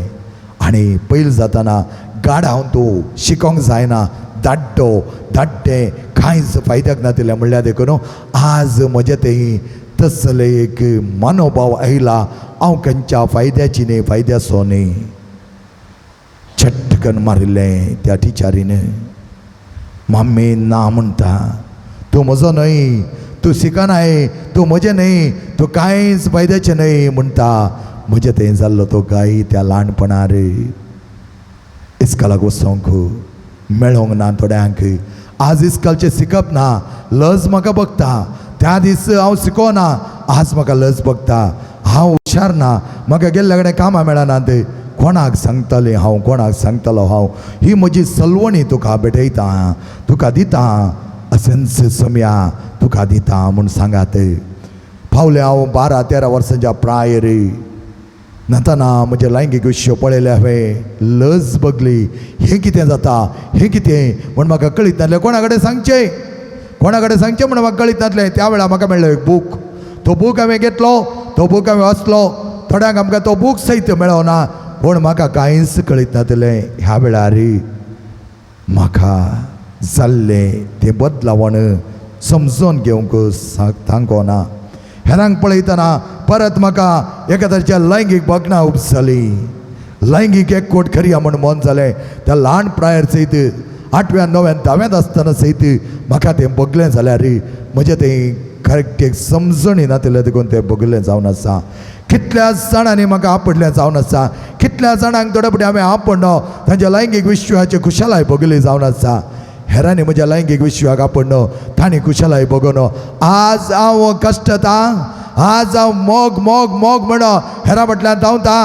आनी पयलीं जाताना गाड हांव तूं शिकोंक जायना, दाड्डो धाड्डें कांयच फायद्याक नातिल्लें म्हणल्यार देखून आज म्हजें तें तसलें एक मनोभाव आयला. हांव खंयच्या फायद्याची न्ही, फायद्याचो न्ही. चटकन मारिल्लें त्या टिचरीन. मम्मी ना म्हणटा, तूं म्हजो न्हय, तूं शिकनाय, तूं म्हजें न्हय, तूं कांयच फायद्याचें न्हय म्हणटा. म्हजें थंय जाल्लो तो गाय त्या ल्हानपणार. इस्कॉलाक वचोंक मेळोंक ना थोड्यांक. आज इस्कॉलचें शिकप ना, लज म्हाका बगता. त्या दीस हांव शिकोना, आज म्हाका लज बगता. हांव हुशार ना, म्हाका गेल्ल्या कडेन कामां मेळना. ते कोणाक सांगतालें हांव, कोणाक सांगतालो हांव, ही म्हजी सलवणी तुका भेटयता, तुका दिता, अशेंच समया तुका दिता म्हूण सांगात. पावलें हांव 12-13 वर्सांच्या प्रायर नातना म्हजें लैंगीक विश्व पळयलें हांवें, लज बगली. हें कितें जाता, हें कितें म्हूण म्हाका कळीत नासलें. कोणा कडेन सांगचें, कोणा कडेन सांगचें म्हूण म्हाका कळीत नासलें. त्या वेळार म्हाका मेळ्ळो एक बूक. तो बूक हांवें घेतलो, तो बूक हांवें वाचलो. थोड्यांक आमकां तो बूक सयत मेळना, पूण म्हाका कांयच कळीत नासलें. ह्या वेळार म्हाका जाल्लें तें बदलावण समजून घेवंक तांको ना. हेरांक पळयतना परत म्हाका एका तरेच्या लैंगीक बगनां उपसली. लैंगीक एकवट करया म्हूण मन जालें. त्या ल्हान प्रायर सयत 8व्यान 9व्यान 10व्यांत आसतना सयत म्हाका तें बगलें जाल्यार म्हजें तें करेक्ट एक समजणी नातिल्लें देखून तें बगलें जावन आसा. कितल्या जाणांनी म्हाका आपडलें जावन आसा. कितल्या जाणांक थोडे फावटी हांवें आपडलो, तांच्या लैंगीक विश्वाची खुशालाय बगली जावन आसा. हेरांनी म्हज्या लैंगीक विश्वाक आपडलो, तांणी खुशालाय बगोनो. आज हांव कश्टता, आज हांव मोग मोग मोग म्हणो हेरां फाटल्यान धांवता,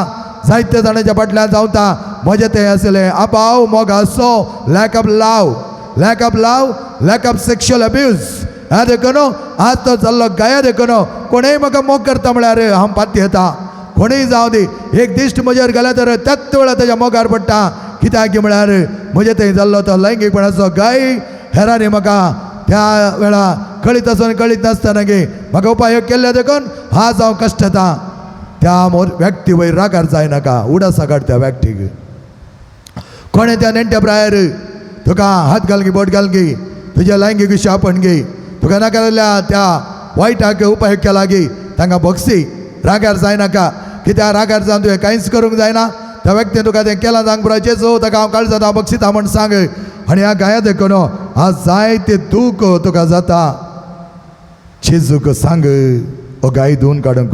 जायते जाणांच्या फाटल्यान धांवता. म्हजें तें आसलें अभाव मोग आसो, lack of love, lack of love, lack of sexual abuse. ह्या देखून आज तो जाल्लो गाया देखून कोणूय म्हाका मोग करता म्हळ्यार हांव पातयेता. कोणूय जावं दी, एक दिश्ट म्हजेर घाल्यार तर त्याच वेळार ताच्या मोगार पडटा. कित्याक म्हळ्यार म्हजें थंय जाल्लो तो लैंगीकपणाचो गाय. हेरांनी म्हाका त्या वेळा कळीत आसून कळीत नासतना गे म्हाका उपाय केल्ले देखून आज हांव कश्टता. त्या व्यक्ती वयर रागार जायनाका, उडासा काड त्या व्यक्तीक. कोणें त्या नेण्ट्या प्रायर तुका हात घाल गी, बोट घाल गी, तुज्या लैंगीक विशय आपण गी, तुका नाका जाल्यार त्या वायटाक उपाय केला गी, तांकां बक्षी. रागार जायनाका, कित्याक रागार जावन तुवें कांयच करूंक जायना. त्या व्यक्तीन तुका तें केलां सांग पुरो, जेजू ताका हांव काळजांत हांव बक्षिता म्हूण सांग. आनी ह्या गाया देखून आज जायते दूख तुका जाता. जेजूक सांग, हो गाय धुवन काडूंक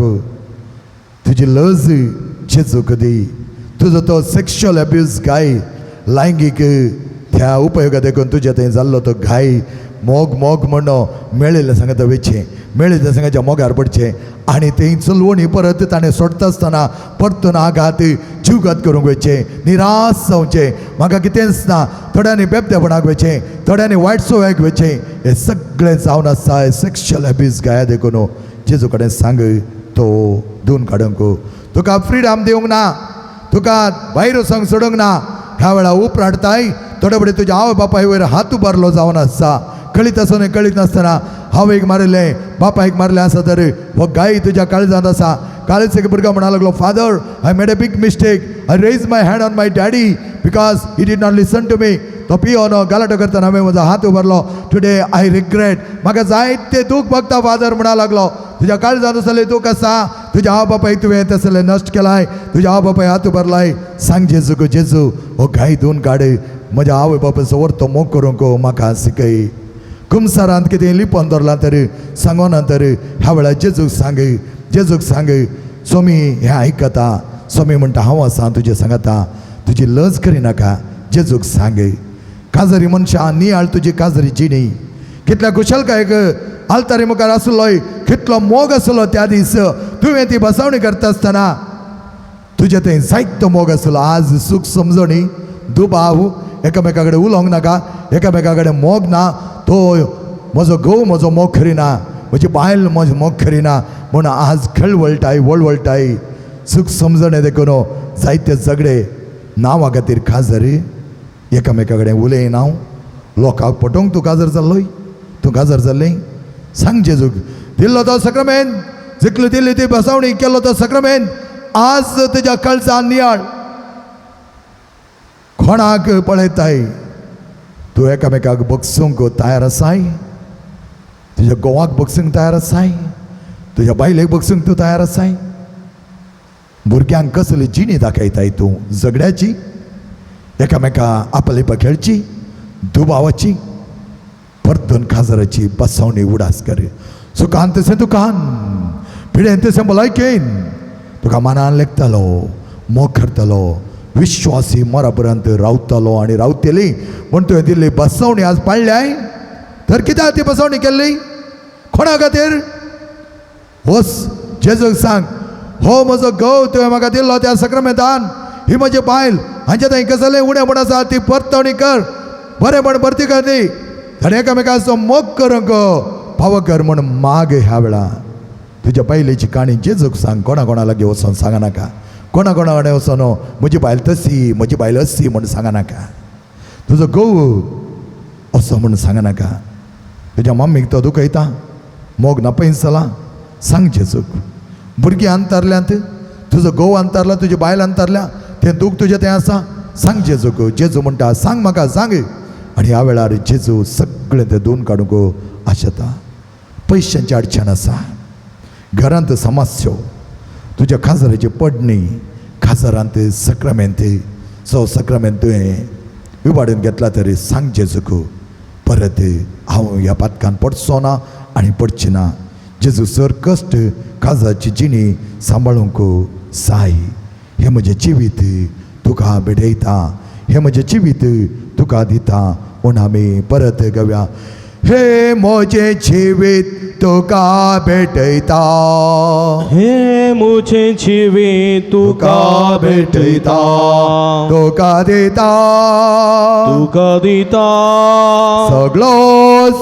तुजी लज जेजूक दी. तुजो तो सेक्शुअल अब्यूज गाय, लैंगीक त्या उपयोगा देखून तुज्या थंय जाल्लो तो गाय मोग मोग म्हण मेळिल्लें सांगता वेचें, मेळिल्लें सांगाच्या मोगार पडचें. आनी थंय चलवणी परत ताणें सोडटा आसतना परतून आघात जीवघात करूंक वयचें, निराश जावचें, म्हाका कितेंच ना. थोड्यांनी बेबदेपणाक वयचें, थोड्यांनी वायट सवयेक वयचें. हें सगळें जावन आसा सेक्शुअल अब्यूज गाया देखून जेजू कडेन सांग तो धुवन काडूंक. तुका फ्रिडम दिवंक ना, तुका भायर वचोंक सोडूंक ना. ह्या वेळार उपराटताय थोडे फुडें तुज्या आवय बापाय वयर हात उबारलो जावन आसा. कळीत आसून कळीत नासतना आवयक मारिल्लें, बापायक मारलें आसा तर हो गाय तुज्या काळजांत आसा. काळीच एक भुरगो म्हणा लागलो, father I made a big mistake, I raise my hand on my daddy because he did not listen to me. तो पियोनो गलाटो करतना हांवें म्हजो हात उबारलो. टुडे I regret, म्हाका जायते दूख भोगता फादर म्हणा लागलो. तुज्या काळजांत आसलें दूख आसा, तुज्या आवय बापायक तुवें तसलें नश्ट केलाय, तुज्या आवय बापाय हात उबारलाय. सांग जेजूक, जेजू हो गाय धुवन काड, म्हज्या आवय बापायचो वरतो मोग करूंक म्हाका शिकय. कुमसारांत कितें लिपोवन दवरलां तर सांगोना तर ह्या वेळार जेजूक सांग, जेजूक सांग. सोमी हें आयकता, सोमी म्हणटा हांव आसा तुजें सांगता, तुजी लज करिनाका. जेजूक सांग. काजरी मनशां नियाळ तुजी काजरी जिणी, कितल्या कुशलकायक आल्तारी मुखार आसलोय, कितलो मोग आसलो त्या दीस. तुवें ती बसवणी करता आसतना तुजें थंय जायतो मोग आसलो. आज सूख समजणी, दुबाव, एकामेका कडेन उलोवंक नाका, एकामेका कडेन मोग ना. तो म्हजो घोव म्हजो मोग करिना, म्हजी बायल म्हजो मोग करिना म्हूण आज खळवळटाय वळवळटाय. सूख समजणे देखून जायते झगडे. नांवा खातीर काजार एकामेका कडेन उलयना हांव लोकांक पटोवंक तूं काजार जाल्लोय तूं काजार जाल्लें सांग जेजूक दिल्लो तो सक्रमेंत जिखली दिल्ली ती बसवणी केल्लो तो सक्रमेंत आज तुज्या कळसान नियाळ कोणाक पळयताय तूं एकामेकाक बगसूंक तयार आसाय तुज्या घोवाक बगसूंक तयार आसाय तुज्या बायलेक बगसूंक तूं तयार आसाय भुरग्यांक कसली जिणी दाखयताय तूं झगड्याची एकामेका आपलिपा खेळची दुबावाची परतून काजराची बसवणी उडास कर सुखान तशें तुकान पिडेन तशें भलायकेन तुका मनान लेखतालो मोग करतलो विश्वासी मरा पर्यंत रावतलो आनी रावतली म्हूण तुवें दिल्ली बसवणी आज पाळल्याय तर कित्याक ती बसवणी केल्ली कोणा खातीर वच जेजूक सांग हो म्हजो घोव तुवें म्हाका दिल्लो त्या सक्रमेंतान ही म्हजी बायल हांच्या थंय कसलें उणेपण आसा ती परतवणी कर बरेपण भरती कर दी आनी एकामेकाचो मोग करूंक पावो कर म्हूण माग ह्या वेळा तुज्या बायलेची काणी जेजूक सांग कोणा कोणा लागीं वचोन सांगा नाका कोणा कोणा कडेन वचोन म्हजी बायल तशी म्हजी बायल अशी म्हूण सांगा नाका तुजो घोव असो म्हूण सांगा नाका तुज्या मम्मीक तो दुखयता मोग नापयस जाला सांग जेजूक भुरगीं अंतरल्यांत तुजो घोव अंतरला तुजी बायल अंतरल्या तें दूख तुजें तें आसा सांग जेजूक जेजू म्हणटा सांग म्हाका सांग आनी ह्या वेळार जेजू सगळें तें धुवन काडूंक आशेता पयशांची अडचण आसा घरांत समस्यो तुज्या खाजराची पडणी खाजरांत सक्रमेंत सो सक्रमेंत तुवें इबाडून घेतला तरी सांग जेजूक परत हांव ह्या पातकान पडचो ना आनी पडची ना जेजू सर कश्ट काजाची जिणी सांबाळूंक साय हें म्हजें जिवीत तुका भेटयता हें म्हजें जिवीत तुका दिता म्हूण आमी परत गावया हे म्हजें जिवीत तुका भेटयता हे मुझे जिवीत तुका भेटयता तुका दिता तुका दिता सगळो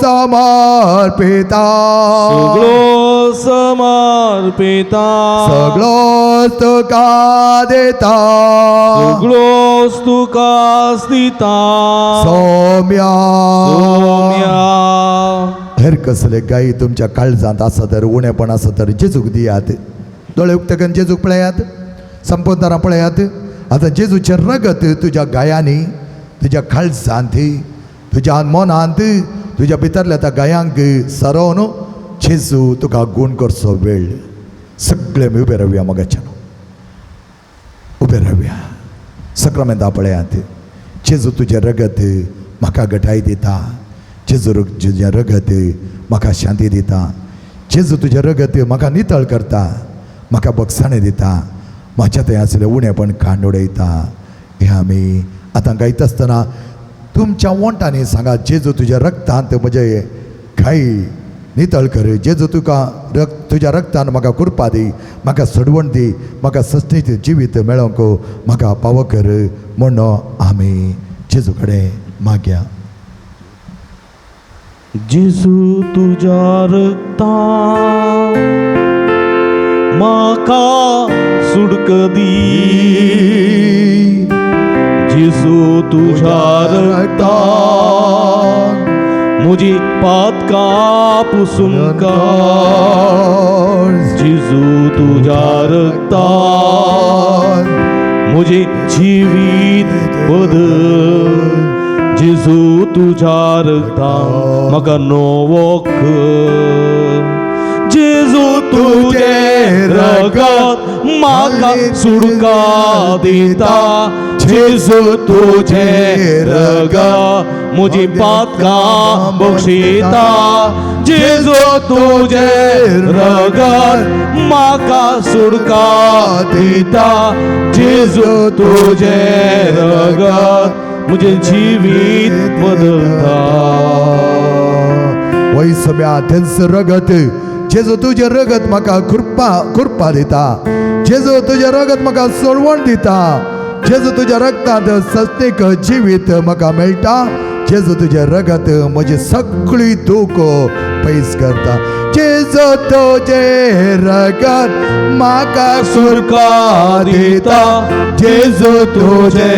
समर्पिता सगळो समर्पिता सगळो तुका दिता सगळोच तुकाच दिता सोम्या सोम्या हेर कसले गायी तुमच्या काळजांत आसा तर उणेपण आसा तर जेजूक दियात दोळे उक्ते करून जेजूक पळयात संपोदारां पळयात आतां जेजूचें रगत तुज्या गायांनी तुज्या काळजांत तुज्या मनांत तुज्या भितरल्या त्या गायांक सरोवन जेजू तुका गूण करचो वेळ सगळे आमी उबे रावया मोगाच्यान उबे रावया सक्रमेंता पळयात जेजू तुजें रगत म्हाका घटाय दिता जेजू तुजें रगत म्हाका शांती दिता जेजू तुजें रगत म्हाका नितळ करता म्हाका बगसाणें दिता म्हाज्या थंय आसलें उणेपण कांड उडयता हें आमी आतां गायता आसतना तुमच्या वोंटांनी सांगा जेजू तुज्या रक्तांत म्हजें घाई नितळ कर जेजू तुका तुज्या रक्तान म्हाका कृपा दी म्हाका सोडवण दी म्हाका सस्तीत जिवीत मेळोवंक म्हाका पावो कर म्हूण आमी जेजू कडेन मागया. जेजू तुज्या रक्तान म्हाका सुडक दी जेजू तुज्या रक्तान म्हजी पातकां पुसून काड जेजू तुज्या रक्तान म्हजें जिवीत बदल जेजू तुज्या रक्तान म्हाका नवो कर जेजू तुजें रगत म्हाका सुडका दिता जेजू तुजें रगत म्हजी पातकां बक्षिता जेजू तुजें रगत म्हाका सुडका दिता जेजू तुजें रगत म्हजें जिवीत बदलता. वय सम्या तेंच रगत जेजू तुजें रगत म्हाका कृपा कृपा दिता जेजू तुजें रगत म्हाका सोडवण दिता जेजू तुज्या रगतांत सस्तीक जिवीत म्हाका मेळटा जेजू तुजें रगत म्हजी सगळी दूख पयस करता जेजू तुजें रगत म्हाका सुरका दिता जेजू तुझे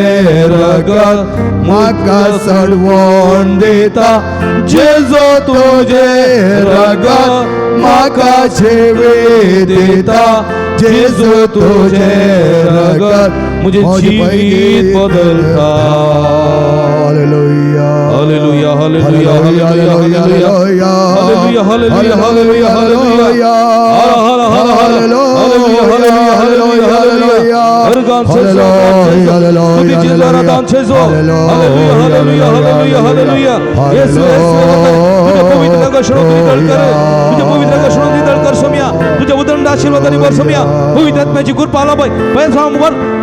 रगत म्हाका सडवण दिता, जेजू तुझे रगत म्हाका झेवे दिता, जेजू तुझे रगत मुझे जीवित बदलता। Hallelujah hallelujah hallelujah hallelujah hallelujah hallelujah hallelujah hallelujah हर हर हर हालेलुया हालेलुया हालेलुया हालेलुया हर गान से तुझी जिंदा दान से जो hallelujah hallelujah hallelujah hallelujah Yesu Yesu तुझ्या पवित्र घोषणा नितळ कर, तुझ्या पवित्र घोषणा नितळ कर सोम्या, तुझ्या उदंड आशीर्वादाने भर सोम्या, पवित्र आत्म्याची कृपा लाभाय पैसा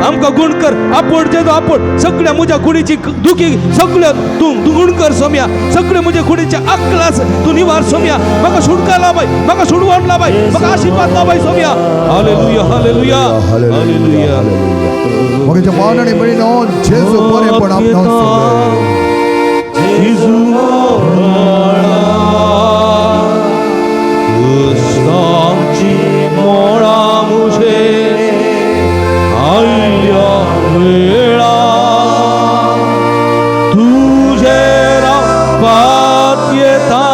आमकां गुण कर, आपोट जेजो आपोट सगळ्या म्हज्या कुडीची दुखी सगळ्या तूं गुण कर सोम्या, सगळे म्हज्या कुडीच्या अक्लास तूं निवार सोम्या, म्हाका सुटका लाभाय, म्हाका सुडवण लाभाय, म्हाका आशीर्वाद लाभाय सोम्या। Hallelujah hallelujah hallelujah. मगाच्या मान आनी भयणीनो, जेजू बरेपण आपणावन जेजू क्रिस्तांची मोळा मुझे आयल्या वेळा तुझे रावपाक येता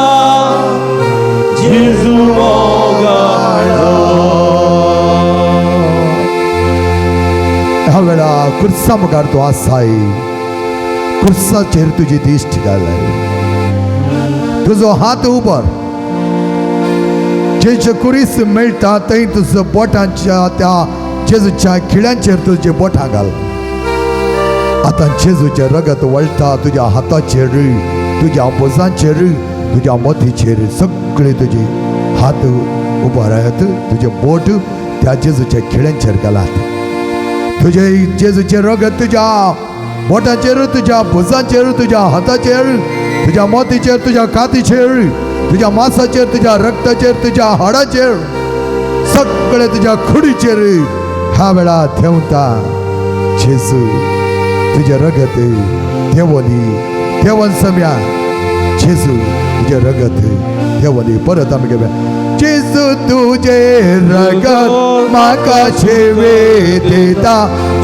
जेजू मोगाळा। ह्या वेळा खुर्सा मुखार तूं आसाय, खुर्साचेर तुजी दिश्ट घालय, तुजो हात उबर, जेजे कुरीस मेळटा थंय तुजो बोटांच्या त्या जेजूच्या खिळ्यांचेर तुजे बोटां घाल। आतां जेजूचें रगत वळटा तुज्या हाताचेर, तुज्या बोजांचेर, तुज्या मोतीचेर, सगळे तुजे हात उबारात, तुजे बोट त्या जेजूच्या खिळ्यांचेर घालात। तुजे जेजूचें रगत तुज्या बोटाचेर, तुज्या भुजांचेर, तुज्या हाताचेर, तुज्या मोतीचेर, तुज्या कातीचेर, तुज्या मासाचेर, तुज्या रक्ताचेर, तुज्या हाडाचेर, सगळे तुज्या कुडीचेर ह्या वेळा थेवता। जेजू तुजें रगत देवली देवन सम्या, जेजू तुजें रगत देवली। परत आमी घेवया। जेजू तुझे रगत म्हाका शेवे दिता,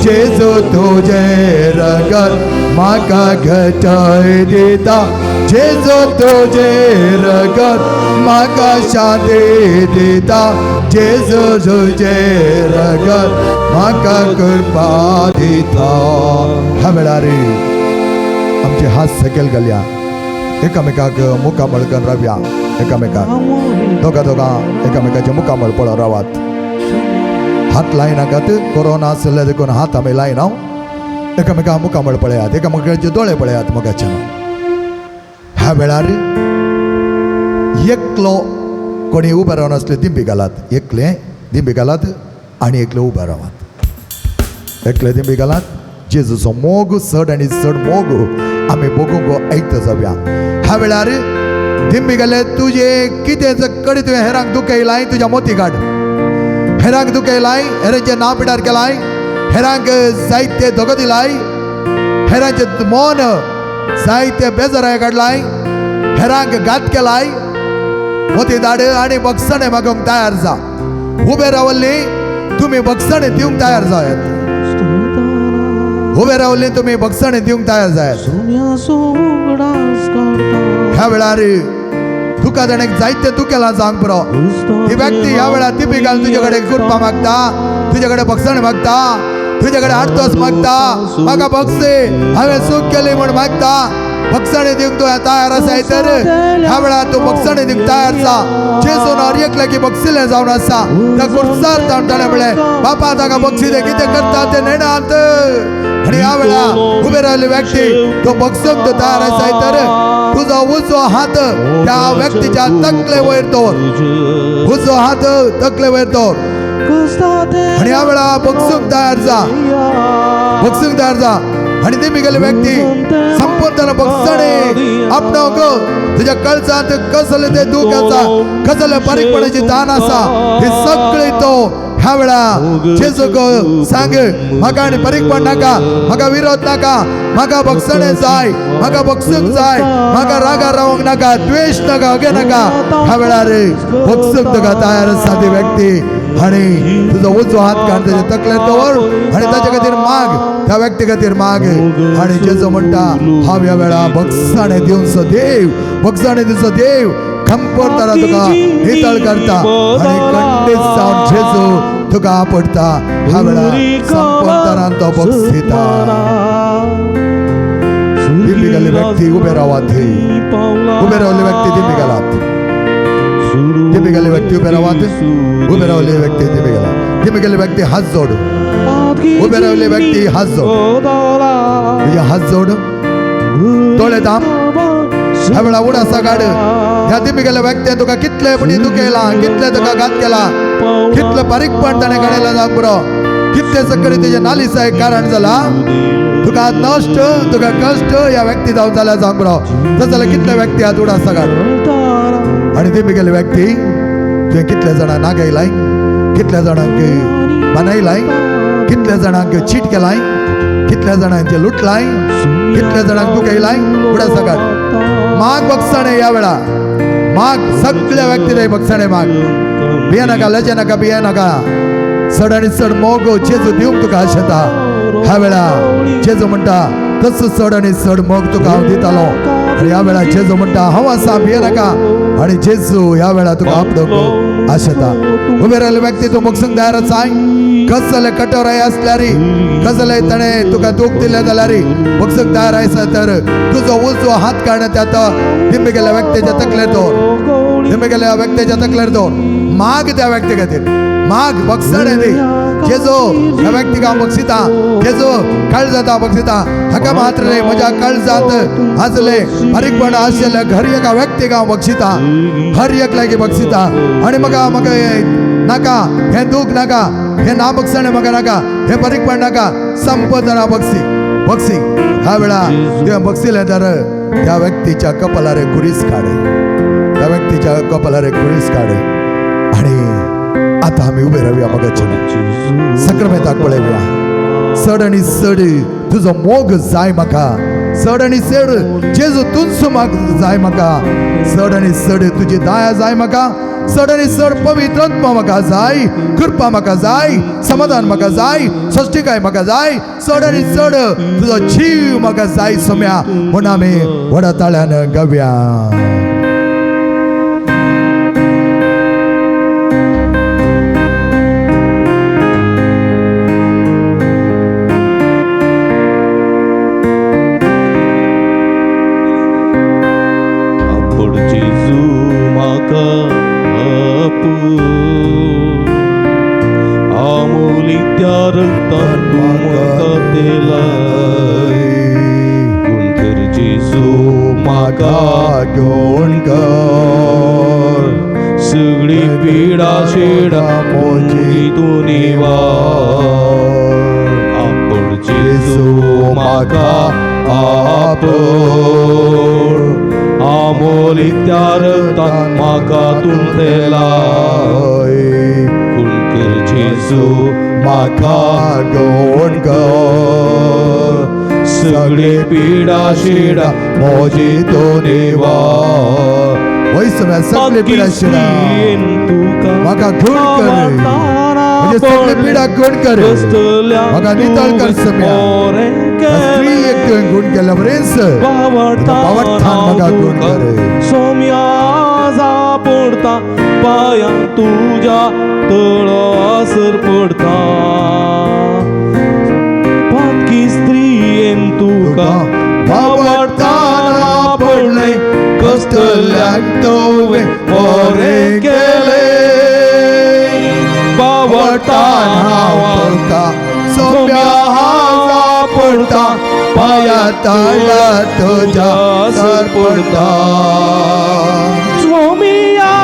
जेजू तुझे रगत म्हाका घटाय दिता, जेजू तुझे रगत म्हाका शांती दिता, जेजू तुझे रगत म्हाका कृपा दिता। ह्या वेळार आमचे हात सकयल घालया, एकामेकाक मुखामळ करून रावया, एकामेकाक दोगा दोगा एकामेकाचे मुखामळ पळोवन रावात, हात लायनाकात, कोरोना आसले देखून हात आमी लायना, एकामेका मुखामळ पळयात, एकामेकाचे दोळे पळयात मोगाचे। ह्या वेळार एकलो कोणी उबे रावन आसले दिंबी घालात, एकले दिंबी घालात आनी एकले उबे रावात, एकले दिंबी घालात। जेजूचो मोग चड आनी चड मोग आमी भोगूंक आयकता जावया। ह्या वेळार दिंबी घाले तुजे कितें कडेन तुवें हेरांक दुखयलाय, तुज्या मोती काड, हेरांक दुखयलाय, हेरांचें नांव पिडार केलाय, हेरांक जायते धोको दिलाय, हेरांचें मन जायते बेजाराय काडलाय, हेरांक घात केलाय, मोती धाड आनी बक्षणें मागूंक तयार जा। उबे रावल्ली तुमी बक्षणें दिवंक तयार जायात, उबे रावल्ली तुमी बक्षणें दिवंक तयार जायात। ह्या वेळार तुका ताणें जायते दुखेलां जावंक पुरो, ती व्यक्ती ह्या वेळार तिपी घालून तुजे कडेन कृपा मागता, तुजे कडेन बक्षण मागता, तुजे कडेन आडतोस मागता, म्हाका बक्षे हांवें चूक केली म्हूण मागता, बक्षणें दिवंक तूं तयार आसाय तर ह्या वेळार तूं बक्षणें दिवंक तयार जा। जेजून हर एकल्याक बक्षिलें जावन आसा, त्या खुर्सार जावन ताणें म्हणलें, बापा ताका बक्षी दे, कितें करता तें नेणात। आनी ह्या वेळार उबे रावल्ली व्यक्ती तो बक्षूंक तूं तयार आसाय तर तुजो उजवो हात त्या व्यक्तीच्या तकले वयर दवर, उजवो हात तकले वयर दवर आनी ह्या वेळार बक्षूंक तयार जा, बक्षूंक तयार जा। आनी ती गेली व्यक्ती संपूर्ण बक्षणे आपणाक तुज्या कळसांत कसले ते दूख आसा, कसले बारीकपणाची तान आसा, ही सगळी तो ह्या वेळा जेजूक सांग, म्हाका आनी बारीकपण नाका, म्हाका विरोध नाका, म्हाका बक्षणे जाय, म्हाका बक्षूंक जाय, म्हाका रागार रावंक नाका, द्वेश नाका, अगे नाका। ह्या वेळार बक्षूंक तुका तयार आसा ती व्यक्ती आणि तुजो उजवो हात काड तेजे तकलेर दवर आणि ताच्या खातीर माग, त्या व्यक्ती खातीर माग. आणि जेजू म्हणटा हांव ह्या वेळा बक्षाणे दिवचो देव, बक्षाणे दिवचो देव खंपर तुका नितळ करता आणि खंडीत जावन जेजू तुका आपडता. ह्या वेळा संपतरान तो बक्षिता. दिल्ली गेल्ली व्यक्ती उबे रावात, उबे रावल्ली व्यक्ती दिल्ली गेलात, दिल्ली गेल्ली व्यक्ती उबे रावात, उबे रावल्ली व्यक्ती दिल्ली गेला, दिल्ली गेल्ली व्यक्ती हात जोड, उबे रावल्ली व्यक्ती हात जोड, तुझे हात जोड, दोळे दाम. ह्या वेळा उडासा काड. ह्या दिमी गेल्या व्यक्तीन तुका कितले पुणी दुखयला, कितले तुका घात केला, कितले बारीकपण ताणें काडयला जावंक पुरो, कितले सकरी तुजे नालिसाय कारण जाला, तुका नश्ट तुका कश्ट ह्या व्यक्ती जावन जाल्या जावंक पुरो. तस जाल्यार कितले व्यक्ती हात उडासा काड. आनी दिमी गेले व्यक्ती तुवें कितले जाणां नागयलाय, कितल्या जाणांक बानयलाय, कितल्या जाणांक चीट केलाय, कितल्या जाणांचे लुटलाय, कितल्या जाणांक दुखयलाय, उडासा काड. माग बक्षाणे ह्या वेळा माग, सगळ्या व्यक्तीला बक्षाणे माग. बिये नाका, लजे नाका, बिये नाका. चड आनी चड मोग जेजू दिवंक तुका आशेता. ह्या वेळा जेजू म्हणटा तसो चड आनी चड मोग तुका हांव दितालो. आनी ह्या वेळा जेजू म्हणटा हांव आसा, बिये नाका. आनी जेजू ह्या वेळा तुका आपडोवंक आशेता. उबे रावले व्यक्ती तूं बक्षूंक तयार आसाय. कसले कठोराय आसल्यार, कसले ताणें तुका दूख दिलें जाल्यार बक्षूंक तयार आसा तर तुजो उजवो हात काड त्या दिंबे गेल्या व्यक्तीच्या तकलेर दवर, दिंबे गेल्या व्यक्तीच्या तकलेर दवर. माग त्या व्यक्ती खातीर, माग बक्षण दी. जेजू ह्या व्यक्तीक हांव बक्षिता, जेजू काळजांत हांव बक्षिता. हाका मात्र न्हय, म्हज्या काळजांत आसले बारीकपण आशिल्ल्या हर एका व्यक्तीक हांव बक्षिता, हर एक लागीं बक्षिता. आनी म्हाका म्हाका नाका हें दूख नाका, हें ना बक्षणें म्हाका नाका, हें बारीकपण नाका, संपतना बक्षी बक्षी. ह्या वेळा तुवें बक्षिलें तर त्या व्यक्तीच्या कपालार एक गुरीस काड, त्या व्यक्तीच्या कपालार एक गुरीस काड. आनी आतां आमी उबे रावया मगाच्या सक्रमेताक पळोवया. चड आनी चड तुजो मोग जाय म्हाका, चड आनी चड जेजू तुंचो म्हाका जाय म्हाका, चड आनी चड तुजी दया जाय म्हाका, चड आनी चड पवित्र आत्मा म्हाका जाय, कृपा म्हाका जाय, समाधान म्हाका जाय, सश्टिकाय म्हाका जाय, चड आनी चड तुजो जीव म्हाका जाय सोम्या. म्हूण आमी व्हडा ताळ्यान गावया. सगळी पिडा शेडा मोजी तूं निवार. आपण जेजू म्हाका आपण आमोली त्या रक्तान म्हाका तूं तेलाय. गुणकर जेजू म्हाका गुण कर, सगळी पिडा शेडा मोजी तूं निवार. वैसम्या सगळे पिडा शिडा म्हाका गुण कर, म्हणजे सगळे पिडा गुण कर, म्हाका नितळ कर सम्या. स्त्री एक तुवें गुण केल्या बरेंच बावटथान म्हाका गुण कर. सोम्या पडता पायां तुज्या तळासर पडता, पातकी स्त्रियेन तुका बावटताना पडले, कष्टल्याक तुवें बरें केलें. बावटताना तुका सोम्या पडता पाया तळा तुज्या सर पडता. सोमिया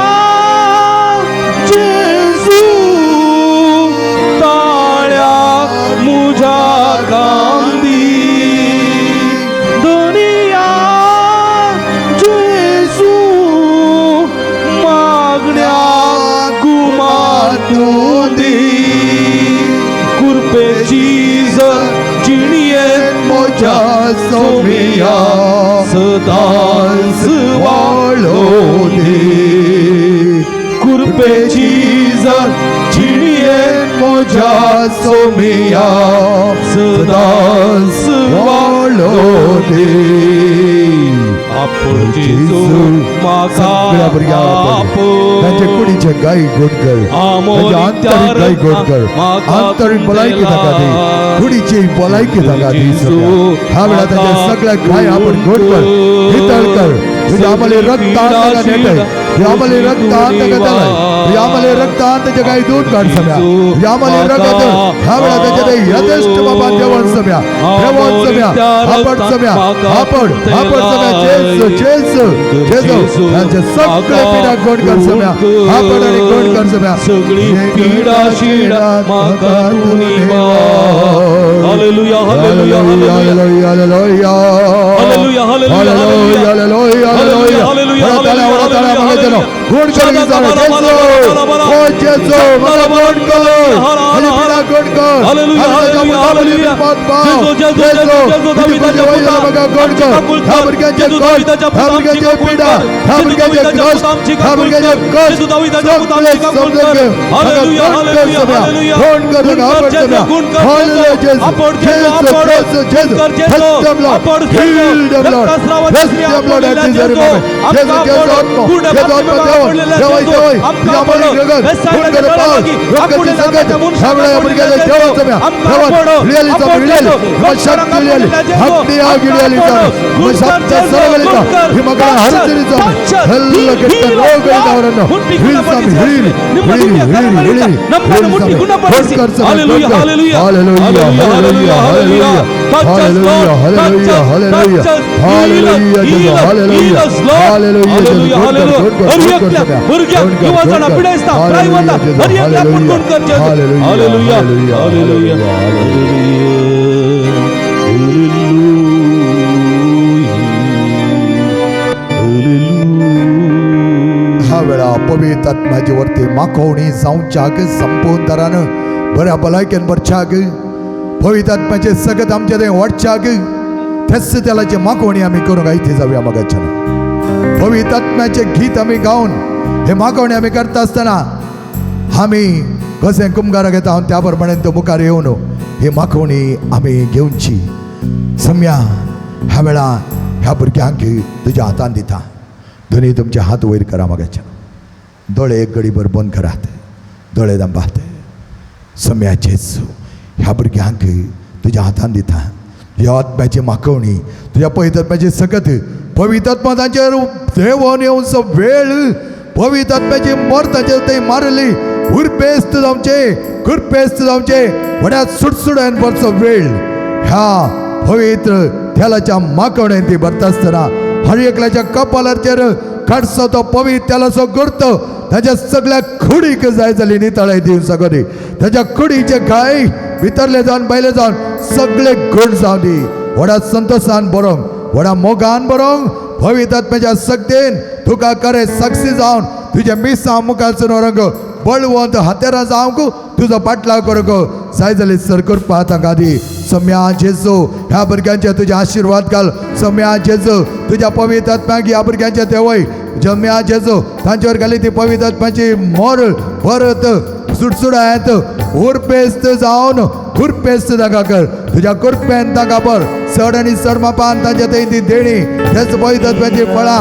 जेजू ताळ्याक मुज्या कांदी, दुनिया जेजू मागण्याक गुमातूं दी. कुरपेची जिणयेन म्हज्या सोमिया सदांच वाळो दी. कुरपेची जिणयेन म्हज्या सोमिया सदांच वाळो दी. आपूण जेजू सगळ्या भुरग्यांक तांचे कुडीचे गाय गोड कर, तांचे आंतरीक गाय गोड कर, आंतरीक भलायकी ताका दी, कुडीची भलायकी ताका दी. ह्या वेळार तांच्या सगळ्या गाय आपण गोड कर, नितळ कर. तुझ्या आम्हाला रक्त ताका नेटय, तुझ्या आम्हाला रक्त ताका दिलाय, तुझ्या आम्हाला रक्त ताच्या गाय दूर काढ सगळ्या. तुझ्या आम्हाला रगत ह्या वेळा त्याच्या यथेष्ट बाबा देवान सगळ्या, देवान सगळ्या, आपण सगळ्या, आपण आपण सगळ्या. जेजू जेजू जेजू त्यांचे सगळे पिढा गोड कर सगळ्या, आपण आणि गोड कर सगळ्या. सगळी पिढा शिडा माका तूं निवार. Hallelujah hallelujah hallelujah hallelujah hallelujah hallelujah hallelujah hallelujah hallelujah hallelujah. Hallelujah. गोड कर जेजू, ओ जेजू मला गोड कर, आणि पिढा गोड कर. Hallelujah hallelujah hallelujah. जेजू जेजू जेजू जेजू दावीदाच्या पुता गोड कर ह्या भुरग्यांचे कष्ट, ह्या भुरग्यांचे पिढा, ह्या भुरग्यांचे कष्ट, ह्या भुरग्यांचे कष्ट जेजू दावीदाच्या पुता सगळे आमची काकूळ समजून कर. घे. हालेलुया गोड कर हालेलुया सगळ्या. हालेलुया. गोड कर गुण सगळ्या. कर आपण जेजू, सगळ्या. गुण कर हालेलुया जेजू. जेजू. आपण जेजू, जेजू, आपण. जेजू, जेजू. गुण कर जेजू. Bless them, Lord. आपण जेजू. Heal them, Lord. रक्तस्रावाची Bless स्त्री them, Lord, at आपणलेल्या this very जेजू. moment. जेजू, आमकां जेजू, आपण. आत्मा. गुण जेजू, आत्मा, आत्मा देव. आपणलेल्या देवाय, जेजू. देवाय. आमकां तुझ्या आपण. आम्हाला रगत. बेसायदाच्या गुण कर पास. तळालागी. रगताची आपुणलेल्या संगत. आमच्या मनशाक ह्या वेळा आपणलेल्या भुरग्याला जेजू. देवाचं म्या. आमकां देवान. आपण. विळाली आपण चाप, विळाली. जेजू. हिमा शक्ती विळाली. हत्ती आग विळाली चाप. हिमा शक्ती सरवली चाप. हिमा कडा हरचरी चाप. ಎಲ್ಲ ಕೆಟ್ಟ ರೋಗಗಳಿಂದ ಅವರನ್ನು heal, heal, heal, heal, heal. ನಮ್ಮನ್ನು ಮುಟ್ಟಿ ಗುಣಪಡಿಸಿ. Hallelujah, hallelujah, hallelujah, hallelujah, hallelujah, Touch us, Lord. Hallelujah, Touch us, hallelujah, touch us. Heal us, hallelujah, heal us, hallelujah, heal us, Lord. Hallelujah, Hallelujah, good hallelujah. God, good God, हर good God, एकल्या good भुरग्याक God, किंवा good जाणा God. पिडेस्ता, प्रायवता, Hallelujah, हर एकल्या आपण गुण कर जेजू. Hallelujah, Hallelujah, hallelujah, hallelujah, hallelujah. ह्या वेळा पवित्र आत्म्याचे वरती माखवणी जावच्याक संपूर्ण तरान बऱ्या भलायकेन भरच्याक पवित्र आत्म्याचे सगत आमचे ते वाडच्याक तेच तेलाचे माखवणी आमी करूंक आयती जावया मगाच्यान. पवित्र आत्म्याचे गीत आमी गावन हे मागवणी आमी करता आसतना आमी कशें कुमगाराक येता त्या प्रमाणे तो मुखार येवन ही माखवणी आमी घेवची. सम्या ह्या वेळा ह्या भुरग्यांक तुज्या हातान दिता. दोनी तुमचे हात वयर करा मागाच्या. दोळे एक घडीभर बंद करात, दोळे दांबात. सम्या जेजू ह्या भुरग्यांक तुज्या हातान दिता. तुज्या आत्म्याची माखवणी, तुज्या पवित्र आत्म्याची सकत, पवित्र आत्मा तांचेर देवोन येवचो वेळ, पवित्र आत्म्याची मर तांचेर थंय मारली, उरपेस्त जावचे, कृपेस्त जावचे, व्हड्या सुटसुडायन भरचो वेळ ह्या पवित्र तेलाच्या माखवण्यान ती भरता आसतना हर एकल्याच्या कपालाचेर काडचो तो पवित्र तेलाचो गुर्त ताच्या सगळ्या कुडीक जाय जाली नितळाय दिवन सगळी. ताच्या कुडीचे घाय भितरले जावन भायले जावन सगळे गुण जावं दी. व्हडा संतोशान बरोवंक, व्हडा मोगान बरोवंक, पवित्र आत्म्याच्या शक्तीन तुका करे साक्षी जावन तुज्या मिसां मुखार व्हरूंक, बळवंत हातेरां जावंक तुजो पाटलाव करूंक जाय जाली सर करपा तांकां दी. सम्या जेजू ह्या भुरग्यांचे तुजे आशिर्वाद घाल. सम्या जेजू तुज्या पवित्र आत्म्याक ह्या भुरग्यांचे देवय. जम्या जेजू तांचेर घाली ती पवित्र आत्म्याची मोर परत सुटसुडायत उरपेस्त जावन कुरपेस्त तांकां कर. तुज्या कुरपेन तांकां भर. चड आनी चड मापान तांच्या थंय ती देणी तेच पवित्र आत्म्याची फळां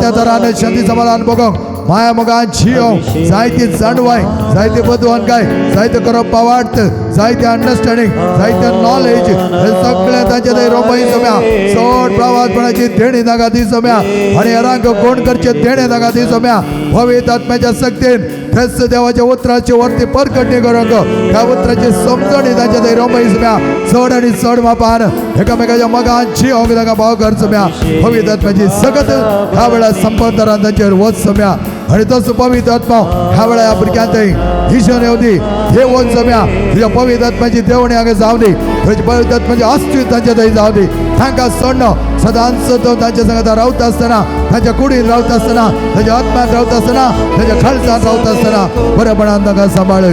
त्या तरान शांती समाधान भोगोंक, माया मोगान जियोंक, जायती जाणवाय, जायते बदवान काय, जायते करप पावार्थ, जायते अंडरस्टँडींग, जायते नॉलेज हे सगळें तांचे थंय रोमय सम्या. चड प्रवासपणाची देणी तांकां दी सम्या आनी हेरांक कोण करचे देणे तांकां दी सम्या. पवित्र आत्म्याच्या शक्तीन तेच देवाच्या उतराचे वरती परकटणी करूंक, त्या उतराची समजणी तांच्या थंय रोमय सम्या. चड आनी चड मापान एकामेकाच्या मोगान जियोंक तांकां भाव कर सम्या. पवित्र आत्म्याची सगत ह्या वेळार संपतरान तांचेर वच सम्या आनी तसो पवित्र आत्मा ह्या वेळार ह्या भुरग्यां थंय दिशेन येवं दी, देवोन सम्या. तुज्या पवित्र आत्म्याची देवणी हांगा जावं दी, तुज्या पवित्र आत्म्याची अस्तित्व तांच्या थंय जावं दी. तांकां सोडणो सदांच तो तांच्या संगात रावता आसतना, तांच्या कुडीन रावता आसतना, तांच्या आत्म्यात रावता आसतना, तांच्या खालसांत रावता आसतना बरेपणान तांकां सांबाळ.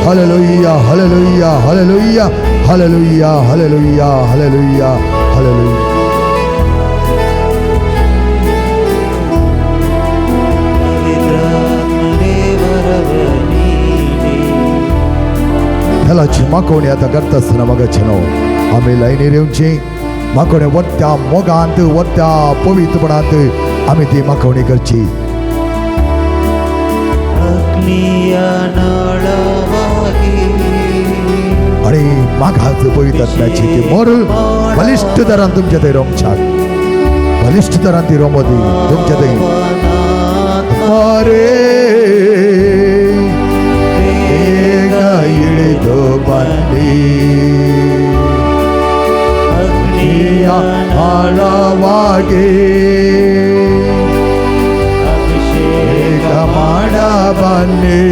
Hallelujah, hallelujah, hallelujah, hallelujah, hallelujah, hallelujah, hallelujah. पवित्रात्मदेव रवनीने. तेलाची माकोवणी आतां करता आसतना मागाचे न्हू आमी लायनीर येवची माकोवणी वत्या मोगांत वत्या पवित्रपणांत आमी ती माकोवणी करची. आणि मागाच पवित्र आत्म्याची ती मोर बलिश्ठ तरान तुमच्या थंय रोमच्याक बलिश्ठ तरान ती रोमोदी तुमच्या थंय मरे ಬೇಗ ಇಳಿದು ಬನ್ನಿ ಅಗ್ನಿಯ ಆಳವಾಗಿ ಅಭಿಷೇಕ ಮಾಡ ಬನ್ನಿ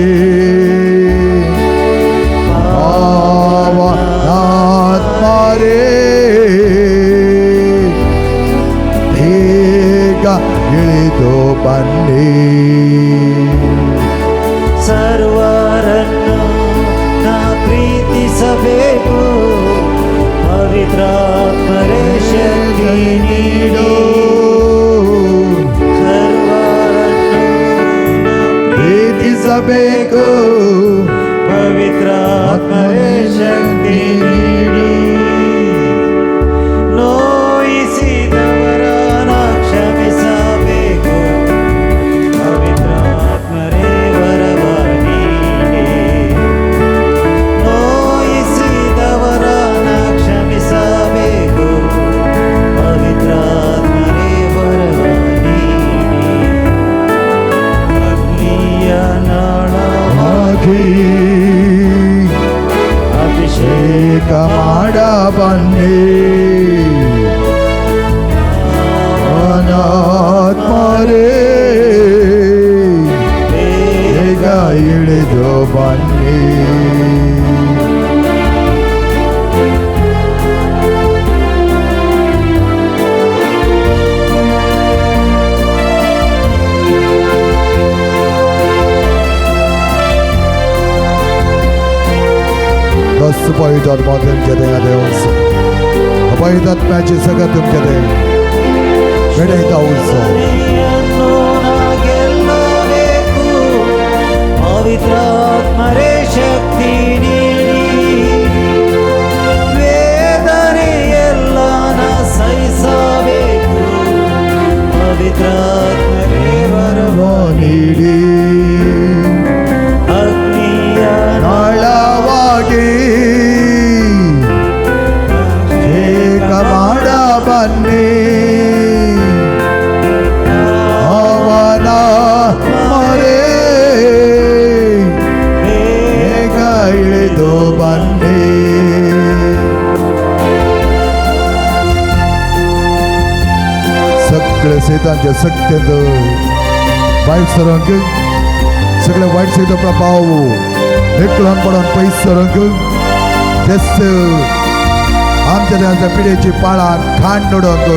ಪಾವನಾತ್ಮರೇ ಬೇಗ ಇಳಿದು ಬನ್ನಿ. ಸರ್ವರನ್ನು ನಾ ಪ್ರೀತಿಸಬೇಕು, ಪವಿತ್ರಾತ್ಮರೇ ಶಕ್ತಿ ನೀಡು. ಸರ್ವರನ್ನು ನಾ ಪ್ರೀತಿಸಬೇಕು, ಪವಿತ್ರಾತ್ಮರೇ ಶಕ್ತಿ ನೀಡು. ನೋಯಿಸಿದವರ ನಾ ಕ್ಷಮಿಸಬೇಕು, ಪವಿತ್ರಾತ್ಮರೇ ವರವ ನೀಡಿ. ನೋಯಿಸಿದವರ ನಾ ಕ್ಷಮಿಸಬೇಕು, ಪವಿತ್ರಾತ್ಮರೇ ವರವ ನೀಡಿ. ಅಗ್ನಿಯ ನಾಳವಾಗಿ ಅಭಿಷೇಕ ಅಭಿಷೇಕ ಮಾಡ ಬನ್ನಿ ಅನಾತ್ಮರೇ ಬೇಗ ಇಳಿದು ಬನ್ನಿ. दस पवित्र आत्मा तुमच्या देहा देवस पवित्र आत्म्याची सगळं तुमच्या देह भेटयता उत्सव. ಶೋಧನೆಯನ್ನು ನಾ ಗೆಲ್ಲಬೇಕು, ಪವಿತ್ರಾತ್ಮರೇ ಶಕ್ತಿ ನೀಡಿ. ವೇದನೆಯೆಲ್ಲ ನಾ ಸಹಿಸಬೇಕು, ಪವಿತ್ರಾತ್ಮರೇ ವರವ ನೀಡಿ. ಅಗ್ನಿಯ ನಾಳವಾಗಿ ಅಭಿಷೇಕ ಮಾಡ ಬನ್ನಿ ಅವನ ಮರೇ ಬೇಗ ಇಳಿದು ಬನ್ನಿ. सगळे सैतानच्या सक्तेंत वायट सरांक सगळे वायट सैता प्रभाव मेकळान पडून पयस सरांक तेच आमच्या देवाच्या पिढेची पाळां खाण नडोवंक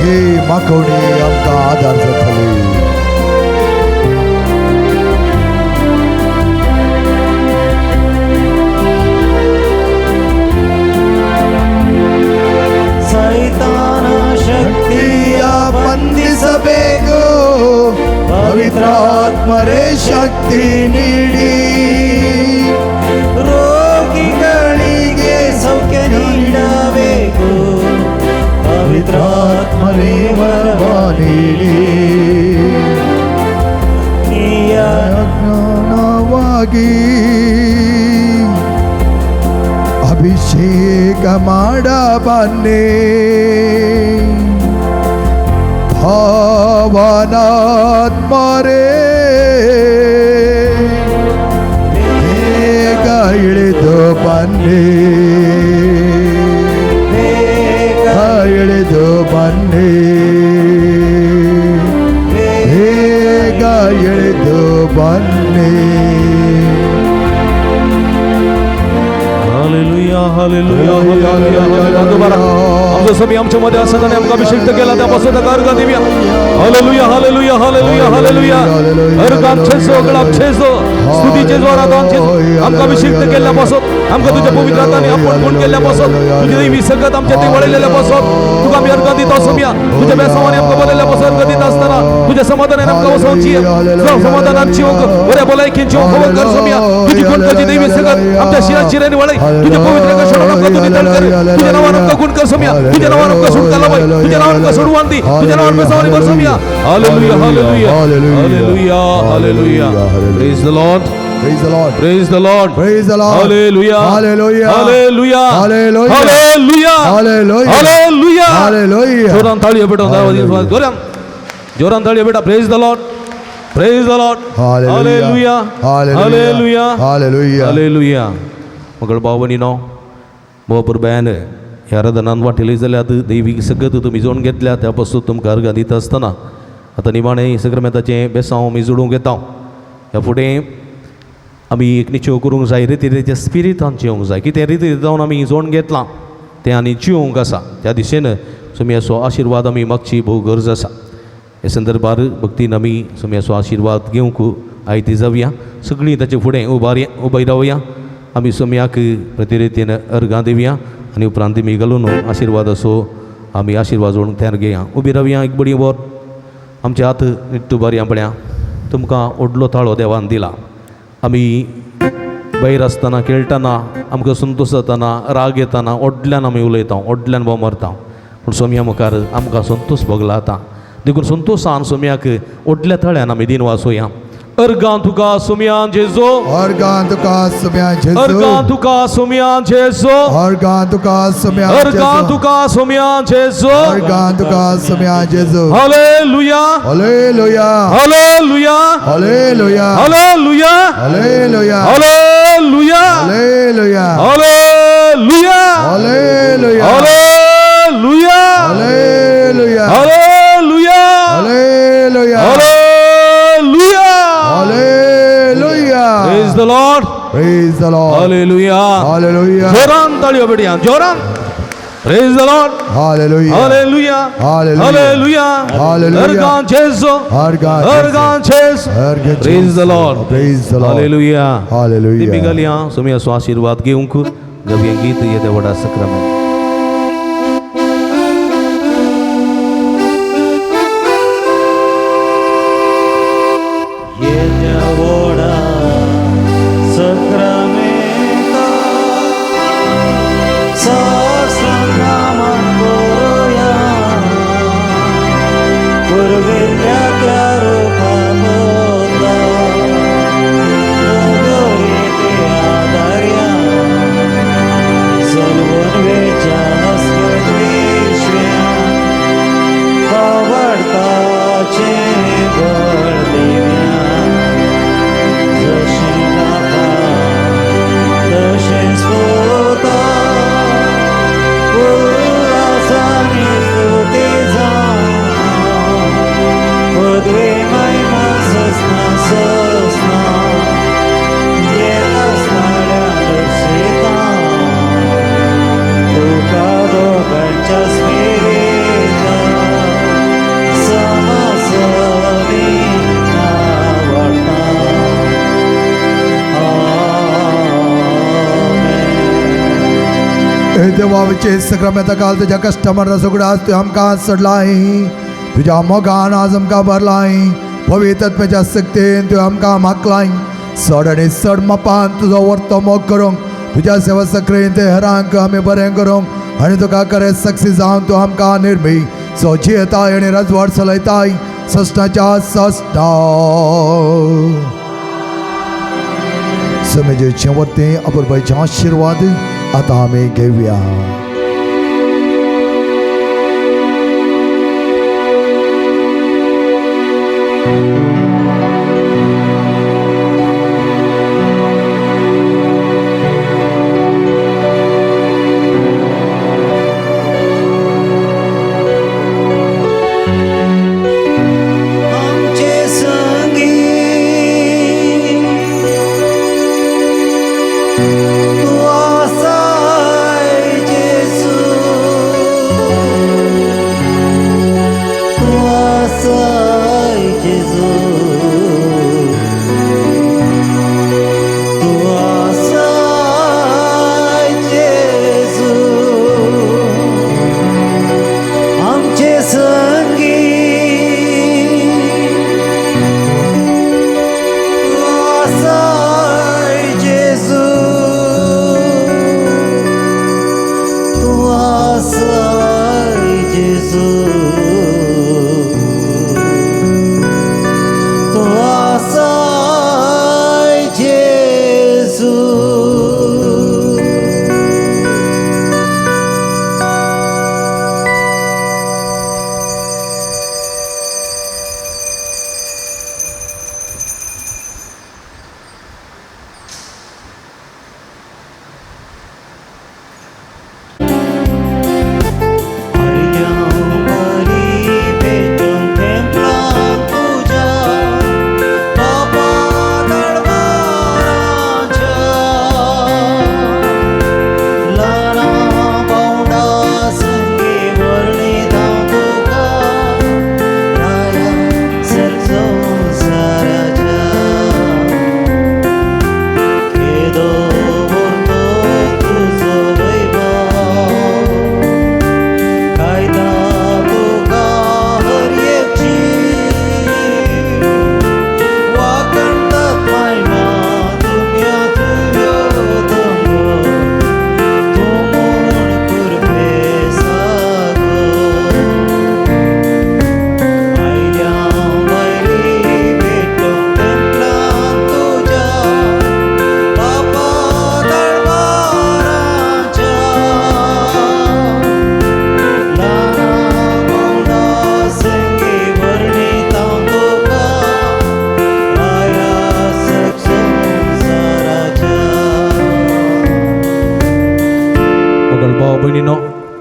ही माखवणी आमकां आदार जातली. ಸೈತಾನ ಶಕ್ತಿಯ ಬಂಧಿಸಬೇಕು, ಪವಿತ್ರಾತ್ಮರೇ ಶಕ್ತಿ ನೀಡಿ. ರೋಗಿಗಳಿಗೆ ಸೌಖ್ಯ ನೀಡಬೇಕು, ಪವಿತ್ರಾತ್ಮರೇ ವರವ ನೀಡಿ. ಅಗ್ನಿಯ ಜ್ಞಾನವಾಗಿ ಅಭಿಷೇಕ ಮಾಡ ಬನ್ನಿ ಭಾವನಾತ್ಮರೇ ಬೇಗ ಇಳಿದು ಬನ್ನಿ, ಬೇಗ ಇಳಿದು ಬನ್ನಿ, ಬೇಗ ಇಳಿದು ಬನ್ನಿ. Hallelujah, hallelujah, hallelujah. आमचो स्वामी आमच्या मध्ये आसा आनी आमकां अभिषेक केला त्या पासून ताका अर्घां दिवया. Hallelujah hallelujah hallelujah hallelujah. अर्घां छेसो गळाप छेसो स्तुतीचे जोरात आमचे आमकां अभिषेक केल्ल्या पासून आमकां तुज्या पवित्र हातांनी आपण गुण केल्ल्या पासून तुजी दैवी संगत आमच्या ते वळयलेल्या पासून तुका आमी अर्घां दिता सोम्या. तुज्या बेसावानी आमकां बरयल्ल्या पासून अर्घां दिता आसतना तुज्या समाधानान आमकां वसोवची समाधानाची बऱ्या भलायकेची खबर कर सोम्या. तुजी गुणकाची दैवी संगत आमच्या शिरा शिरांनी वळय. तुज्या पवित्र कशान आमकां तुजी तण कर. तुज्या नांवान आमकां गुण कर सोम्या. तुज्या नांवान आमकां सुटका लावय. तुज्या नांवान आमकां सोडवान दी. तुज्या नांवान बेसावानी भर Saumya. Hallelujah hallelujah hallelujah hallelujah. Praise the Lord. Praise the Lord. Praise the Lord. Praise the Lord. Hallelujah. Hallelujah. Hallelujah. Hallelujah. Hallelujah. Hallelujah. Hallelujah. Hallelujah. जोरान ताळयो बेटा. जोरान जोरान ताळयो बेटा. Praise the Lord. Praise the Lord. Hallelujah. Hallelujah. Hallelujah. Hallelujah. मगळ भाव भयणीनो, भोव बयान ह्या आराधनान वांटेली जाल्यार दैवीक सगत तुमी जोडून घेतल्या त्या पासून तुमकां अर्घां दिता आसतना आतां निमाणें सक्रमेंताचें बेसांव आमी जोडूंक येता. ह्या फुडें आमी एक निश्चय करूंक जाय रिती स्पिरितान जिवंक जाय. कितें रिती जावन आमी जोडून घेतलां तें आनी जिवंक आसा. त्या दिशेन सोम्याचो आशिर्वाद आमी मागची भोव गरज आसा. हे संदर्भार भक्तीन आमी सोम्याचो आशिर्वाद घेवंक आयती जावया. सगळीं ताचे फुडें उबी रावया. आमी सोम्याक प्रतिरितीन अर्घां दिवया आनी उपरांत आमी घालून आशिर्वादाचो आमी आशिर्वाद जोडून तयार घेया. उबी रावया एक बडी वर. आमचे हात निट्टू बरया पळया. तुमकां व्हडलो ताळो देवान दिला. आमी भायर आसतना खेळटना आमकां संतोश जातना राग येतना व्हडल्यान आमी उलयता, व्हडल्यान बोव मारता, पूण सोम्या मुखार आमकां संतोश भोगला आतां. देखून संतोशान सोम्याक व्हडल्या तळ्यान आमी दिन वाचोया. अर्गां तुका सोम्या जेजो. अर्गां तुका सोम्या जेजो. अर्गां तुका सोम्या जेजो. अर्गां तुका सोम्या जेजो. अर्गां तुका सोम्या जेजो. अर्गां तुका सोम्या जेजो. Hallelujah hallelujah hallelujah hallelujah hallelujah hallelujah hallelujah hallelujah hallelujah hallelujah hallelujah hallelujah hallelujah hallelujah hallelujah hallelujah. Praise the Lord. Praise the Lord. Hallelujah. Hallelujah. जोरान ताळयो बेटया. जोरान. Praise the Lord. Hallelujah. Hallelujah. Hallelujah. Hallelujah. Hallelujah. अर्गां जेजो. अर्गां अर्गां जेजो. अर्गां Praise the Lord. Praise the Lord. Hallelujah. Hallelujah. दिमी घालया सोम्याचो आशिर्वाद घेवंक गव्यें गीत येदे व्हडा सक्रमेंत. देवाचे सक्रमेंता काल तुज्या कस्टमर सगळो आज तुवें आमकां सोडलाय. तुज्या मोगान आज आमकां भरलाय. पवित्र आत्म्याच्या शक्तीन तुवें आमकां मागलाय. चड आनी चड मापान तुजो वर्तो मोग करूंक तुज्या सेवा सक्रेन ते हेरांक आमी बरें करूंक आनी तुका खरें सक्सी जावन तूं आमकां निर्मी सो जियेताय आनी राजवाड चलयताय सस्नाच्या सस्ना. समेजेचे वरती अपुरबायचे आशिर्वाद आतां आमी घेवया. तू आसाय।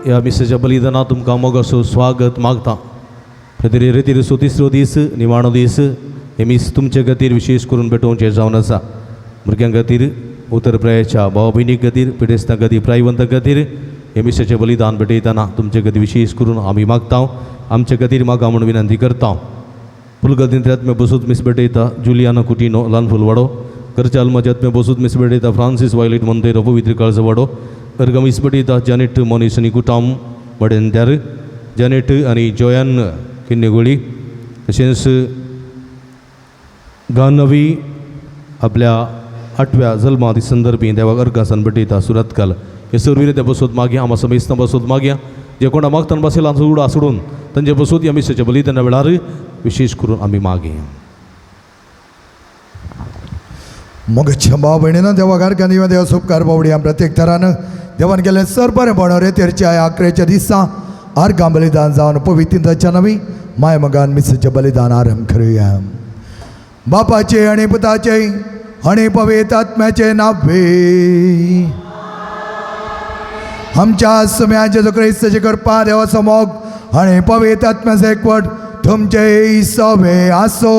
ह्या मिसाच्या बलिदाना तुमकां मोगासो स्वागत मागता. खातीर रेतीरसो तिसरो दीस निमाणो दीस हे मीस तुमचे खातीर विशेश करून भेटोवचें जावन आसा. भुरग्यां खातीर उतर प्रायाच्या भाव भयणी खातीर पिडेस्तां खातीर प्रायवंतां खातीर हे मिसाचें बलिदान भेटयतना तुमचे खातीर विशेश करून आमी मागता. आमचे खातीर मागा म्हूण विनंती करता. फुलगदींतल्यात बसूत मीस भेटयता जुलियाना कुटिनो ल्हान फुलवाडो. घरच्या आल्माच्यात बसूत मीस भेटयता फ्रांसीस वायलेट मोंतेरो पवित्र काळजवाडो. अर्गा मीस भेटयता जॅनेट मोनीस आनी कुटाम मडेंत्यार जॅनेट आनी जोयान किन्नेगोळी. तशेंच गानवी आपल्या आठव्या जल्मा संदर्भी देवाक अर्गासान भेटयता सुरतकाल. हे सर्व त्या बसूत मागया आमा समेस्तां बसूत मागया जे कोणा मागतान बसयला उडा सोडून तांचे बसूत ह्या मिसाच्या बलिदाना वेळार विशेश करून आमी मागया. मोगाच्या भाव भयणीनो देवा गारकांनी देवा सुपकार बावडी प्रत्येक थरान देवान केलें सर बरें पण रेतेरच्या आकरेच्या दिसा आर्गां बलिदान जावन पवित्र नवी माय मगान मिसाचें बलिदान आरंभ करुया. बापाचे आनी पुताचे आनी पवित्र आत्म्याचे नावे आमच्या सुम्या जेजू क्रिस्ताचे कृपा देवाचो मोग आनी पवित्र आत्म्याचो एकवट तुमचे सवे आसो.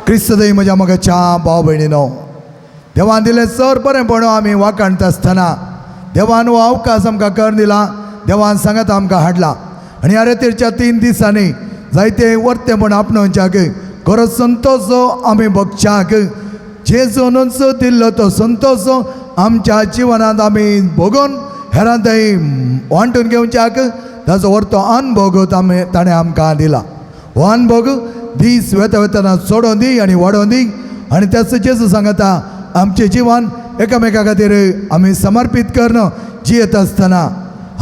क्रिस्त दई म्हज्या मोगाच्या भाव भयणीनो देवान दिलें सर बरें पण आमी वाखाणता आसतना देवान हो अवकाश आमकां करून दिला. देवान सांगात आमकां हाडला आनी ह्या रेतीरच्या 3 दिसांनी जायते वर्तेपण आपणोवच्याक खरो संतोष आमी भोगच्याक जेजूनच दिल्लो तो संतोष आमच्या जिवनांत आमी भोगून हेरां थंय वांटून घेवच्याक ताचो वर्तो अनभोग आमी ताणें आमकां दिला. हो अनभोग दीस वेता वेतना चडोवन दी आनी वाडोवन दी आनी त्याच जेजू सांगता आमचें जिवन एकामेका खातीर आमी समर्पीत करून जियेत आसतना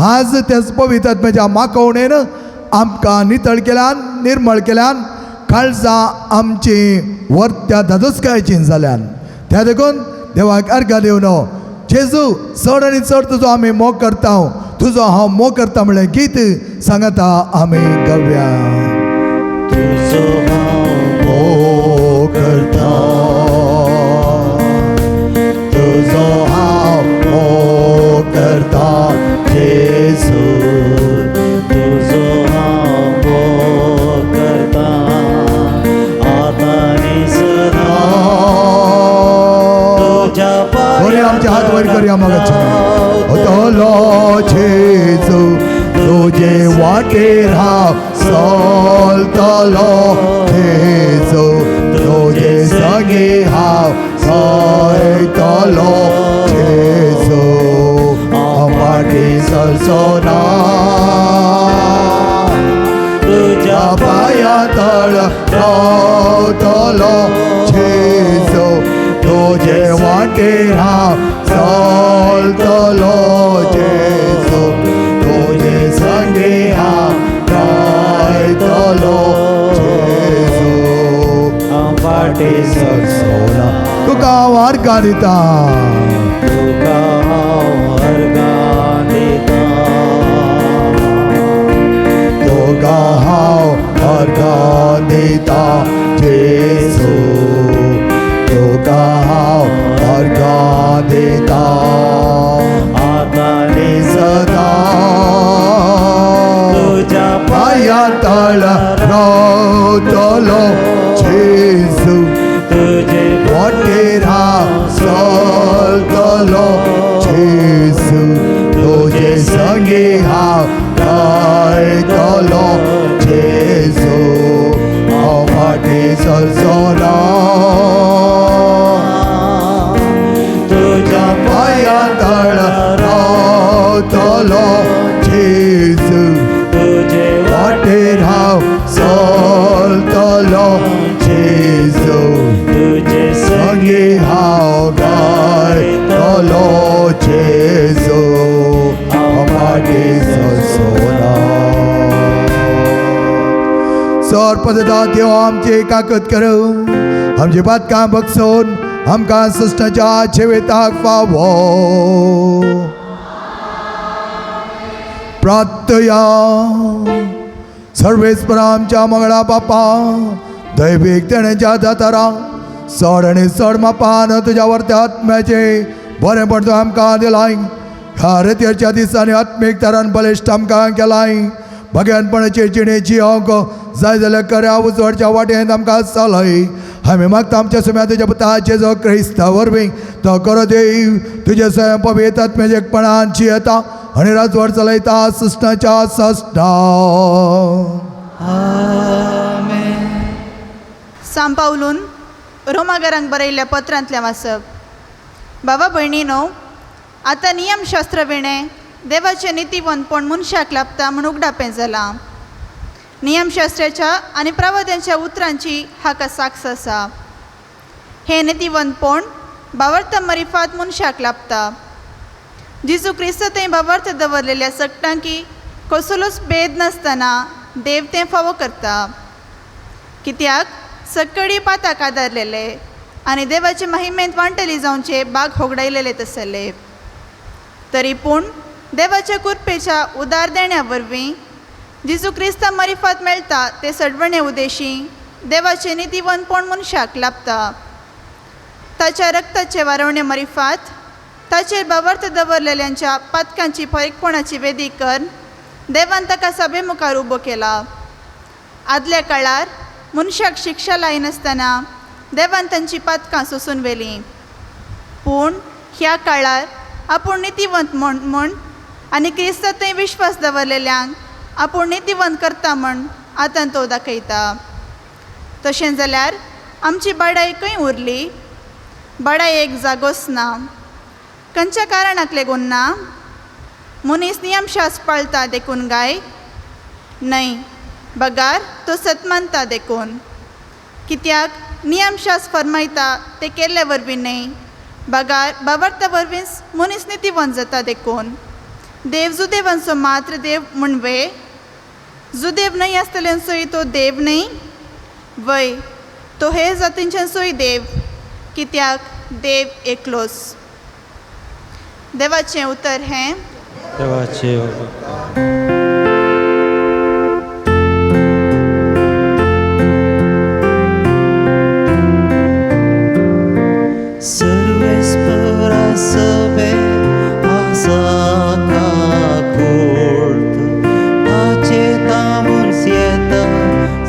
आज त्याच पवित्र आत्म्याच्या माकोवणेन आमकां नितळ केल्यान निर्मळ केल्यान काळजां आमची वर्त्या धादोसकायची जाल्यान त्या देखून देवाक अर्घां दिवन जेजू चड आनी चड तुजो आमी मोग करता तुजो हांव मोग करता म्हणलें गीत सांगता आमी गव्या. तुजो हांव मोग करता तुजो हांव मोग करता जेजू तुजो हांव मोग करता आतां आनी सदां तुज्या कोणी आमचे हात वयर करूया मोगाचे. तलो जेजू तुजे वाटेर हांव चलतलो जेजू तुजे संगी हांव चलतलो जेजू हांव फाटीं सरचो ना तुज्या पांया तळ रावतलो जेजू तुजे वाटेर हांव चलतलो जेजू तुजे संगी हांव रावतलो जेजू हांव फाटीं सरचो ना तुका हांव अर्गां दिता तुका हांव अर्गां दिता तुका हांव अर्गां दिता जेजू तुका हांव अर्गां दिता आतां आनी सदां तुज्या पांया तळ रावतलो जेजू तुजे वाटेर हांव चलतलो जेजू तुजे संगी हांव गायतलो जेजू हांव फाटीं सरचो ना तुज्या पांया तळ रावतलो जेजू तुजे वाटेर हांव चलतलो जेजू तुजे संगी हांव गायतलो जेजू हांव फाटीं सरचो ना. सर पददा देव आमची काकत करूं आमची पातकां बगसून आमकां सृश्टाच्या जिविताक फावो. प्रार्थया सर्वेस्पर आमच्या मंगळा बापा दैवीक देण्याच्या दातारा चड आनी चड मापान तुज्या वरत्या आत्म्याचे बरेंपण तूं आमकां दिलाय. ह्या रेतयेच्या दिसांनी आत्मीक तरान बलिश्ट आमकां केलाय. भगेनपणाची जिणे जियोंक जाय जाल्यार खऱ्या उजवाडच्या वाटेन आमकां चलय. आमी मागता आमच्या सुम्या तुज्या पुता जेजो क्रिस्ता वरवीं तो करो देव तुजे स्वयं पवित्र आत्म्याचेपणान जियेता आनी राजवट चलयता सृष्टाच्या सृष्टा. सांव पावलून रोमागरांक बरयल्ल्या पत्रांतलें वाचप. बाबा भयणीनो, आतां नियमशास्त्र विणें देवाचें नितीवंतपण मनशाक लाभता म्हूण उगडापें जालां. नियमशास्त्राच्या आनी प्रवाद्यांच्या उतरांची हाका साक्ष आसा. हें नितीवंतपण भावार्थ मरिफात मनशाक लाभता. जेजू क्रिस्त थंय भावार्थ दवरलेल्या सगटांकी कसलोच भेद नासतना देव तें फावो करता. कित्याक सक्कडी पाताक आदारलेले आनी देवाचे महिमेंत वांटली जावचे बाग होगडायलेले तसले. तरी पूण देवाच्या कृपेच्या उदार देण्या वरवीं जेजू क्रिस्ता मरिफात मेळटा ते सडवणे उदेशी देवाचें नितीवंतपण मनशाक लाभता. ताच्या रक्ताचे वारवणे मरिफात ताचेर भावार्थ दवरलेल्यांच्या पातकांची फरीकपणाची वेदी कर देवान ताका सभे मुखार उबो केला. आदल्या काळार मनशाक शिक्षा लायनासतना देवान तांची पातकां सोसून व्हेलीं. पूण ह्या काळार आपूण नितीवंत म्हूण आनी क्रिस्ता थंय विश्वास दवरलेल्यांक आपूण नितीवंत करता म्हूण आतां तो दाखयता. तशें जाल्यार आमची बाडाय खंय उरली? बाडाय एक जागोच ना. खंयच्या कारणाक लागून ना? मनीस नियमशास्त्र पाळटा देखून गाय? न्हय, बगार तो सत मानता देखून. कित्याक नियमशास्त्र फरमायता तें केल्ले वरवीं न्हय, बगार भावार्था वरवीं मनीस नितीवंत जाता देखून. देव जुदेवांचो मात्र देव म्हूण वे? जुदेव न्हय आसतल्यांचोय तो देव न्हय? वय, तो हे जातींच्यांचोय देव. कित्याक देव एकलोच. देवाचें उतर हें. देवाचे सर्वेस्परा सभे आसा काकुळट ताचे तामून येता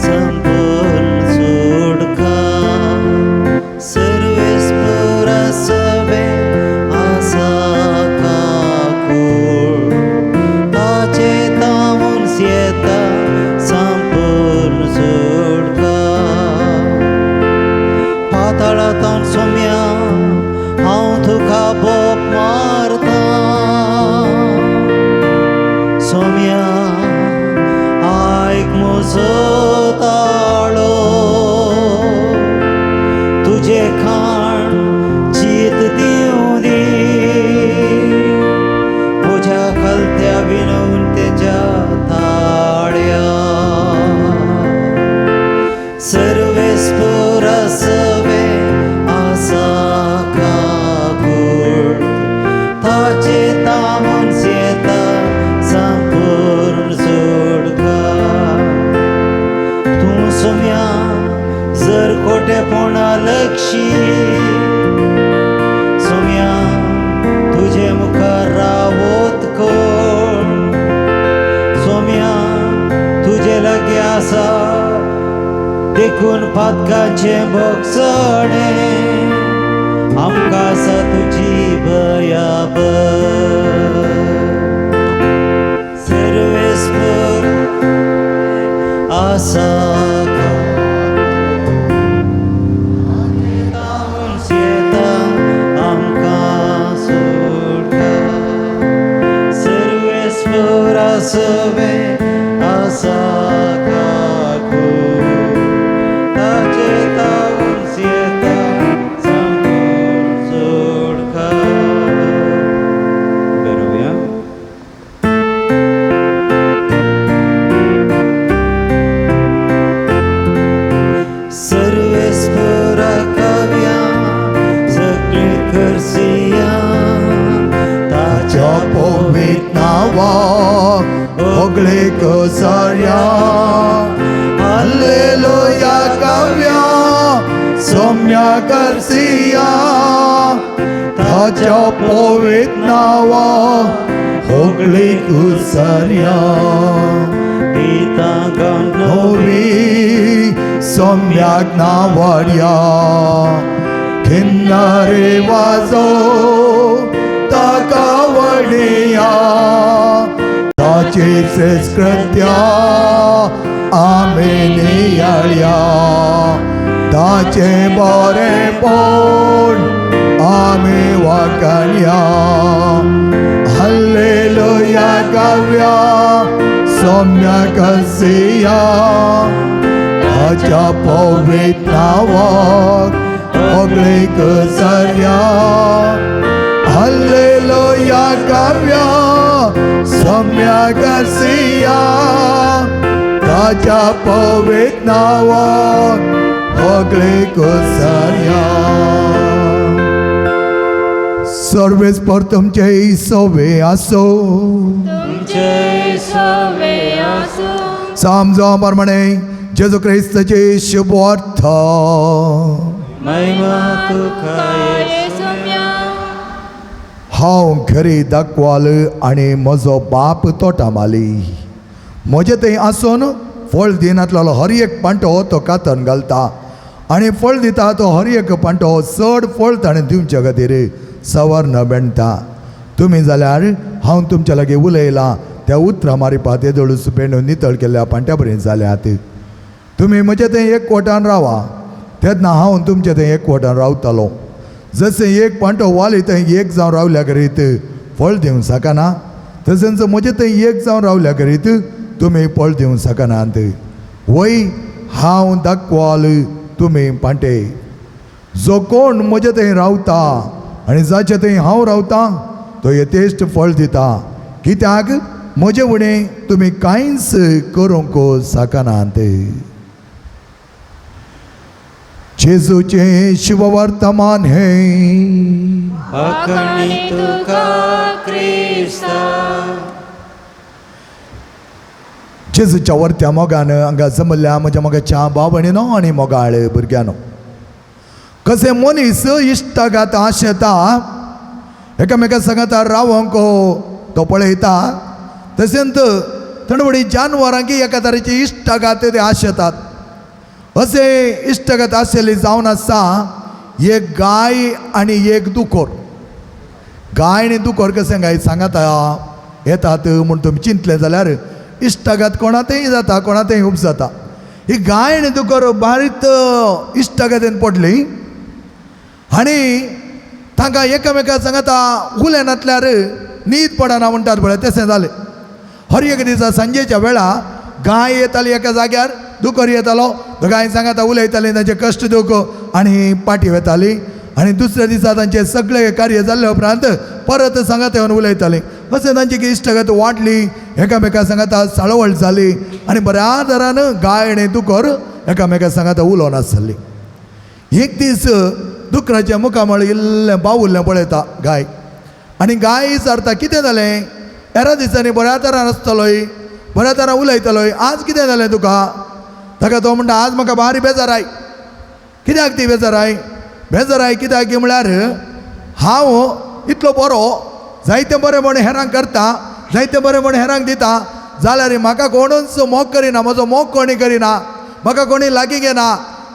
संपूर्ण सुटका. सर्वेस्परा सभे आसा काकुळट ताचे तामून येता संपूर्ण सुटका. पाताळांत सोम्या हांव तुका बोप मारता. सोम्या आयक म्हजो ताळो, तुजें खाण चीत दिवं दी म्हज्या खालत्या विनवतेच्या ताळ्या. सर्वेस्परा सभे आसा काकुळट ताचे तामून येता संपूर्ण सुटका. तूं सोम्या जर खोटेपणा लक्षी सोम्या तुजे मुखार रावत कोण? सोम्या तुजे लागीं आसा देखून पातकांचें भोगसणें आमकां आसा तुजी बयाबर. सर्वेस्पर आसा येता आमकां सुटका. सर्वेस्परा सभे आसा काकुळट ताचे तावून येता संपूर्ण सुटका. बरोवया. सर्वेस्परा काव्या सगळी करसिया ताच्या पवित नावा होगळे कसार्या. हालेलुया काव्या सौम्या करसिया. ताच्या पवित्र नांवा होगळीक उसरया. गीतां गावन नवी सोम्याक नावाडया, किन्नरे वाजो ताका वडिया, ताचे श्रेष्ठकृत्या आमी नियाळया, ताचे बरेपण आमी वाखाणया. हल्लेलुया गावया सोम्याक आसिया, ताच्या पवित्र नांवाक होगळीक सरया. हल्लेलुया गावया सोम्याक आसिया, ताच्या पवित्र नांवाक होगळीक सरया. सर्वेस्पर तुमचे सवे आसो. तुमचे सवे आसूं. समजो प्रमाणे जेजू क्रिस्ताचे शुभवार्थ. महिमा तुका येसुम्या. हांव घरी दाखवाल आनी म्हजो बाप तोटामाली. म्हजे थंय आसून फळ दिनातलो हर एक पांटो तो कातन घालता आनी फळ दिता तो हर एक पांटो चड फळ ताणें दिवचे खातीर सवर्ण बेणटा. तुमी जाल्यार हांव तुमच्या लागीं उलयलां त्या उतरां मारिपा तेदोळूच बेणून नितळ केल्ल्या पांट्या बरें जाल्यात. तुमी म्हजे थंय एक कोटान रावा, तेन्ना हांव तुमचे थंय एक कोटान रावतालो. जशें एक पांटो वाली थंय एक जावन रावल्या करीत फळ दिवंक शकना, तशेंच म्हजे थंय एक जावन रावल्या करीत तुमी फळ दिवंक शकनात. वय हांव दाखवाल तुमी पांटे. जो कोण म्हजे थंय रावता आनी जाचे थंय हांव रावता तो यथेश्ट फळ दिता, कित्याक म्हजे उणें तुमी कांयच करूंक शकनात. जेजूचें शुभवर्तमान हें. आखणी तुका क्रिस्ता. जेजूच्या वरत्या मोगान हांगा जमल्ल्या म्हज्या मोगाच्या भाव भयणीनो आनी मोगाळ भुरग्यांनो, कशें मनीस इश्टागात आशेता एकामेका सांगाता रावंक तो पळयता, तशेंच थोडी जानवरांकी एका तरेची इश्टागात ते आशेतात. अशें इश्टागात आशिल्ली जावन आसा एक गाय आनी एक दुकोर. गाय आनी दुकोर कशें गाय सांगाता येतात म्हूण तुमी चिंतलें जाल्यार इश्टागात कोणातय जाता, कोणातय खूब जाता. ही गाय आनी दुकोर बारीक इश्टागातेन पडली आनी तांकां एकामेका सांगाता उलयनातल्यार न्हीद पडना म्हणटात पळय तशें जालें. हर एक दिसा सांजेच्या वेळा गाय येताली एका जाग्यार, दुकर येतालो, गाय सांगाता उलयताली, तांचे कश्ट दुख आनी पाटी वेताली. आनी दुसऱ्या दिसा तांचे सगळे कार्य जाल्ले उपरांत परत सांगाता येवन उलयताली. अशें तांची इश्टागत वाडली, एकामेका सांगाता साळवळ जाली आनी बऱ्या तरान गाय आनी दुकर एकामेका सांगाता उलोवन आसली. एक दीस दुकराच्या मुखामळ इल्लें बावुल्लें पळयता गाय आनी गाय विचारता कितें जालें, हेरा दिसांनी बऱ्या तरान आसतलोय, बऱ्या तरान उलयतलोय, आज कितें जालें तुका? ताका तो म्हणटा आज म्हाका भारी बेजाराय. कित्याक ती बेजाराय? बेजाराय कित्याक की म्हळ्यार हांव इतलो बरो, जायते बरें म्हण हेरांक करता, जायते बरें म्हण हेरांक दिता, जाल्यार म्हाका कोणूच मोग करिना, म्हजो मोग कोणी करिना, म्हाका कोणी लागीं घेना,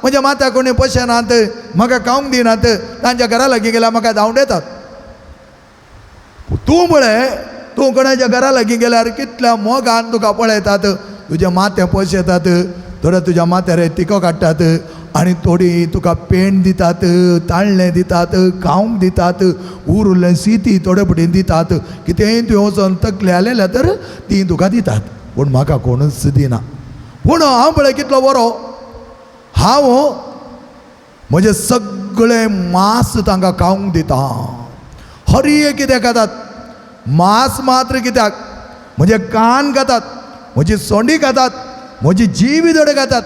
म्हज्या माथ्याक कोणी पोशेनात, म्हाका खावंक दिनात, तांच्या घरा लागीं गेल्यार म्हाका धांवडेतात. तूं पळय तूं कोणाच्या घरा लागीं गेल्यार कितल्या मोगान तुका पळयतात, तुजें माथें पोशेतात, थोडे तुज्या माथ्यार तिको काडटात आनी थोडी तुका पेंट दितात, ताळणें दितात, खावंक दितात, उरिल्लें सिती थोडे पटीन दितात, कितेंय तुवें वचोन तकले आयलें तर ती तुका दितात. पूण म्हाका कोणूच दिना. पूण हांव पळय कितलो बरो, हांव म्हजें सगळें मांस तांकां खावंक दिता. हर एक कितें खातात, मांस मात्र कित्याक, म्हजे कान खातात, म्हजी सोंडी खातात, म्हजी जीव थोडे खातात,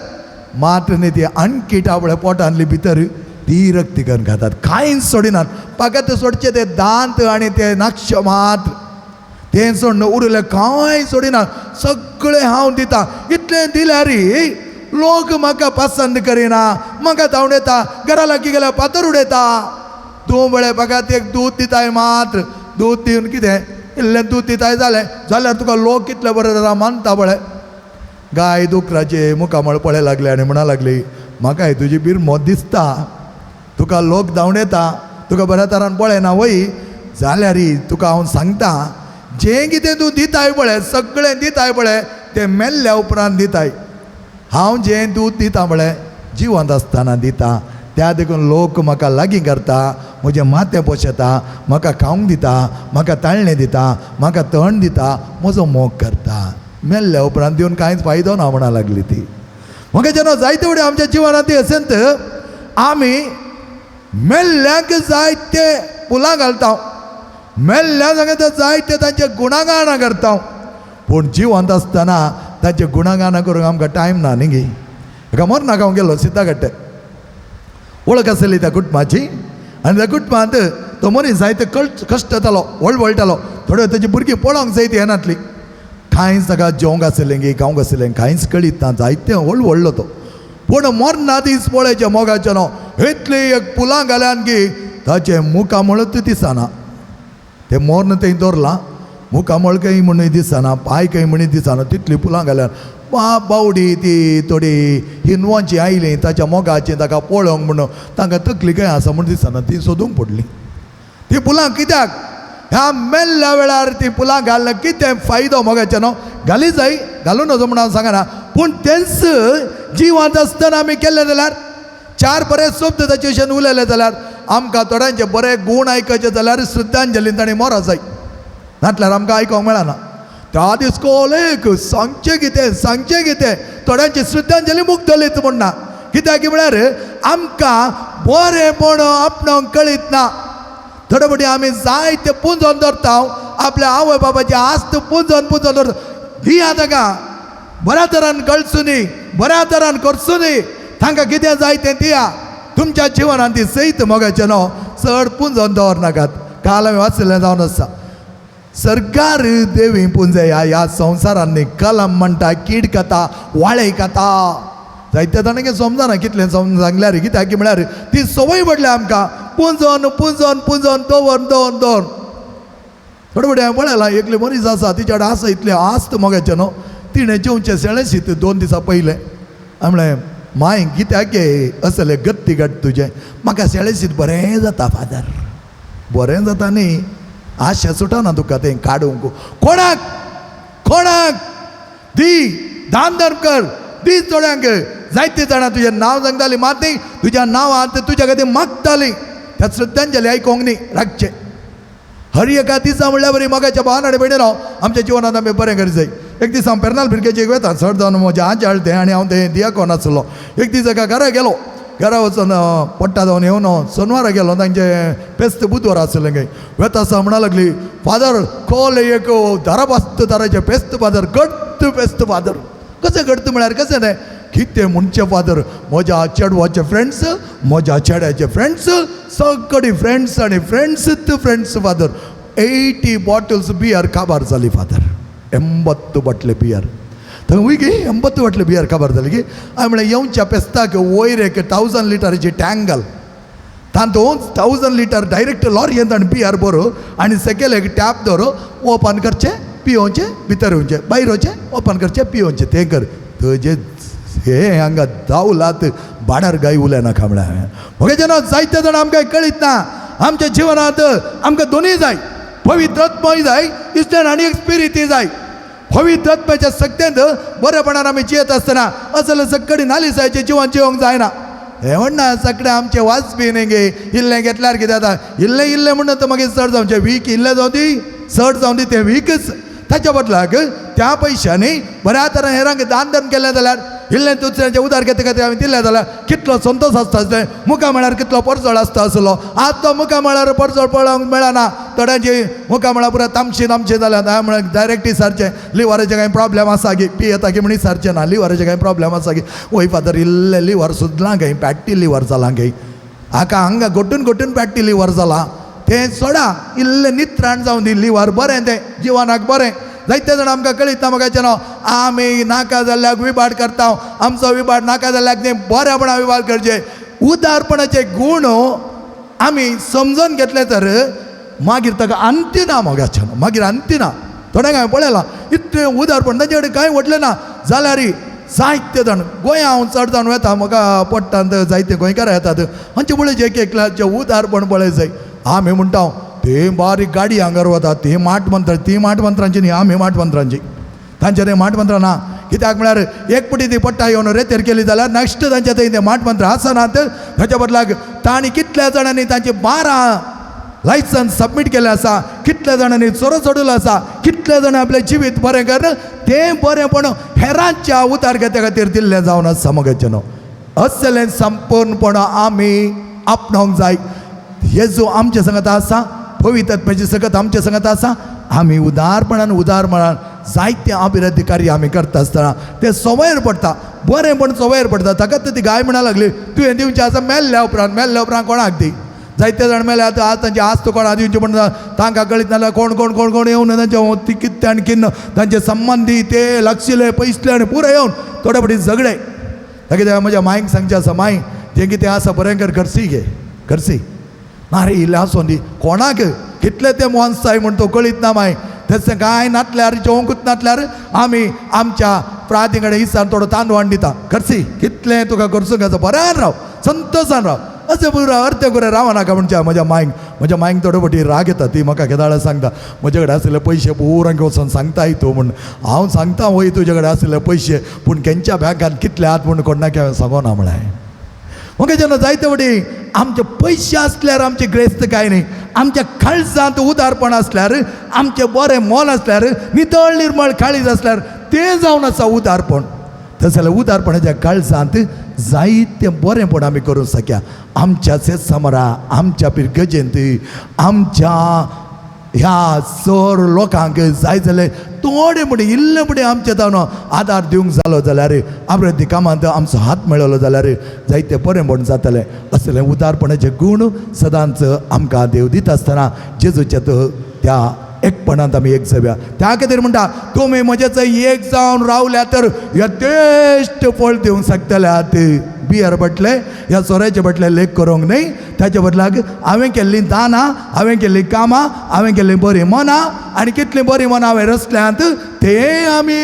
मात्र न्ही ती आणखी टावळे पोटांतली भितर ती रक्ती करून खातात, कांयच सोडिनात. फकत सोडचे ते दांत आनी ते नाक्ष मात्र, तें सोडून उरिल्लें कांय सोडिनात, सगळें हांव दिता. इतलें दिल्यार लोक म्हाका पसंद करिना, म्हाका धांवडेता, घरा लागीं गेल्यार फातर उडयता. तूं पळय फकत एक दूद दिताय मात्र, दूद दिवन कितें इल्लें दूद दिताय जालें जाल्यार तुका लोक कितले बरे जाता मानता पळय. गाय दुकराचे मुखामळ पळय लागले आनी म्हणा लागली म्हाकाय तुजी बिरमोत दिसता, तुका लोक धांवडयता, तुका बऱ्या तरान पळयना वय, जाल्यार तुका हांव सांगता जें कितें तूं दिताय पळय सगळें दिताय पळय तें मेल्ल्या उपरांत दिताय. हांव जें दूद दिता पळय जिवंत आसतना दिता, त्या देखून लोक म्हाका लागीं करता, म्हजें माथें पोशेता, म्हाका खावंक दिता, म्हाका ताळणें दिता, म्हाका तण दिता, म्हजो मोग करता. मेल्ल्या उपरांत दिवन कांयच फायदो ना म्हणा लागली ती. म्हाका जेन्ना जायते फुडें आमच्या जिवनांत अशेंत आमी मेल्ल्यांक जायते फुलां घालता, मेल्ल्या सांगता जायते तांचे गुणागानां करता, पूण जिवंत आसतना तांचे गुणागानां करूंक आमकां टायम ना न्ही गी. एका मरणाक हांव गेलो सिद्धागट्टे, वळख आसली त्या कुटुंबाची आनी त्या कुटुंबांत तो मनीस जायते कश्ट जातालो, वळवळटालो. थोड्यो ताजी भुरगीं पळोवंक जायती येनातली, कांयच ताका जेवंक आसलें गी खावंक आसलें कांयच कळीत ना, जायते वळवळलो तो. पूण मरना दीस पळयचें मोगाचें न्हू इतली एक फुलां घाल्यान की ताचें मुखामळच दिसना. तें मर्ण थंय दवरलां, मुखामळ खंय म्हणून दिसना, पांय खंय म्हणून दिसना, तितलीं फुलां घाल्यान. बावडी ती थोडी हिंदवांची आयली ताच्या मोगाची ताका पळोवंक म्हणून, तांकां तकली खंय आसा म्हूण दिसना, ती सोदूंक पडली. ती फुलां कित्याक ह्या मेल्ल्या वेळार ती फुलां घालून कितें फायदो मोगाचें न्हू? घाली जाय, घालूं नजो म्हूण हांव सांगना, पूण तेंच जिवंत आसतना आमी केल्लें जाल्यार चार बरे शब्द ताचे भशेन उलयले जाल्यार आमकां थोड्यांचे बरे गूण आयकचे जाल्यार श्रद्धांजलीन ताणें मरो जाय, नातल्यार आमकां आयकोंक मेळना. त्या दीस कोलेक सांगचें कितें सांगचें कितें, थोड्यांची श्रद्धांजली मुगतलीच म्हूण ना. कित्याक म्हळ्यार आमकां बरेंपण आपणाक कळीत ना. थोडे फावटी आमी जायते पुंजोन दवरता, आपल्या आवय बाबाची आस्त पुंजोन पुंजोन दवरता. दिया ताका बऱ्या तरान गळसुनी, बऱ्या तरान करसुनी, तांकां कितें जाय तें दिया. तुमच्या जिवनांत ती सयत मोगाचें न्हू चड पुंजोन दवरनाकात. काल हांवें वाचिल्लें जावन आसा, सरकार देवी पुंजया ह्या संवसारांनी कलम म्हणटा, कीड खाता, वाळे खाता. जायते जाणांक समजना कितलें सांगल्यार कित्याक म्हळ्यार ती संवय पडल्या आमकां पुंजोन पुंजोन पुंजोन दवर दवर दवर. थोडे फावटी हांवें पळयलां एकली मनीस आसा तिच्या कडेन आसा इतलें आस्त मोगाचें न्हू, तिणें जेवचें शेळें शीत 2 दिसां पयलें. हांवें म्हळें माय कित्याक असलें गत्ती घट तुजें, म्हाका शेळें शीत बरें जाता फादर. बरें जाता न्ही, आशा सुटना तुका तें काडूंक. कोणाक कोणाक दी दान धर्म कर, दी थोड्यांक. जायते जाणां तुजें नांव सांगताली मात न्ही, तुज्या नांवांत तुज्या खातीर मागताली. त्या श्रद्धांजली आयकोंक न्ही राखचें. हर एका दिसा म्हणल्यार बरी मोगाच्या भावान आनी भयणीनो आमच्या जिवनांत आमी बरें करी जाय. एक दीस हांव पेरनाल फिरकेचेक वता, चड जावन म्हज्या आजी हाडलें तें आनी हांव तें दियाकोन आसलो. एक दीस एका घरा गेलो, घरा वचून पट्टा जावन येवन सोनवारा गेलो, तांचे पेस्त बुधवार आसलें खंय. वेता आसा म्हणा लागली, फादर कोल एक दारा बास्त दाराचें पेस्त फादर, घट्ट पेस्त फादर. कशें घट्ट म्हळ्यार कशें तें कितें म्हणचें फादर, म्हज्या चेडवाचे फ्रेंड्स, म्हज्या चेड्याचे फ्रेंड्स, सगळी फ्रेंड्स आनी friends friends father. 80 bottles beer काबार जाली फादर, 80 बाटले बियर. थंय वय गे 80 बाटले बियर काबार जाली की. हांवें म्हणलें येवच्या पेस्ताक वयर एक 1000 लिटराची टँक घाल, तातूंत 1000 लिटर डायरेक्ट लॉरयेंत आनी बियर बरो आनी सकयल एक टॅप दवर, ओपन करचें पियोवचें, भितर येवचें, भायर वचचें, ओपन करचें पियोवचें. तें कर तुजें हे हांगा धांवलात बाडार गाय उलयनाका म्हळ्यार हांवें. म्हगे जेन्ना जायते जाण आमकां कळीत ना, आमच्या जिवनांत आमकां दोनूय जाय, पवित्र आत्मोय जाय, इश्टन आनी एक स्पिरिटूय जाय. पवित्र आत्म्याच्या शक्तेंत बरेपणान आमी जियेत आसतना असले सगळी नालिसायचें जिवन जिवंक जायना. हें म्हणना सगळें आमचें वाजपी न्ही गे, इल्लें घेतल्यार कितें जाता, इल्लें इल्लें म्हणटा मागीर चड जावचें, वीक इल्लें जावं दी चड जावं दी तें वीकच. ताच्या बदलाक त्या पयशांनी बऱ्या तरान हेरांक दान धर्म केलें जाल्यार, इल्लें दुसऱ्यांचें उदार घेता खातीर हांवें दिलें जाल्यार कितलो संतोश आसता आसलें, मुखा म्हळ्यार कितलो परजळ आसता आसलो. आतां तो मुखा म्हळ्यार परजळ पळोवंक मेळना, थोड्यांची मुखा म्हळ्यार पुराय तामशी तामशी जाल्यार. हांवें म्हळ्यार डायरेक्ट विचारचें लिवराचें कांय प्रॉब्लेम आसा की, पियेता की म्हण विचारचें ना, लिवराचें कांय प्रॉब्लेम आसा की. वय फादर इल्लें लिवर सुजलां खंय, पॅटी लिवर जालां खंय, हाका हांगा गोटून गोटून पॅटी लिवर जालां, तें सोडा इल्लें नित्राण जावं दी, लिवर बरें तें जिवनाक बरें. जायते जाण आमकां कळीत ना मोगाचें न्हू, आमी नाका जाल्ल्याक विभाट करता, आमचो विभाट नाका जाल्ल्याक न्ही, बऱ्यापणा विभाट करचें. उदारपणाचे गूण आमी समजून घेतलें तर मागीर ताका अंती ना मोगाचें, मागीर अंती ना. थोड्यांक हांवें पळयलां इतलें उदारपण तांचे कडेन कांय व्हडलें ना जाल्यार जायते जाण गोंया हांव चड जाण वता, म्हाका पोट्टांत जायते गोंयकार येतात, हांचे पळय एक एकल्याचें उदारपण पळय जाय. आमी म्हणटा ते बारीक गाडी हांगर वता, ती माट मंत्र, ती माट मंत्रांची न्ही, आमी माट मंत्रांची, तांचे ते माट मंत्रां ना. कित्याक म्हळ्यार एक पटी ती पट्टा येवन रेतेर केली जाल्यार नॅक्स्ट तांच्या थंय ते माट मंत्र आसनात. ताच्या बदलाक तांणी कितल्या जाणांनी तांची 12 लायसन्स सबमीट केलें आसा, कितल्या जाणांनी चोरो चडवलो आसा, कितल्या जाणां आपलें जिवीत बरें कर तें बरेंपण हेरांच्या उदारगत्या खातीर दिल्लें जावन आसा मगेचें न्हू. असलें संपूर्णपण आमी आपणावंक जाय. जेजू आमच्या संगत आसा, पवित्र आत्म्याची संगत आमच्या संगत आसा. आमी उदारपणान उदारपणान जायते अभिवृद्धी कार्य आमी करता आसतना तें संवयर पडटा, बरेंपण संवयर पडटा. ताका ती गाय म्हणा लागली तुवें दिवचें आसा मेल्ल्या उपरांत, मेल्ल्या उपरांत कोणाक दी? जायते जाण मेले आतां आज तांची आस्त कोणा दिवची म्हण तांकां कळीत नाल्यार कोण कोण कोण कोण येवन तांचे ती कितें आणखीन तांचे संबंदी ते लागशिल्ले पयसले आनी पुरो येवन थोडे फावटी झगडे. ताका म्हज्या मांयक सांगचें आसा, मांय जें कितें आसा बरें कर, करसी घे करसी ना रे इल्लें आसून दी कोणाक कितले ते मोन्साय म्हण तो कळीत ना माय. तशें कांय नातल्यार जेवंकूच नातल्यार आमी आमच्या प्राती कडेन इसान थोडो तांदूळ हाडून दिता, करसी कितलें तुका करसूंक आसा, बऱ्यान राव, संतोशान राव, अशें पुरो अर्थे कुरे राव नाका म्हणचे म्हज्या मांयक. म्हज्या मांयक थोडे फावटी राग येता, ती म्हाका केदाळा सांगता म्हजे कडेन आशिल्ले पयशे पुरांक वचोन सांगताय तूं म्हूण. हांव सांगता वय तुजे कडेन आशिल्ले पयशे, पूण केंच्या बँकान कितले आहात म्हूण कोणाक हांवें सांगना म्हळें. म्हाका जेन्ना जायते फावटी आमचे पयशे आसल्यार आमची ग्रेस्त कांय न्ही, आमच्या काळजांत उदारपण आसल्यार, आमचें बरें मोल आसल्यार, नितळ निर्मळ काळीज आसल्यार तें जावन आसा उदारपण. तशें जाल्यार उदारपणाच्या काळजांत जायतें बरेंपण आमी करूंक शकया. आमच्या सेसमरा, आमच्या पिरगजेंत, आमच्या ह्या चड लोकांक जाय जाल्यार थोडे फुडें इल्ले फुडें आमच्या जावन आदार दिवंक जालो जाल्यार, अभिवृद्धी कामांत आमचो हात मेळलो जाल्यार जायते बरेंपण जातलें. असलें उदारपणाचे गूण सदांच आमकां देव दिता आसतना जेजूच्या त्या एकपणांत आमी एक जावया. त्या खातीर म्हणटा तुमी म्हजेच एक जावन रावल्या तर यथेश्ट फळ दिवंक शकतल्यात. बियर बाटले ह्या सोऱ्याचे बाटले लेख करूंक न्हय, ताच्या बदलाक हांवें केल्लीं दानां, हांवें केल्लीं कामां, हांवें केल्लीं बरीं मनां आनी कितलीं बरीं मनां हांवें रचल्यांत तें आमी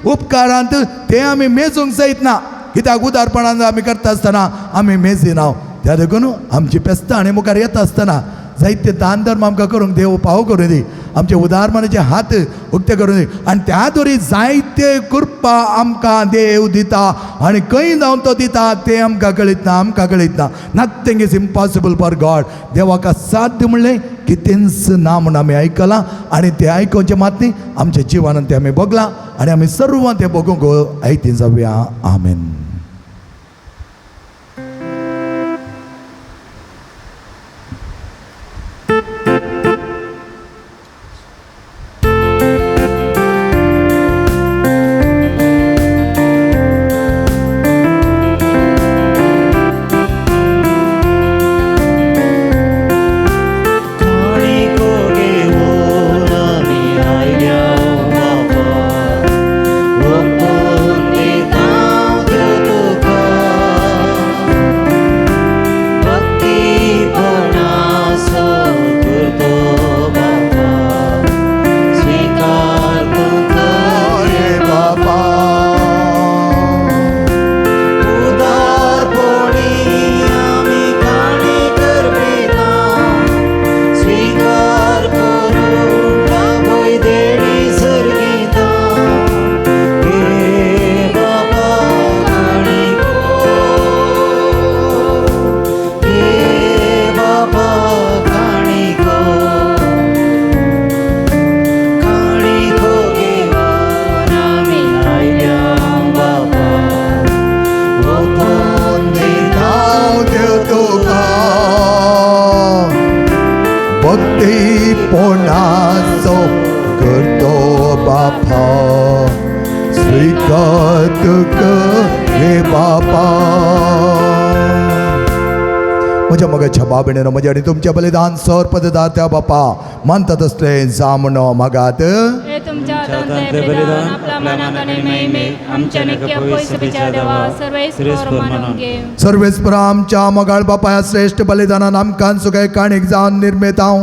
उपकारांत तें आमी मेजूंक सयत ना. कित्याक उदारपणान आमी करता आसतना आमी मेजिना. त्या देखून आमची पेस्तां आनी मुखार येता आसतना जायते दान धर्म आमकां करूंक देव पाव करूं दी, आमचे उदारपणाचे हात उक्ते करूं दी आनी त्या दोरी जायते कृपा आमकां देव दिता आनी खंय जावन तो दिता तें आमकां कळीत ना, आमकां कळीत ना. Nothing is impossible for God. देवाक असाध्य म्हणलें कितेंच ना म्हूण आमी आयकलां आनी तें आयकुचें मात न्ही, आमच्या जिवनान तें आमी भोगलां आनी आमी सर्वां तें भोगूंक आयतीं जावया. आमेन. म्हज्या मगाच्या बाबेणेनो म्हज्या आनी तुमच्या बलिदान सर पददार त्या बापा मानता तसलें जामणो मागात. हे तुमच्या हातांतले बलिदान आपल्या मनाक आनी महिमेक आमच्या नित्य पयसुपीच्या देवा सर्वेस्पर मानून घे. सर्वेस्पर आमच्या मोगाळ बापाया श्रेश्ठ बलिदानान आमकां सुखाय काणीक जावन निर्मितांव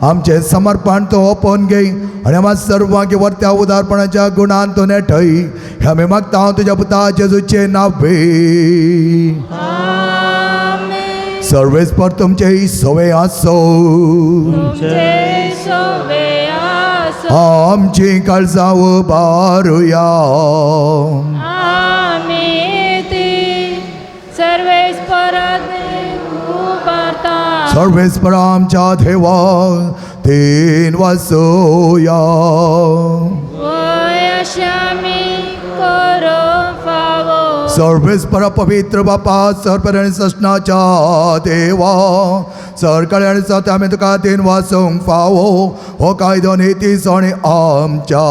आमचें समर्पण तो ओपोवन घे आनी आमकां सर्वांक वर्त्या उदारपणाच्या गुणान तो नेठय हे आमी मागता तुज्या पुता जेजूचे नावे. आमेन. सर्वेस्पर तुमचे सवे आसो. तुमचे सोवे आसो. आमची काळजां उबारुया. आमी ती सर्वेस्परात उबारता. सर्वेस्पर आमच्या देवा तीन वासोया. वय अशा आमी करूंक फावो. सर्वेस्पर पवित्र बापा सरपर आनी ससनाच्या देवा सरकाळी आनी सत आमी तुका तीन वासूंक फावो हो कायदो नितीचो आनी आमच्या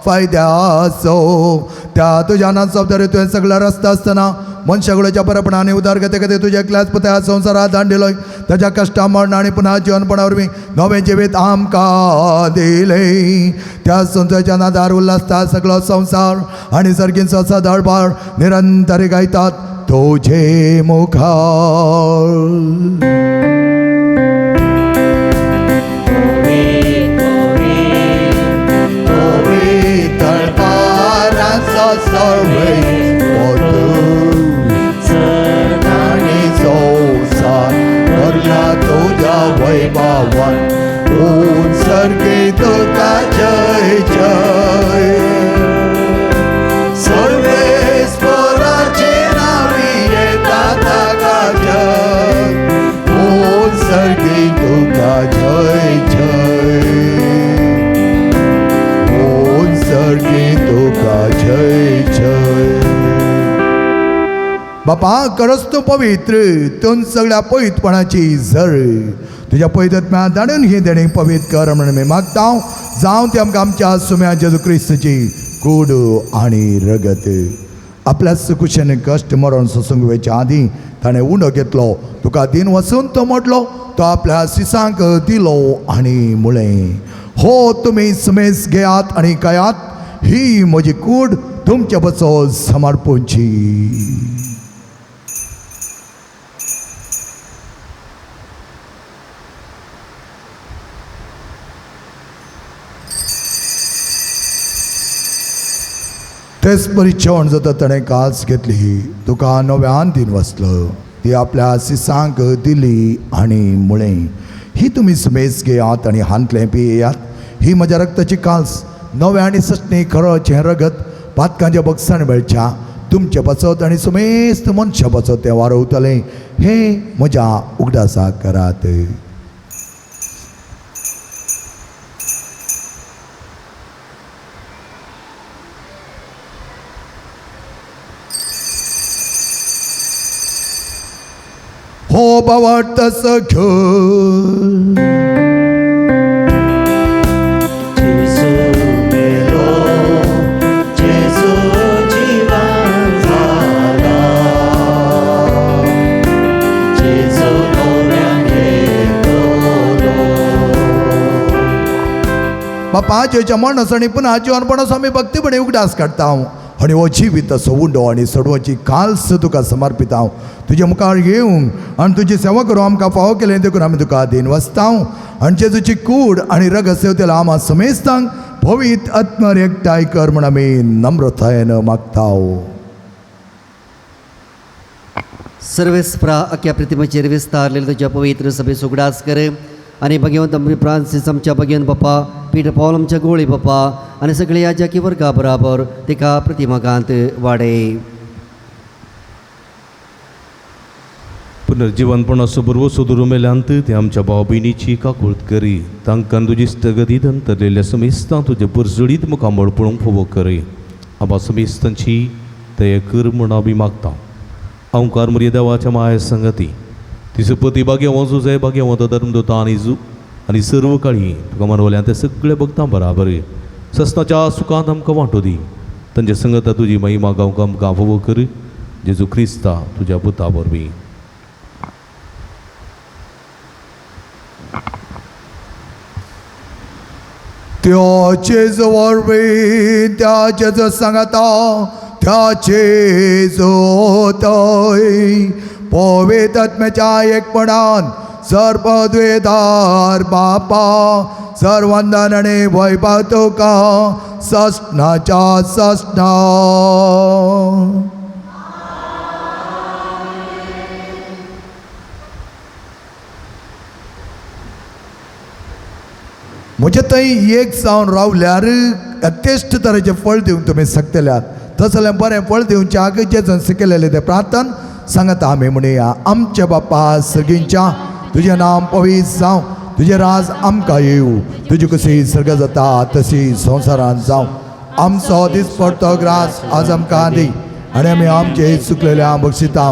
फायद्याचो. त्या तुज्या नांव तुवें सगळो रस्ता आसतना मनशागुळाच्या बरेपणा आनी उदारगते खातीर तुज्या एकल्याच पुता संवसारात धाडिल्लो ताच्या कश्टा मरण आनी पुन्हा जिवनपणा वरवीं नवें जिवीत आमकां दिलें. त्या संवसाराच्या नादार उल्हासता सगळो संवसार आनी सर्गींचो सदळबार निरंतर गायतात तुजे मुखार. तुझ्या वैभवान ऊन सर्गे तुका जय जय. सर्वेस्पराचे नावी येता ताका जय ऊन सर्गे तुका जय जय. ऊन सर्गे तुका जय जय. बापा खरंच तूं पवित्र तूं सगळ्या पवित्रपणाची झर तुज्या पवित्रत्म्या धाडून ही देणी पवित्र कर म्हणून मी मागता. जावं ती आमकां आमच्या सुम्या जेजू क्रिस्तची कूड आनी रगत. आपल्या सुकुशेन कश्ट मरण सोसूंक वयच्या आदीं ताणें उंडो घेतलो तुका दिन वचून तो म्हटलो तो आपल्या सिसांक दिलो आनी म्हळें हो तुमी सुमेस घेयात आनी खायात ही म्हजी कूड तुमचे बसो समर्पूंची. तेच परी जेवण जाता ताणें कास घेतली तुका नव्यान दिन वसलो ती आपल्या सिसांक दिली आनी म्हळें ही तुमी सुमेस घेयात आनी हांतलें पियेयात ही म्हज्या रक्ताची काल्स नव्या आनी सचणी खरोचें रगत पातकांच्या बक्षाण मेळच्या तुमचे पासत आनी सुमेस्त मनशा पासत तें वारवतलें हें म्हज्या उगडासाक करात. हो बावट सख्यो जेजू मेलो जेजू जिवन जाला जेजू नव्यान येतलो. बापा जेच्या मरणाचो आनी पुन्हा जिवनपणाचो आमी भक्तीपणे उगडास काडटा आनी हो जिवीत असो उंडो आनी सडवची काल्स तुका समर्पिता. तुजे मुखार येवंक आनी तुजी सेवा करूं आमकां फावो केलें देखून आमी तुका अधीन वसता. आनी जेजूची कूड आनी रगत सेवतेला आमा समेस्तांक पवित्र आत्मर एकठांय कर म्हूण आमी नम्रतायेन मागता. सर्वेस्परा अख्या प्रतिमेचेर विस्तारलेले तुज्या पवित्र सभेचो उगडास कर आनी भगवंत आमचे फ्रांसीस आमच्या भगवंत बापा पीटर पावल आमच्या गोळी बापा आनी सगळे ह्या जाकी वर्गा बराबर तिका प्रतिमागांत वाडय. पुनर्जिवनपणाचो भरवसो दुरुमेल्यांत ते आमच्या भाव भयणीची काकूळत करी तांकां तुजी स्थगतीत अंतरलेल्या समेस्तां तुजे परजळीत मुखामळ पळोवंक फावो करी. आबा समेस्तांची दया कर म्हूण आमी मागता. अंकार मुरये देवाच्या माया संगती तिसपती भाग्यवंत जुजय भाग्यवंत धर्मदूता आनी जू आनी सर्व काळी तुका मनवल्यान ते सगळे भक्तां बराबर ससनाच्या सुखांत आमकां वांटो दी. तांच्या संगता तुजी महिमा गावंक आमकां फावो कर जेजू क्रिस्ता तुज्या पुता वरवीं. त्याचेच वरवीं त्याचेच सांगाता त्याचेच होतय पवित्र एकपणान सर्पद्वेदार बापा सर्वंदन आनी वैभव तुका ससनाच्या ससना. म्हजे थंय एक जावन रावल्यार यथेश्ट तरेचें फळ दिवंक तुमी शकतल्यात. तशें जाल्यार बरें फळ दिवच्याक जेजून शिकयलेलें तें प्रार्थन सांगता आमी म्हणया. आमच्या बापा सगळींच्या तुजें नांव पवित्र जावं, तुजें राज आमकां येवं, तुजी कशी सर्ग जाता तशी संवसारांत जावं. आमचो दिसपडतो ग्रास आज आमकां दी आनी आमी आमचे चुकलेल्या बक्षिता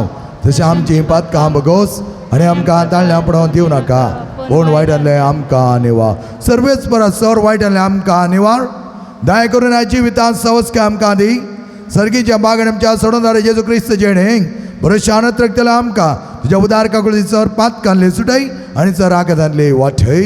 तशें आमची पातकां बगोस आनी आमकां ताळ्या पडोवन दिवं नाका, पूण वायटांतलें आमकां निवार. सर्वेच परत सर वायटांतलें आमकां निवार. दया करून ह्या जिवितांत सवस्के आमकां दी. सर्गीच्या बागण आमच्या सोडून जेजू क्रिस्त जेणे बरो शानत रखतलो आमकां तुज्या उदार काकुळी सर पातकांतले सुटय आनी सर आकादांतले वाटय.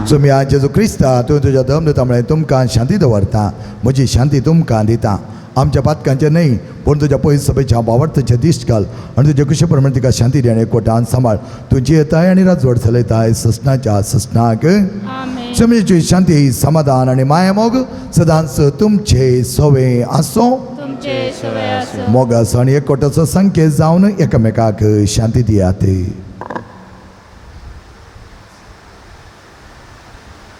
सोम्या जेजू क्रिस्ता तूं तुज्या धर्म दिता म्हळें तुमकां शांती दवरता, म्हजी शांती तुमकां दिता. आमच्या पातकांचें न्हय पूण तुज्या पयस सभेच्या बावडताचें दिश्ट घाल आनी तुज्या कुशे प्रमाणे तिका शांती दी आनी एकवटान सांबाळ. तूं जियेताय आनी राजवट चलयताय ससनाच्या ससनाक. समजेची शांती समाधान आनी मायामोग सदांच तुमचे सवे आसो. मोगाचो आनी एकवटाचो संकेत जावन एकामेकाक शांती दियात.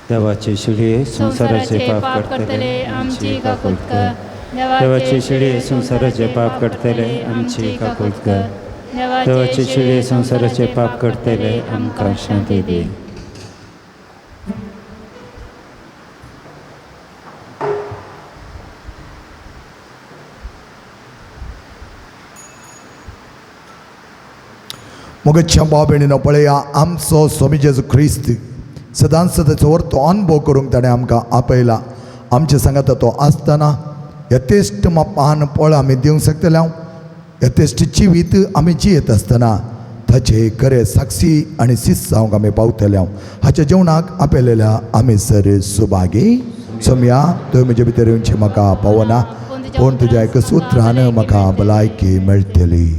देवाचे शिळये संवसाराचे पाप काडटले आमची काकूत कर. देवाचे शिळये संवसाराचे पाप काडटले आमची काकूत कर. देवाचे शिळये संवसाराचे पाप काडटले आमकां शांती दी. मोगच्या भाव भयणीनो पळया आमचो स्वामी जेजू क्रिस्त सदांच ताचो वर्तो अनुभव करूंक ताणें आमकां आपयला. आमचे सांगाता तो आसतना यथेश्ट मापान फळ आमी दिवंक शकतले. हांव यथेश्ट जिवीत आमी जियेत आसतना ताचे खरे साक्षी आनी शिस्त जावंक आमी पावतले. हांव हाच्या जेवणाक आपयलेल्या आमी सर सुभागी. सोम्या तुवें म्हजे भितर येवचें म्हाका पावना, पूण तुज्या एका सुत्रान म्हाका भलायकी मेळटली.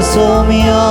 सोमिया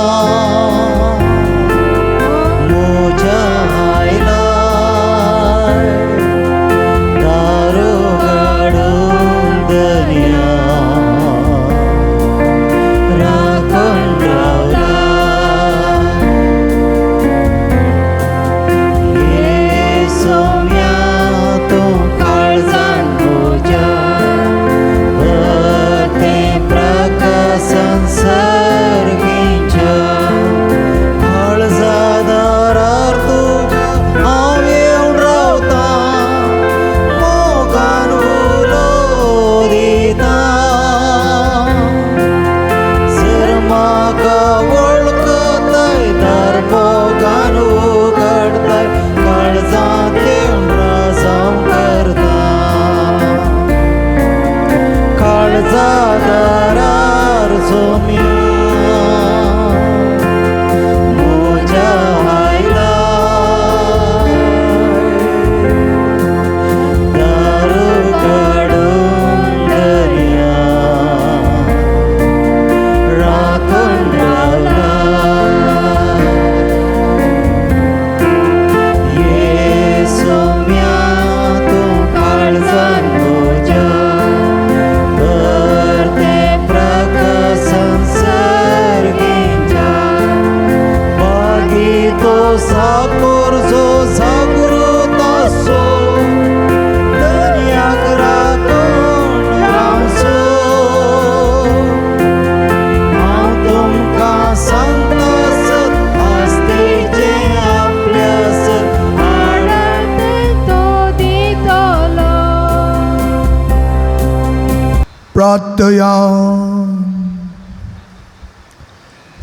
प्रार्थया.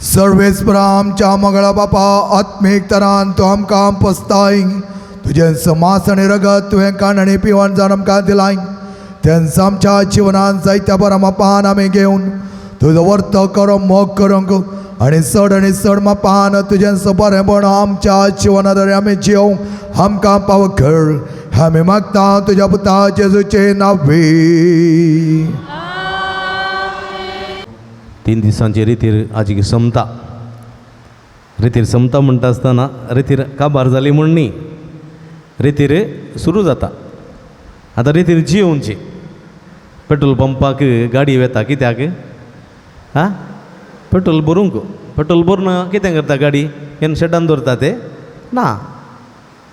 सर्वेस्परा आमच्या मंगळा बापा, आत्मीक तरान तूं आमकां पोसताय. तुजें समास आनी रगत तुवें खाण आनी पिवण जावन आमकां दिलाय. तेंच आमच्या जिवनान जायत्या बऱ्या मापान आमी घेवन तुजो वर्तो करूंक, मोग करूंक आनी चड आनी चड मापान तुजें बरेंपण आमच्या जिवना दरे आमी जिवंक आमकां पाव कर. आमी मागता तुज्या पुता जेजूचे नांवे. 3 दिसांचे रितीर आजी सोमता. रितीर सोमता म्हणटा आसतना रितीर काबार जाली म्हूण न्ही, रितीर सुरू जाता. आतां रितीर जियोवची. पेट्रोल पंपाक गाडी वेता कित्याक? आं, पेट्रोल भरूंक. पेट्रोल भरून कितें करता गाडी? हेन शेडान दवरता ते ना.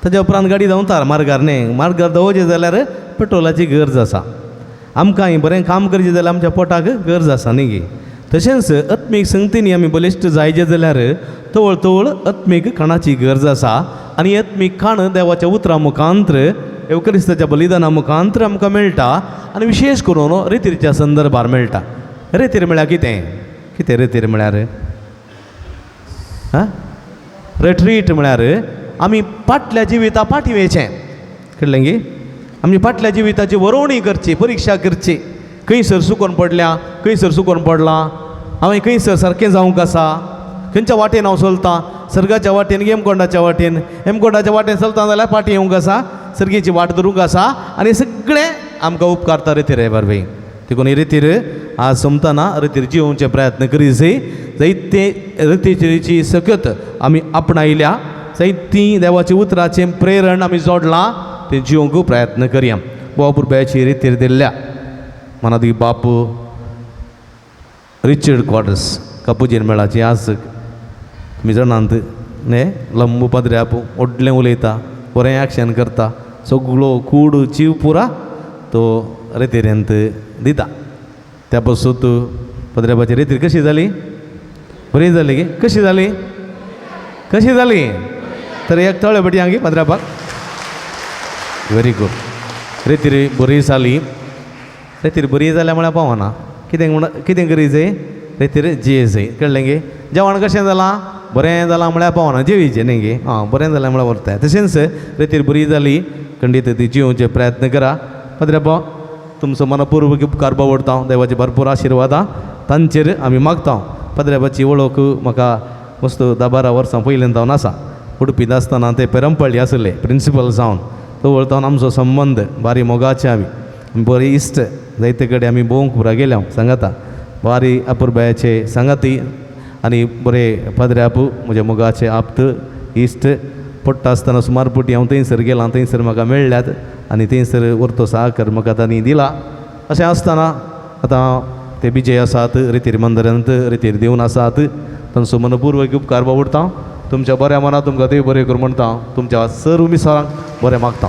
ताज्या उपरांत गाडी धांवता मार्गार न्ही. मार्गार धांवचें जाल्यार पेट्रोलाची गरज आसा. आमकां बरें काम करचें जाल्यार आमच्या पोटाक गरज आसा न्ही गे. तशेंच आत्मीक संगतींनी आमी बलिश्ट जायचे जाल्यार तवळ तवळ आत्मीक खाणाची गरज आसा. आनी आत्मीक खाण देवाच्या उतरां मुखांत्र, येवक्रिस्ताच्या बलिदाना मुखांत्र आमकां मेळटा. आनी विशेश करून रितीच्या संदर्भार मेळटा. रेतीर म्हळ्यार कितें? कितें रेतीर म्हळ्यार? आं, रेट्रीट म्हळ्यार आमी फाटल्या जिविता फाटीं वयचें. कळ्ळें गी? आमी फाटल्या जिविताची वरोवणी करची, परिक्षा करची. खंयसर चुकोन पडल्या, खंयसर चुकोन पडलां हांवें, खंयसर सारकें जावंक आसा, खंयच्या वाटेन हांव चलतां, सर्गाच्या वाटेन हेमकोंडाच्या वाटेन. हेमकोंडाच्या वाटेन चलता जाल्यार फाटीं येवंक आसा, सर्गेची वाट धरूंक आसा. आनी सगळें आमकां उपकारता रितीर बारबी. देखून ही रितीर आज सोमतना रितीर जिवोवचे प्रयत्न करी जाय. जायते रितीची सकत आमी आपणायल्या, जायती देवाच्या उतराचें प्रेरण आमी जोडलां, तें जिवंक प्रयत्न करया. बोवा पुरब्याची रितीर दिल्ल्या मनादी बाप रिचर्ड क्वाड्रस कपुजीन मेळाची आज तुमी जाणांत न्ही. लंबू पदऱ्याप व्हडलें उलयता, बरें एक्शन करता, सगळो कूड जीव पुरा तो रेतिरेंत दिता. त्या पासून पदऱ्यापाची रेतीर कशी जाली? बरी जाली गे? कशी जाली? कशी जाली? तर एक तळे बटी आंगी पदऱ्यापाक. Very good. रेतीर बरी जाली. रेतीर बरी जाल्या म्हळ्यार पावना. कितें म्हण कितें करी जाय? रेतीर जिये जाय. कळ्ळें गे? जेवण कशें जालां? बरें जालां म्हळ्यार पावना, जेवीचें न्ही गे. आं, बरें जालें म्हळ्यार व्हरता. तशेंच रेतीर बरी जाली खंडीत ती जिवोवचे प्रयत्न करा. पदऱ्यापा तुमचो मनपूर्वक उपकार बावडटा. देवाचे भरपूर आशिर्वादां तांचेर आमी मागता. पदऱ्यापाची वळख म्हाका मस्त 10-12 वर्सां पयलीं जावन आसा. उडपींत आसतना ते पेरंपळ्ळी आसले प्रिंसिपल जावन. तो वळतावन आमचो संबंद बारी मोगाचे. आमी बरी इश्ट, जायते कडेन आमी भोंवंक पुरा गेल्या सांगाता, बारी अपुरबायाचे सांगाती. आनी बरे पदऱ्याप म्हज्या मोगाचे आप्त इश्ट. पडटा आसतना सुमार पटी हांव थंयसर गेलां, थंयसर म्हाका मेळ्ळ्यात आनी थंयसर वरतो साकर म्हाका तांणी दिला. अशें आसतना आतां ते बिजय आसात रितीर मंदिरांत रितीर दिवन आसात. तांचो मनपूर्वक उपकार बावडटा. तुमच्या बऱ्या मनात तुमकां देव बरें करूं म्हणटा. तुमच्या सर्व मिसांक बरें मागता.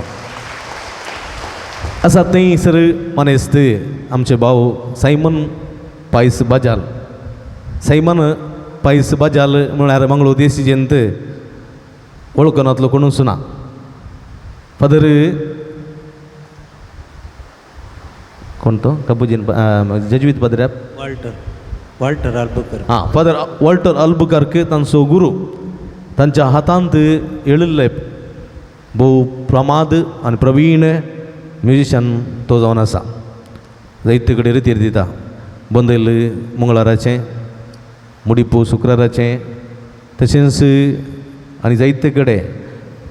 आसा थंयसर मनेस्त आमचे भाव सायमन पायस बाजाल. सायमन पायस बाजाल म्हळ्यार मंगळूर देसीजेंत वळखनातलो कोणूच ना. फादर कोण तो कबुजीन जजवीत पदऱ्याप वॉल्टर आल्बुकर्क. हां, फादर वॉल्टर अल्बुकर्क तांचो गुरू. तांच्या हातांत येळिल्ले भोव प्रमाद आनी प्रवीण म्युजिशन तो जावन आसा. जायते कडेन रितीर दिता. बंदैल मंगळाराचें, मुडीपू शुक्राराचें, तशेंच आनी जायते कडेन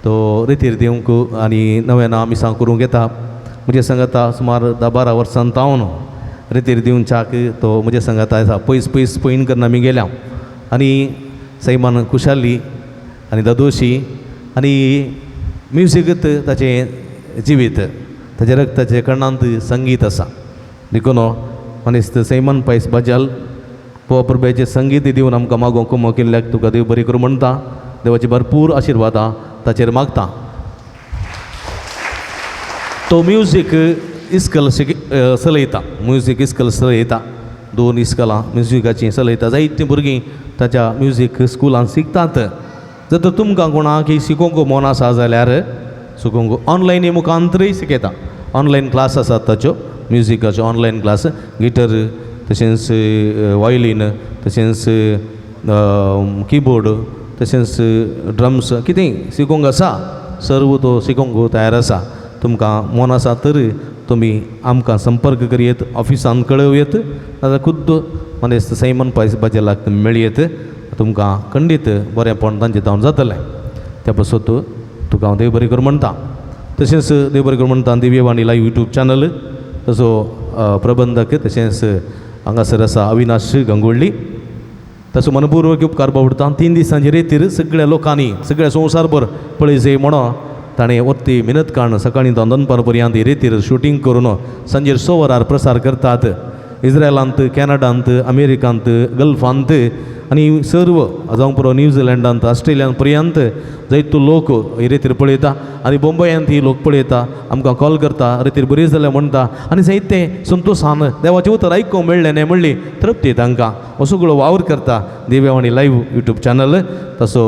तो रितीर दिवंक आनी नव्या मिसां करूंक येता. म्हजे सांगाता सुमार 10-12 वर्सां तावन रितीर दिवच्याक तो म्हजे सांगाता आसा. पयस पयस पयण करून आमी गेल्या. आनी सैमान खुशाली आनी दादोशी आनी म्युजीकत ताचें जिवीत, ताच्या रक्ताचे कणांत संगीत आसा. देखून मनीस सैमान पायस बाजाल पोवा परब्याचें संगीत दिवन आमकां मागोवंक कुमो केल्ल्याक तुका देव बरी करूं म्हणटा. देवाची भरपूर आशिर्वादां ताचेर मागता. तो म्युजीक इस्कल चलयता. म्युजीक इस्कल चलयता. 2 इस्कलां म्युजिकाचीं चलयता. जायतीं भुरगीं ताच्या म्युजीक स्कुलान शिकतात. जर तर तुमकां कोणाक शिकोवंक मन आसा जाल्यार शिकोवंक ऑनलायन मुखांतरय शिकयता. ऑनलायन क्लास आसात ताच्यो. म्युजिकाचे ऑनलायन क्लास, गिटर तशेंच वायलीन तशेंच किबोर्ड तशेंच ड्रम्स कितेंय शिकोवंक आसा, सर्व तो शिकोवंक तयार आसा. तुमकां मन आसा तर तुमी आमकां संपर्क करयेत, ऑफिसान कळोवयेत, नाजाल्यार खुद्द मनेस्त सैमन पायस बाजेलाक तुमी मेळयेत. तुमकां खंडीत बरेंपण तांचें जावन जातलें. त्या पासत तुका हांव देव बरें करूं म्हणटा. तशेंच देव बरें करूं म्हणटा दिव्यवाणी लायव्ह यूट्यूब चॅनल तसो प्रबंधक तशेंच हांगासर आसा अविनाश गंगोळ्ळी. तसो मनपूर्वक उपकार बावडटा. 3 दिसांचे रेतीर सगळ्या लोकांनी सगळ्या संवसारभर पळय जाय म्हणून ताणें वत्ती मिनत काण सकाळीं दनपार पर्यंत रेतीर शुटींग करून सांजेर 6 वरार प्रसार करतात. इस्रायलांत, कॅनडांत, अमेरिकांत, गल्फांत आनी सर्व जावं पुरो न्यूझिलंडांत, ऑस्ट्रेलियांत पर्यंत जायतो लोक ही रेतीर पळयता आनी बोंबयांत ही लोक पळयता, आमकां कॉल करता, रेतीर बरी जाल्या म्हणटा आनी जायते संतोशान देवाचें उतर आयकूंक मेळ्ळें न्हय म्हणली तृप्ती तांकां. हो सगळो वावर करता दिव्यवाणी लायव्ह यूट्यूब चॅनल. तसो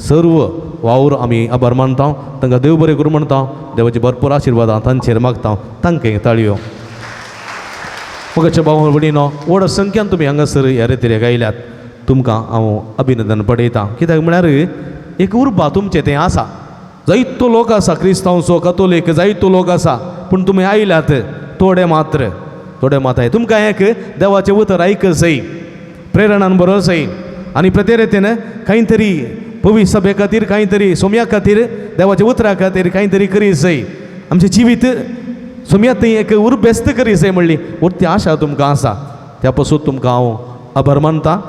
सर्व वावर आमी आभार मानता, तांकां देव बरें करूं म्हणटा, देवाचे भरपूर आशिर्वादां तांचेर मागता. तांकां ताळयो. मोगाच्या भाव भयणीनो, व्हड संख्यान तुमी हांगासर ह्या रेतीर आयल्यात, तुमकां हांव अभिनंदन पडयतां. कित्याक म्हळ्यार एक उर्बा तुमचें तें आसा. जायतो लोक आसा क्रिस्तांवचो, कतोलीक जायतो लोक आसा, पूण तुमी आयल्यात थोडे मात्र, थोडे मात्र. तुमकां एक देवाचें उतर आयक जाय, प्रेरणान बरो जाय आनी प्रत्येक कांय तरी पवित्र सभे खातीर, कांय तरी सोम्या खातीर, देवाच्या उतरा खातीर कांय तरी करी जाय. आमचें जिवीत सोम्या थंय एक उर्बेस्त करी जाय म्हणली उरती आशा तुमकां आसा. त्या पासून तुमकां हांव आभार मानता.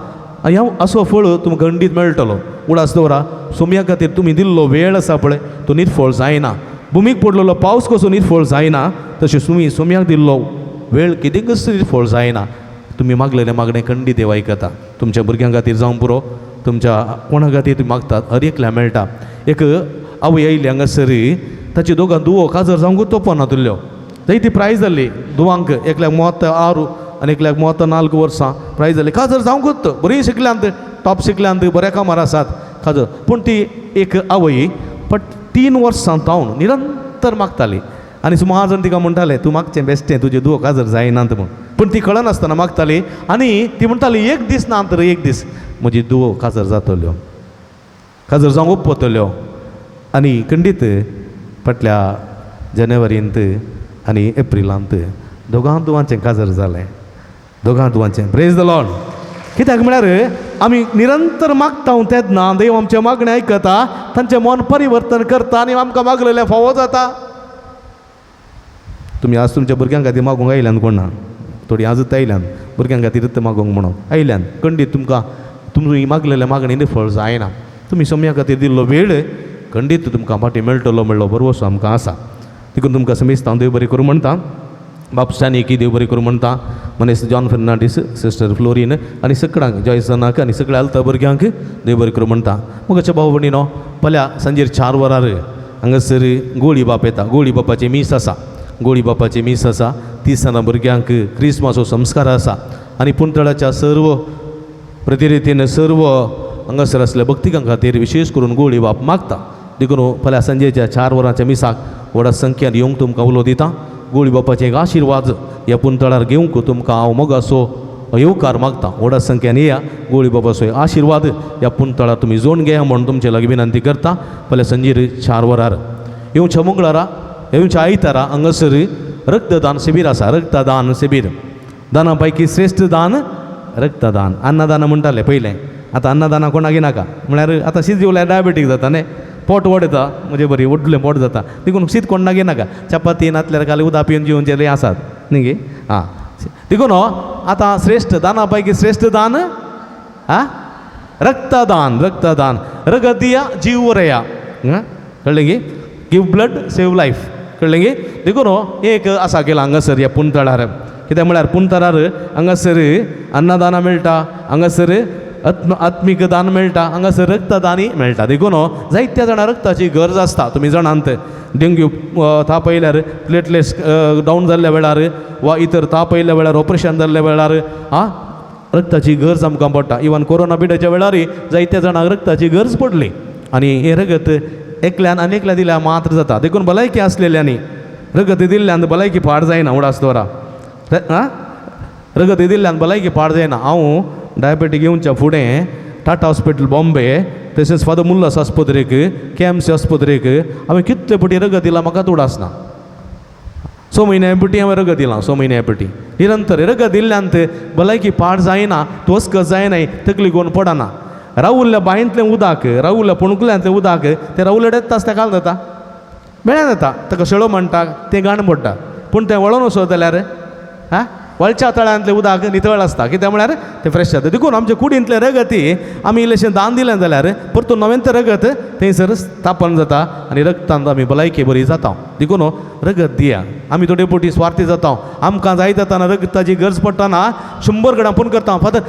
आनी हांव असो फळ तुमकां खंडीत मेळटलो. उडास दवरा, सोम्या खातीर तुमी दिल्लो वेळ आसा पळय तो निर्फळ जायना. भुमीक पडलेलो पावस कसो निर्फळ जायना तशें तुमी सोम्याक दिल्लो वेळ कितेंकच निर्फळ जायना. तुमी मागलेलें मागणें खंडीत देव आयकता. तुमच्या भुरग्यां खातीर जावं पुरो, तुमच्या कोणा खातीर तुमी मागतात हर एकल्या मेळटा. एक आवय आयली हांगासर, ताची दोगां दुवो काजर जावंक तोपना तुल्ल्यो, जायती प्रायज जाल्ली दुवांक, एकल्याक 36 आनी एकल्याक 4 वर्सां प्रायज जाली. काजर जावंकूच बरीं शिकल्यांत, टॉप शिकल्यांत, बऱ्या कामार आसात काजर. पूण ती एक आवय पट 3 वर्सां तावन निरंतर मागताली आनी सुमार जाण तिका म्हणटाले तूं मागचें बेश्टें, तुजें दुवो काजर जायनात म्हूण. पूण ती कळनासतना मागताली आनी ती म्हणटाली एक दीस ना तर एक दीस म्हजी दुवो काजर जातल्यो, काजर जावंक उपतल्यो. आनी खंडीत फाटल्या जानेवारींत आनी एप्रिलांत दोगां दुवांचें काजर जालें, दोगां दुवांचें. Praise the Lord. कित्याक म्हळ्यार आमी निरंतर मागता तेन्ना देव आमचें मागणें आयकता, तांचें मन परिवर्तन करता आनी आमकां मागलेलें फावो जाता. तुमी आज तुमच्या भुरग्यां खातीर मागूंक आयल्यान कोण ना, थोडीं आजूच आयल्यान भुरग्यां खातीर मागूंक म्हणून आयल्यान, खंडीत तुमकां तुमी मागलेलें मागणें निफळ जायना. तुमी सोम्या खातीर दिल्लो वेळ खंडीत तुमकां फाटीं मेळटलो म्हणलो भरवसो आमकां आसा. देखून तुमकां समेस्त हांव देव बरें करूं म्हणटा. बाब स्टॅनीक देव बरें करूं म्हणटा, मनेस्त जॉन फेर्नांडीस, सिस्टर फ्लोरीन आनी सगळ्यांक, जॉयसनाक आनी सगळ्या आलता भुरग्यांक देव बरें करूं म्हणटा. मोगाच्या भाव भयणीनो, फाल्यां सांजेर 4 वरार हांगासर गोळी बाप येता. गोळी बापाचें मीस आसा, गोळी बापाचें मीस आसा. 30 जाणां भुरग्यांक क्रिस्मासो संस्कार आसा आनी पुंतळाच्या सर्व प्रतिरितीन सर्व हांगासर आसल्या भक्तिकां खातीर विशेश करून गोळी बाप मागता. देखून फाल्यां सांजेच्या 4 वरांच्या मिसाक व्हडा संख्येन येवंक तुमकां उलो दिता. गोळी बापाचे एक आशिर्वाद ह्या पुंतळार घेवंक तुमकां हांव मोगाचो येवकार मागता. व्हडा संख्येन येया, गोळी बापाचो आशिर्वाद ह्या पुंतळार तुमी जोड घेया म्हूण तुमचे लागीं विनंती करता. फाल्यां सांजेर 4 वरार येवच्या मंगळारा, येवच्या आयतारा हांगासर रक्तदान शिबीर आसा. रक्तदान शिबीर, दाना पैकी श्रेश्ठ दान रक्तदान. अन्नदान म्हणटाले पयलें, आतां अन्नदाना कोणाक नाका म्हळ्यार आतां शीत जेवल्यार डायबेटीक जाता न्ही, पोट वडता म्हजे बरी व्हडलें पोट जाता, देखून शीत कोणाक नाका. चपाती नातल्यार खाली उदक पिवन जेवचेलें आसात न्ही गे. आं, देखून आतां श्रेश्ठ दाना पैकी श्रेश्ठ दान आं रक्तदान. रक्तदान, रगत दिया जीव रया, कळ्ळें गे. गिव ब्लड सेव लायफ, कळ्ळें गे. देखून एक आसा केला हांगासर ह्या पुंतळार. कित्याक म्हळ्यार पुंतळार हांगासर अन्नदानां मेळटा, हांगासर आत्मीक दान मेळटा, हांगासर रक्तदानय मेळटा. देखून जायत्या जाणां रक्ताची गरज आसता. तुमी जाणांत डेंग्यू ताप आयल्यार प्लेटलेट्स डावन जाल्ल्या वेळार वा इतर ताप आयिल्ल्या वेळार, ऑपरेशन जाल्ल्या वेळार आं रक्ताची गरज आमकां पडटा. इवन कोरोना पिड्याच्या वेळारय जायत्या जाणांक रक्ताची गरज पडली आनी हें रगत एकल्यान आनी एकल्या दिल्यार मात्र जाता. देखून भलायकी आसलेल्यांनी रगत दिल्ल्यान भलायकी पाड जायना. उडास दवरा. आं रगत दिल्ल्यान भलायकी पाड जायना. हांव डायबेटीक येवच्या फुडें टाटा हॉस्पिटल बॉम्बे तशेंच फादर मुल्लास आस्पत्रेक केएमसी आस्पत्रेक हांवें कितले पटी रगत दिलां म्हाका उडास ना. 6 म्हयन्या पटी हांवें रगत दिलां, 6 म्हयन्या पटी निरंतर रगत दिल्ल्यान भलायकी पाड जायना, तोस्क जायना, तकली कोण पडना. रावुल्ल्या बांयंतलें उदक, रावुल्ल्या पणकुल्यांतलें उदक तें रावुल्ले तास तेका जाता, मेळ्या जाता, ताका शेळो म्हणटा, तें घाण पडटा. पूण तें वळोन वचत जाल्यार आं वळच्या तळ्यांतलें उदक नितळ आसता, कित्याक म्हळ्यार तें फ्रेश जाता. देखून आमच्या कुडींतलें रगत आमी इल्लेशें दान दिलें जाल्यार परतून नवें तें रगत थंयसर स्थापन जाता आनी रगतान आमी भलायकी बरी जाता. देखून रगत दिया. आमी थोडे फावटी स्वार्थी जाता, आमकां जाय जाताना रगताची गरज पडटना 100 कडेन फोन करता, फादर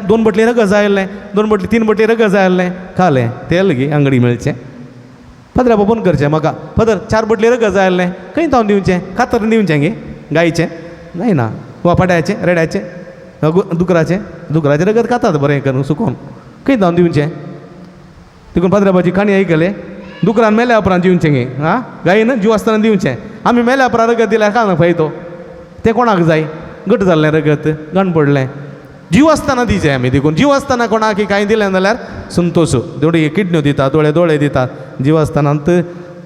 2 बाटली रगत जाय आसलें, 2 बाटली 3 बाटली रगत जाय आसलें, खालें तेल गी अंगडी मेळचें. फादर फोन करचें म्हाका, फादर 4 बाटली रगत जाय आसलें, खंय जावन दिवचें, कातर दिवचें गे गायचें जायना, वा पाट्याचें रेड्याचें दुकराचें, दुकराचें रगत खातात बरें करून सुकोवन, खंय जावन दिवचें. देखून पाद्राबाची काणी आयकले, दुकरान मेल्या उपरांत दिवचें गे, आं गायन जीव आसतना दिवचें, आमी मेल्या उपरांत रगत दिल्यार कांय फायदो, तें कोणाक जाय, घट जाल्लें रगत घाण पडलें. जीव आसतना दिवचें आमी. देखून जीव आसतना कोणाक कांय दिलें जाल्यार संतोश. दोळे किडन्यो दितात, दोळे दोळे दितात, जीव आसतना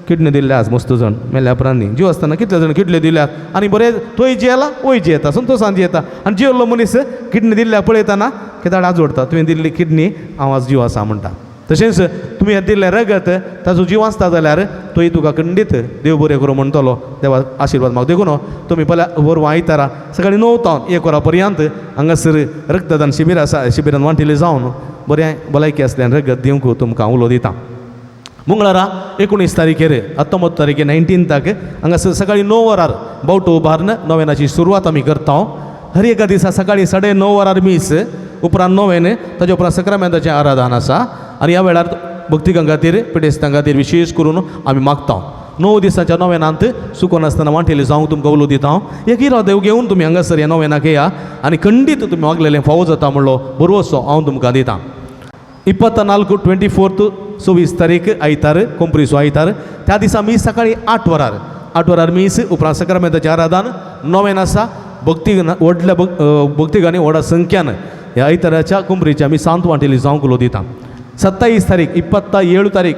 किडन्यो दिल्ले आस मस्त जाण मेल्या उपरांत न्ही. जीव आसतना कितले जाण किडल्यो दिल्यात आनी बरें थंय जियेला वय जियेता, संतोशान जियेता. आनी जियेल्लो मनीस किडनी दिल्ल्या पळयतना कित्याक आजोडटा, तुवें दिल्ली किडनी हांव आज जीव आसा म्हणटा. तशेंच तुमी दिल्लें रगत ताजो जीव आसता जाल्यार तोय तुका खंडीत देव बरें करूं म्हणटलो, देवा आशिर्वाद माग. देखून तुमी पळय वरवां आयतारा सकाळीं 9 तावन 1 वरां पर्यंत हांगासर रक्तदान शिबीर आसा, शिबिरान वांटिल्लें जावन बरें भलायकी आसल्यान रगत दिवंक तुमकां उलो दिता. मंगळारा 19 तारखेर 19 तारखेर 19ताक हांगासर सकाळीं 9 वरार बावटो उबारून नोवेनाची सुरवात आमी करता. हर एका दिसा सकाळीं 9:30 वरार मीस, उपरांत नोवेन, ताजे उपरांत सक्रामेंताचें आराधन आसा. आनी ह्या वेळार भक्तिकां खातीर पिडेस्तां खातीर विशेश करून आमी मागता. 9 दिसांच्या नोवेनांत सुकोन आसतना वांटेली जावंक तुमकां उलो दिता. एक इरादो घेवन तुमी हांगासर ह्या नोवेनाक येया आनी खंडीत तुमी मागलेलें फावो जाता म्हणलो बरोसो हांव तुमकां दिता. 24 24 26 तारीख आयतार, कोंपरीचो आयतार, त्या दिसा मीस सकाळीं 8 वरार, 8 वरार मीस, उपरांत सक्रामेंताचें आराधन, नोवेन आसा. भक्ती व्हडल्या भक्तिकांनी व्हडा संख्यान ह्या आयताराच्या कोंपरीच्या मिसांत वांटेली जावंक उलो दिता. 27 तारीख 27 तारीख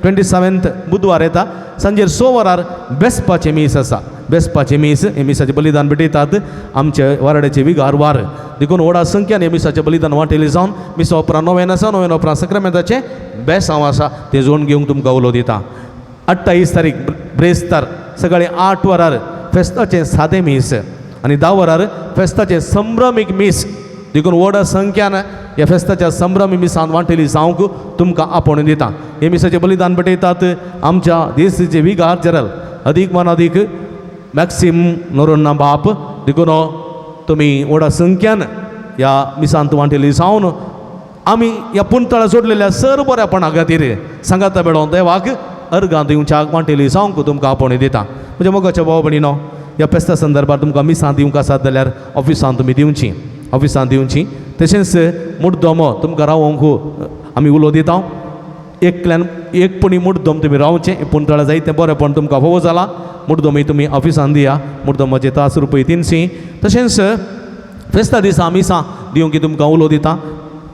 27 बुधवार येता, सांजेर 6 वरार बेसपाचें मीस आसा. बेसपाचें मीस, हे मिसाचें बलिदान भेटयतात आमचे वाराड्याचे विगार वार. देखून व्हडा संख्यान हे मिसाचें बलिदान वांटेलें जावन मिसा उपरांत नोवेन आसा, नोवेन उपरांत सक्रामेंताचें बेसांव आसा, तें जोडून घेवंक तुमकां उलो दिता. 28 तारीख ब्रेस्तार सकाळीं 8 वरार फेस्ताचें सादें मीस आनी 10 वरार फेस्ताचें संभ्रमीक मीस. देखून व्हड संख्यान ह्या फेस्ताच्या संभ्रमी मिसांत वांटेली जावंक तुमकां आपोवणें दिता. हे मिसाचें बलिदान भेटयतात आमच्या देशाचे विगार जनरल अदीक मान अदीक मॅक्सिम नोरोन्ना बाप. देखून तुमी व्हडा संख्यान ह्या मिसांत वांटेली जावन आमी ह्या पुंतळा जोडलेल्या सर बऱ्यापणा खातीर सांगाता मेळोन देवाक अर्गां दिवच्याक वांटेली जावंक तुमकां आपोवणें दिता. म्हज्या मोगाच्या भाव भयणीनो, ह्या फेस्ता संदर्भार तुमकां मिसां दिवंक आसात जाल्यार ऑफिसांत तुमी दिवची, ऑफिसांत दिवची. तशेंच मुड्डोमो तुमकां रावोंक आमी उलो दिता. एकल्यान एक पणी मुड्डोम तुमी रावचें, पुंतळा जाय तें बरेंपण तुमकां फावो जालां. मुड्डोमूय तुमी ऑफिसांत दिया, मुड्डोमाचे तास रुपये 300. तशेंच फेस्ता दिसा मिसां दिवंक तुमकां उलो दिता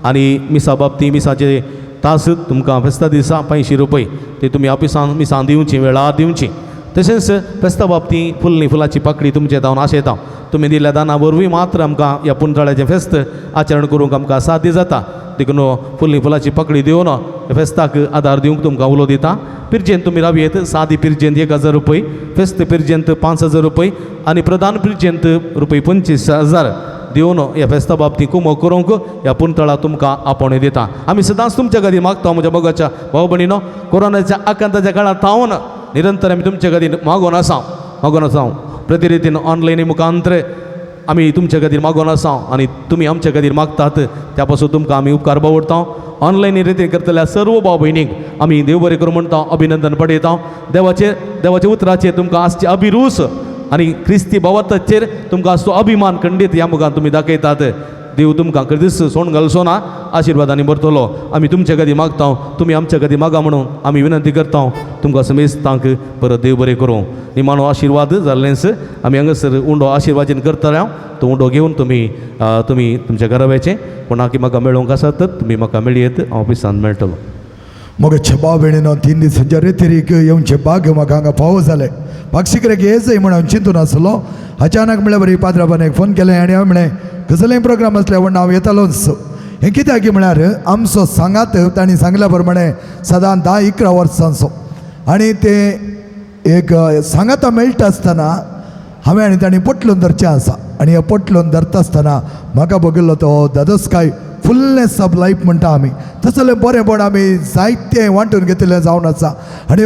आनी मिसा बाबती मिसाचे तास तुमकां फेस्ता दिसा 500 रुपये ते तुमी ऑफिसांत मिसां दिवची, वेळार दिवची. तशेंच फेस्ता बाबती फुलनी फुलाची पाकळी तुमचे जावन आशेता. तुमी दिल्ल्या दाना वरवीं मात्र आमकां ह्या पुंतळ्याचें फेस्त आचरण करूंक आमकां साध्य जाता. देखून फुलनी फुलाची पाकळी दिवन फेस्ताक आदार दिवंक तुमकां उलो दिता. पिरजेंत तुमी रावयेत, सादी पिरजेंत 1000 रुपये, फेस्त पिरजेंत 5000 रुपये आनी प्रधान पिरजेंत रुपये 25000 दिवन ह्या फेस्ता बाबतींत कुमक करूंक ह्या पुंतळा तुमकां आपोवणें दिता. आमी सदांच तुमच्या खातीर मागता म्हज्या मोगाच्या भाव भयणीनो, कोरोनाच्या आकांताच्या काळांत थावन निरंतर आमी तुमच्या खातीर मागोन आसा, मागोन आसा. प्रतिरितीन ऑनलायनी मुखांतर आमी तुमच्या खातीर मागोन आसा आनी तुमी आमच्या खातीर मागतात, त्या पासून तुमकां आमी उपकार बावडटा. ऑनलायन रितीन करतल्या सर्व भाव भयणींक आमी देव बरें करूं म्हणटा, अभिनंदन पडयता. देवाचे देवाच्या उतराचेर तुमकां आसची अभिरूस आनी क्रिस्ती भावार्थाचेर तुमकां आसचो अभिमान खंडीत ह्या मुखार तुमी दाखयतात. देव तुमकां खरीच सोण घालचो ना, आशिर्वादांनी भरतलो. आमी तुमचे खातीर मागता, तुमी आमच्या खातीर मागा म्हणून आमी विनंती करता. तुमकां समेस्तांक परत देव बरें करूं. निमाणो आशिर्वाद जाल्लेंच आमी हांगासर उंडो आशिर्वादीन करतले. हांव तो उंडो घेवन तुमी तुमी तुमच्या घरा वयचें. कोणाकी म्हाका मेळोवंक आसा तर तुमी म्हाका मेळयेत, हांव ऑफिसान मेळटलो. मग छबा बेणीनो 3 दिसांच्या रेतिरीक येवचे भाग्य म्हाका हांगा फावो जालें. पाक्षिकरेक येजय म्हण हांव चिंतून आसलो. अचानक म्हळ्यार बरी पाद्राबान एक फोन केलें आनी हांवें म्हळें कसलेंय प्रोग्राम आसलें म्हण हांव येतालोच. हें कित्याक म्हळ्यार आमचो सांगात तांणी सांगल्या प्रमाणे सदां 10-11 वर्सांचो आनी ते एक सांगाता मेळटा आसतना हांवें आनी तांणी पोटलून धरचें आसा. आनी हें पोटलून धरता आसतना म्हाका बघिल्लो तो दादोसकाय फुलनेस ऑफ लायफ म्हणटा आमी, तसलें बरेंपण आमी जायतें वांटून घेतिल्लें जावन आसा. आनी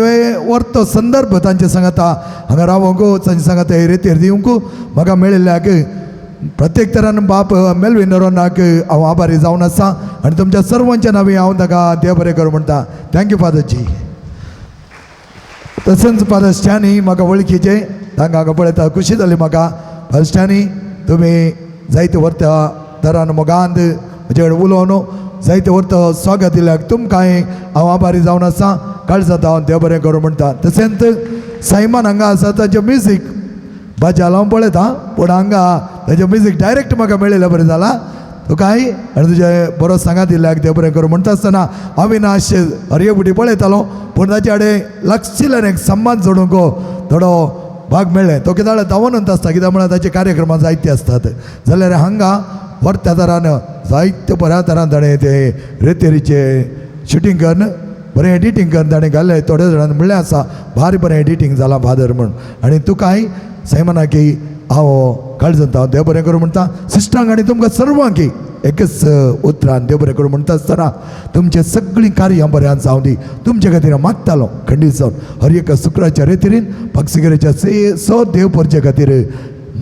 वर्तो संदर्भ तांचे सांगाता हांगा रावोंक, तांचे सांगाता हे रेतीर दिवंक म्हाका मेळिल्ल्याक प्रत्येक तरान बाप मेलवीन नरोनाक हांव आभारी जावन आसा. आनी तुमच्या सर्वांच्या नांवी हांव ताका देव बरें करूं म्हणटा. Thank you फादरजी. तशेंच फादर स्टॅनी म्हाका वळखीचे, तांकां हांगा पळयता खुशी जाली म्हाका. फादर स्टॅनी तुमी जायते वर्ता तरान मोगांत म्हजे कडेन उलोवन जायते वर्त स्वागत दिल्याक तुमकांय हांव आभारी जावन आसा. काळजांत हांव देव बरें करूं म्हणटा. तशेंच सायमान हांगा आसा, तांचें म्युजीक बाजाल हांव पळयता पूण हांगा तांचें म्युजीक डायरेक्ट म्हाका मेळिल्लें बरें जालां तुकाय. आनी तुजें बरो सांगात दिल्याक देव बरें करूं म्हणटा आसतना अविनाश हरये पळयतालो पूण ताचे कडेन लागशिल्ल्यान एक सम्मान जोडूंक थोडो भाग मेळ्ळें. तो कितें धांवून आसता कित्याक म्हळ्यार ताचे कार्यक्रमां जायते आसतात. जाल्यार हांगा व्हरत्या तरान जायते बऱ्या तरान ताणें ते रेतेरीचें शुटींग करून बरें एडिटींग करून ताणें घालें. थोड्या जाणांनी म्हणलें आसा भारी बरें एडिटींग जालां फादर म्हूण. आनी तुकाय सायमनाकी हांव काळजांत हांव देव बरें करूं म्हणटा. सिस्टरांक आनी तुमकां सर्वांकी एकच उतरान देव बरें करूं म्हणटा आसतना तुमचें सगळीं कार्यां बऱ्यान जावं दी. तुमचे खातीर हांव मागतालो खंडीत जावन हर एका शुक्राच्या रेतीरीन पक्षिगेच्या स देव परचे खातीर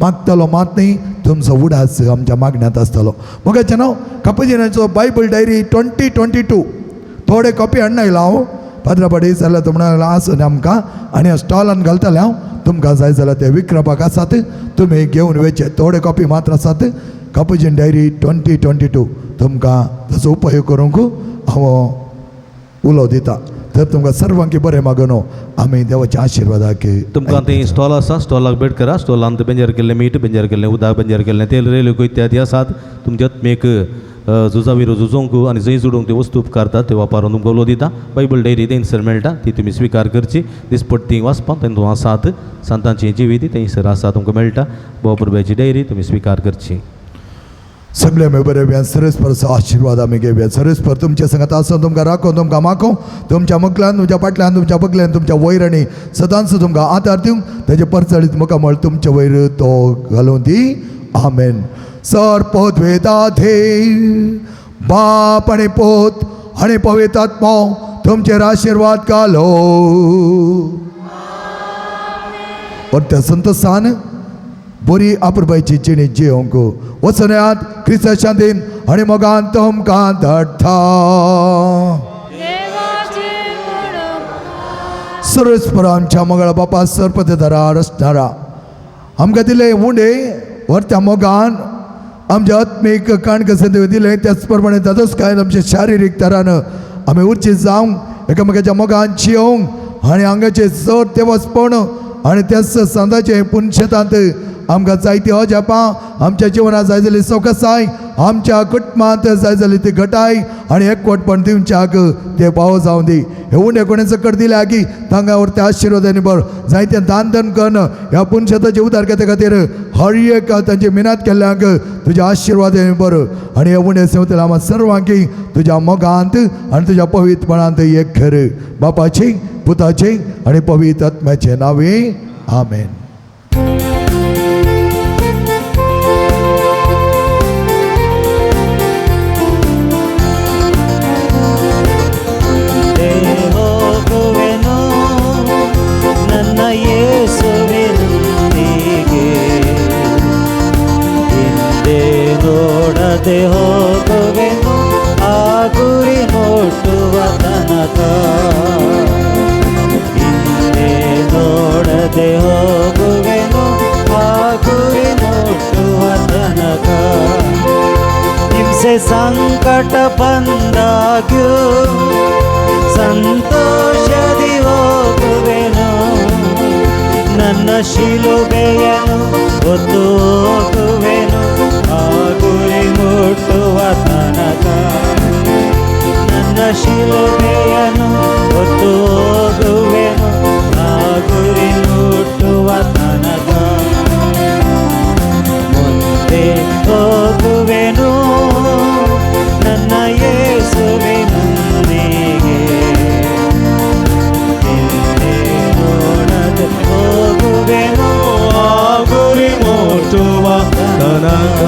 मागतालो मात न्ही, तुमचो उडास आमच्या मागण्यांत आसतलो. मोगाचें नांव कापुजिनाचो बायबल डायरी 2022 थोडे कॉपी हाडून आयलो हांव पाद्रापाडी जाल्यार तुमकां आसून आमकां आनी स्टॉलान घालतलें हांव. तुमकां जाय जाल्यार ते विक्रपाक आसात, तुमी घेवन वयचे. थोडे कॉपी मात्र आसात. कापुजीन डायरी 2022 तुमकां ताचो उपयोग करूंक हांव उलो दिता. तर तुमकां सर्वांकी बरें मागून आमी देवाच्या आशिर्वादाक तुमकां थंय स्टॉल आसा, स्टॉलाक भेट करा. स्टॉलांत बेंजार केल्लें मीठ, बेंजार केल्लें उदक, बेंजार केल्लें तेल, रेल्यो इत्यादी आसात. तुमच्या आत्मेक झुजाविरो झुजोवंक आनी जंय जोडूंक त्यो वस्तू उपकारतात त्यो वापरून तुमकां उलो दिता. बायबल डायरी थंयसर मेळटा, ती तुमी स्विकार करची. दिसपट्टी वाचपाक थंय आसात. सांतांची जिवीत थंयसर आसा, तुमकां मेळटा. बोपुरब्याची डायरी तुमी स्विकार करची. सगळे आमी बरे घेवया, सरस्परचो आशिर्वाद आमी घेवया. सरस्पर तुमच्या संगात आसून तुमकां राखून तुमकां मागूं, तुमच्या मुखल्यान तुमच्या फाटल्यान तुमच्या बगल्यान तुमच्या वयर आनी सदांच तुमकां आदार दिवंक ताजे परचळीत मुखामळ तुमच्या वयर तो घालून दी. आमेन. सर पोत देव बाप आनी पोत आनी पवित्र आत्मो तुमचेर आशिर्वाद घालो. त्या संतोसान बरी आपुरबायची जिणी जियोंक वचनात क्रिस्ता शांतीन आनी मोगान तुमकां धाडटा. सरस्पर आमच्या मंगळ बापा सरपतदारा रचणारा आमकां दिले उंडे व्हरत्या मोगान आमच्या आत्मीक काण कशें दिलें त्याच प्रमाणे तातूंच काय आमच्या शारिरीक तरान आमी उर्ची जावंक एकामेकाच्या मोगान जियोंक आनी हांगाचें चड देवस्पण आनी त्याच सांदाचें पुनशेतांत आमकां जायती अजापां आमच्या जिवनांत जाय जाली सवकसाय आमच्या कुटुंबांत जाय जाली ती घटाय आनी एकवटपण दिवच्याक ते पावो जावं दी. हे उंडे कोणें सकट दिल्या की तांकां व्हरते आशिर्वादांनी बर जायते दान दान करून ह्या पुनशेताचे उदार खातीर हर एक तांची मिनात केल्ल्यांक तुज्या आशिर्वादांनी बर आनी हे उंडे सेवतले आमकां सर्वांकी तुज्या मोगांत आनी तुज्या पवित्रपणांत एक खर बापाची पुताचे आनी पवित्र आत्म्याचे नांवे. आमेन. ಹೋಗುವೆನು ಆ ಗುರಿ ಮುಟ್ಟುವ ತನಕ, ಹಿಂದೆ ನೋಡದೆ ಹೋಗುವೆನು ಆ ಗುರಿ ಮುಟ್ಟುವ ತನಕ. ಸಂಕಟ ಬಂದಾಗ್ಯೂ ಸಂತೋಷದಿ ಹೋಗುವೆನು, ನನ್ನ ಶಿಲುಬೆಯನ್ನು ಹೊತ್ತು ಹೋಗುವೆನು ಆ ಗುರಿ ಮುಟ್ಟುವ ತನಕ. ನನ್ನ ಶಿಲುಬೆಯನ್ನು ಹೊತ್ತು ಹೋಗುವೆನು ಆ ಗುರಿ ಮುಟ್ಟುವ ತನಕ. ಮುಂದೆ ಹೋಗುವೆನು ನನ್ನ ಯೇಸುವಿನೊಂದಿಗೆ, ಹಿಂದೆ ನೋಡದೆ ಹೋಗುವೆನು ಆ ಗುರಿ ಮುಟ್ಟುವ ತನಕ.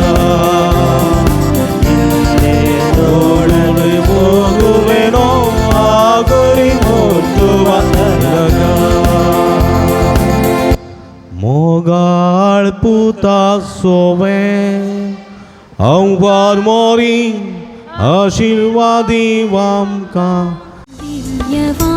ಹಿಂದೆ ನೋಡದೆ ಹೋಗುವೆನೋ ಆ ಗುರಿ ಮುಟ್ಟುವ ತನಕ. मोगाळ पुता सोवे अंवार मोरी आशीर्वादी वामका. दिव्यवाणी.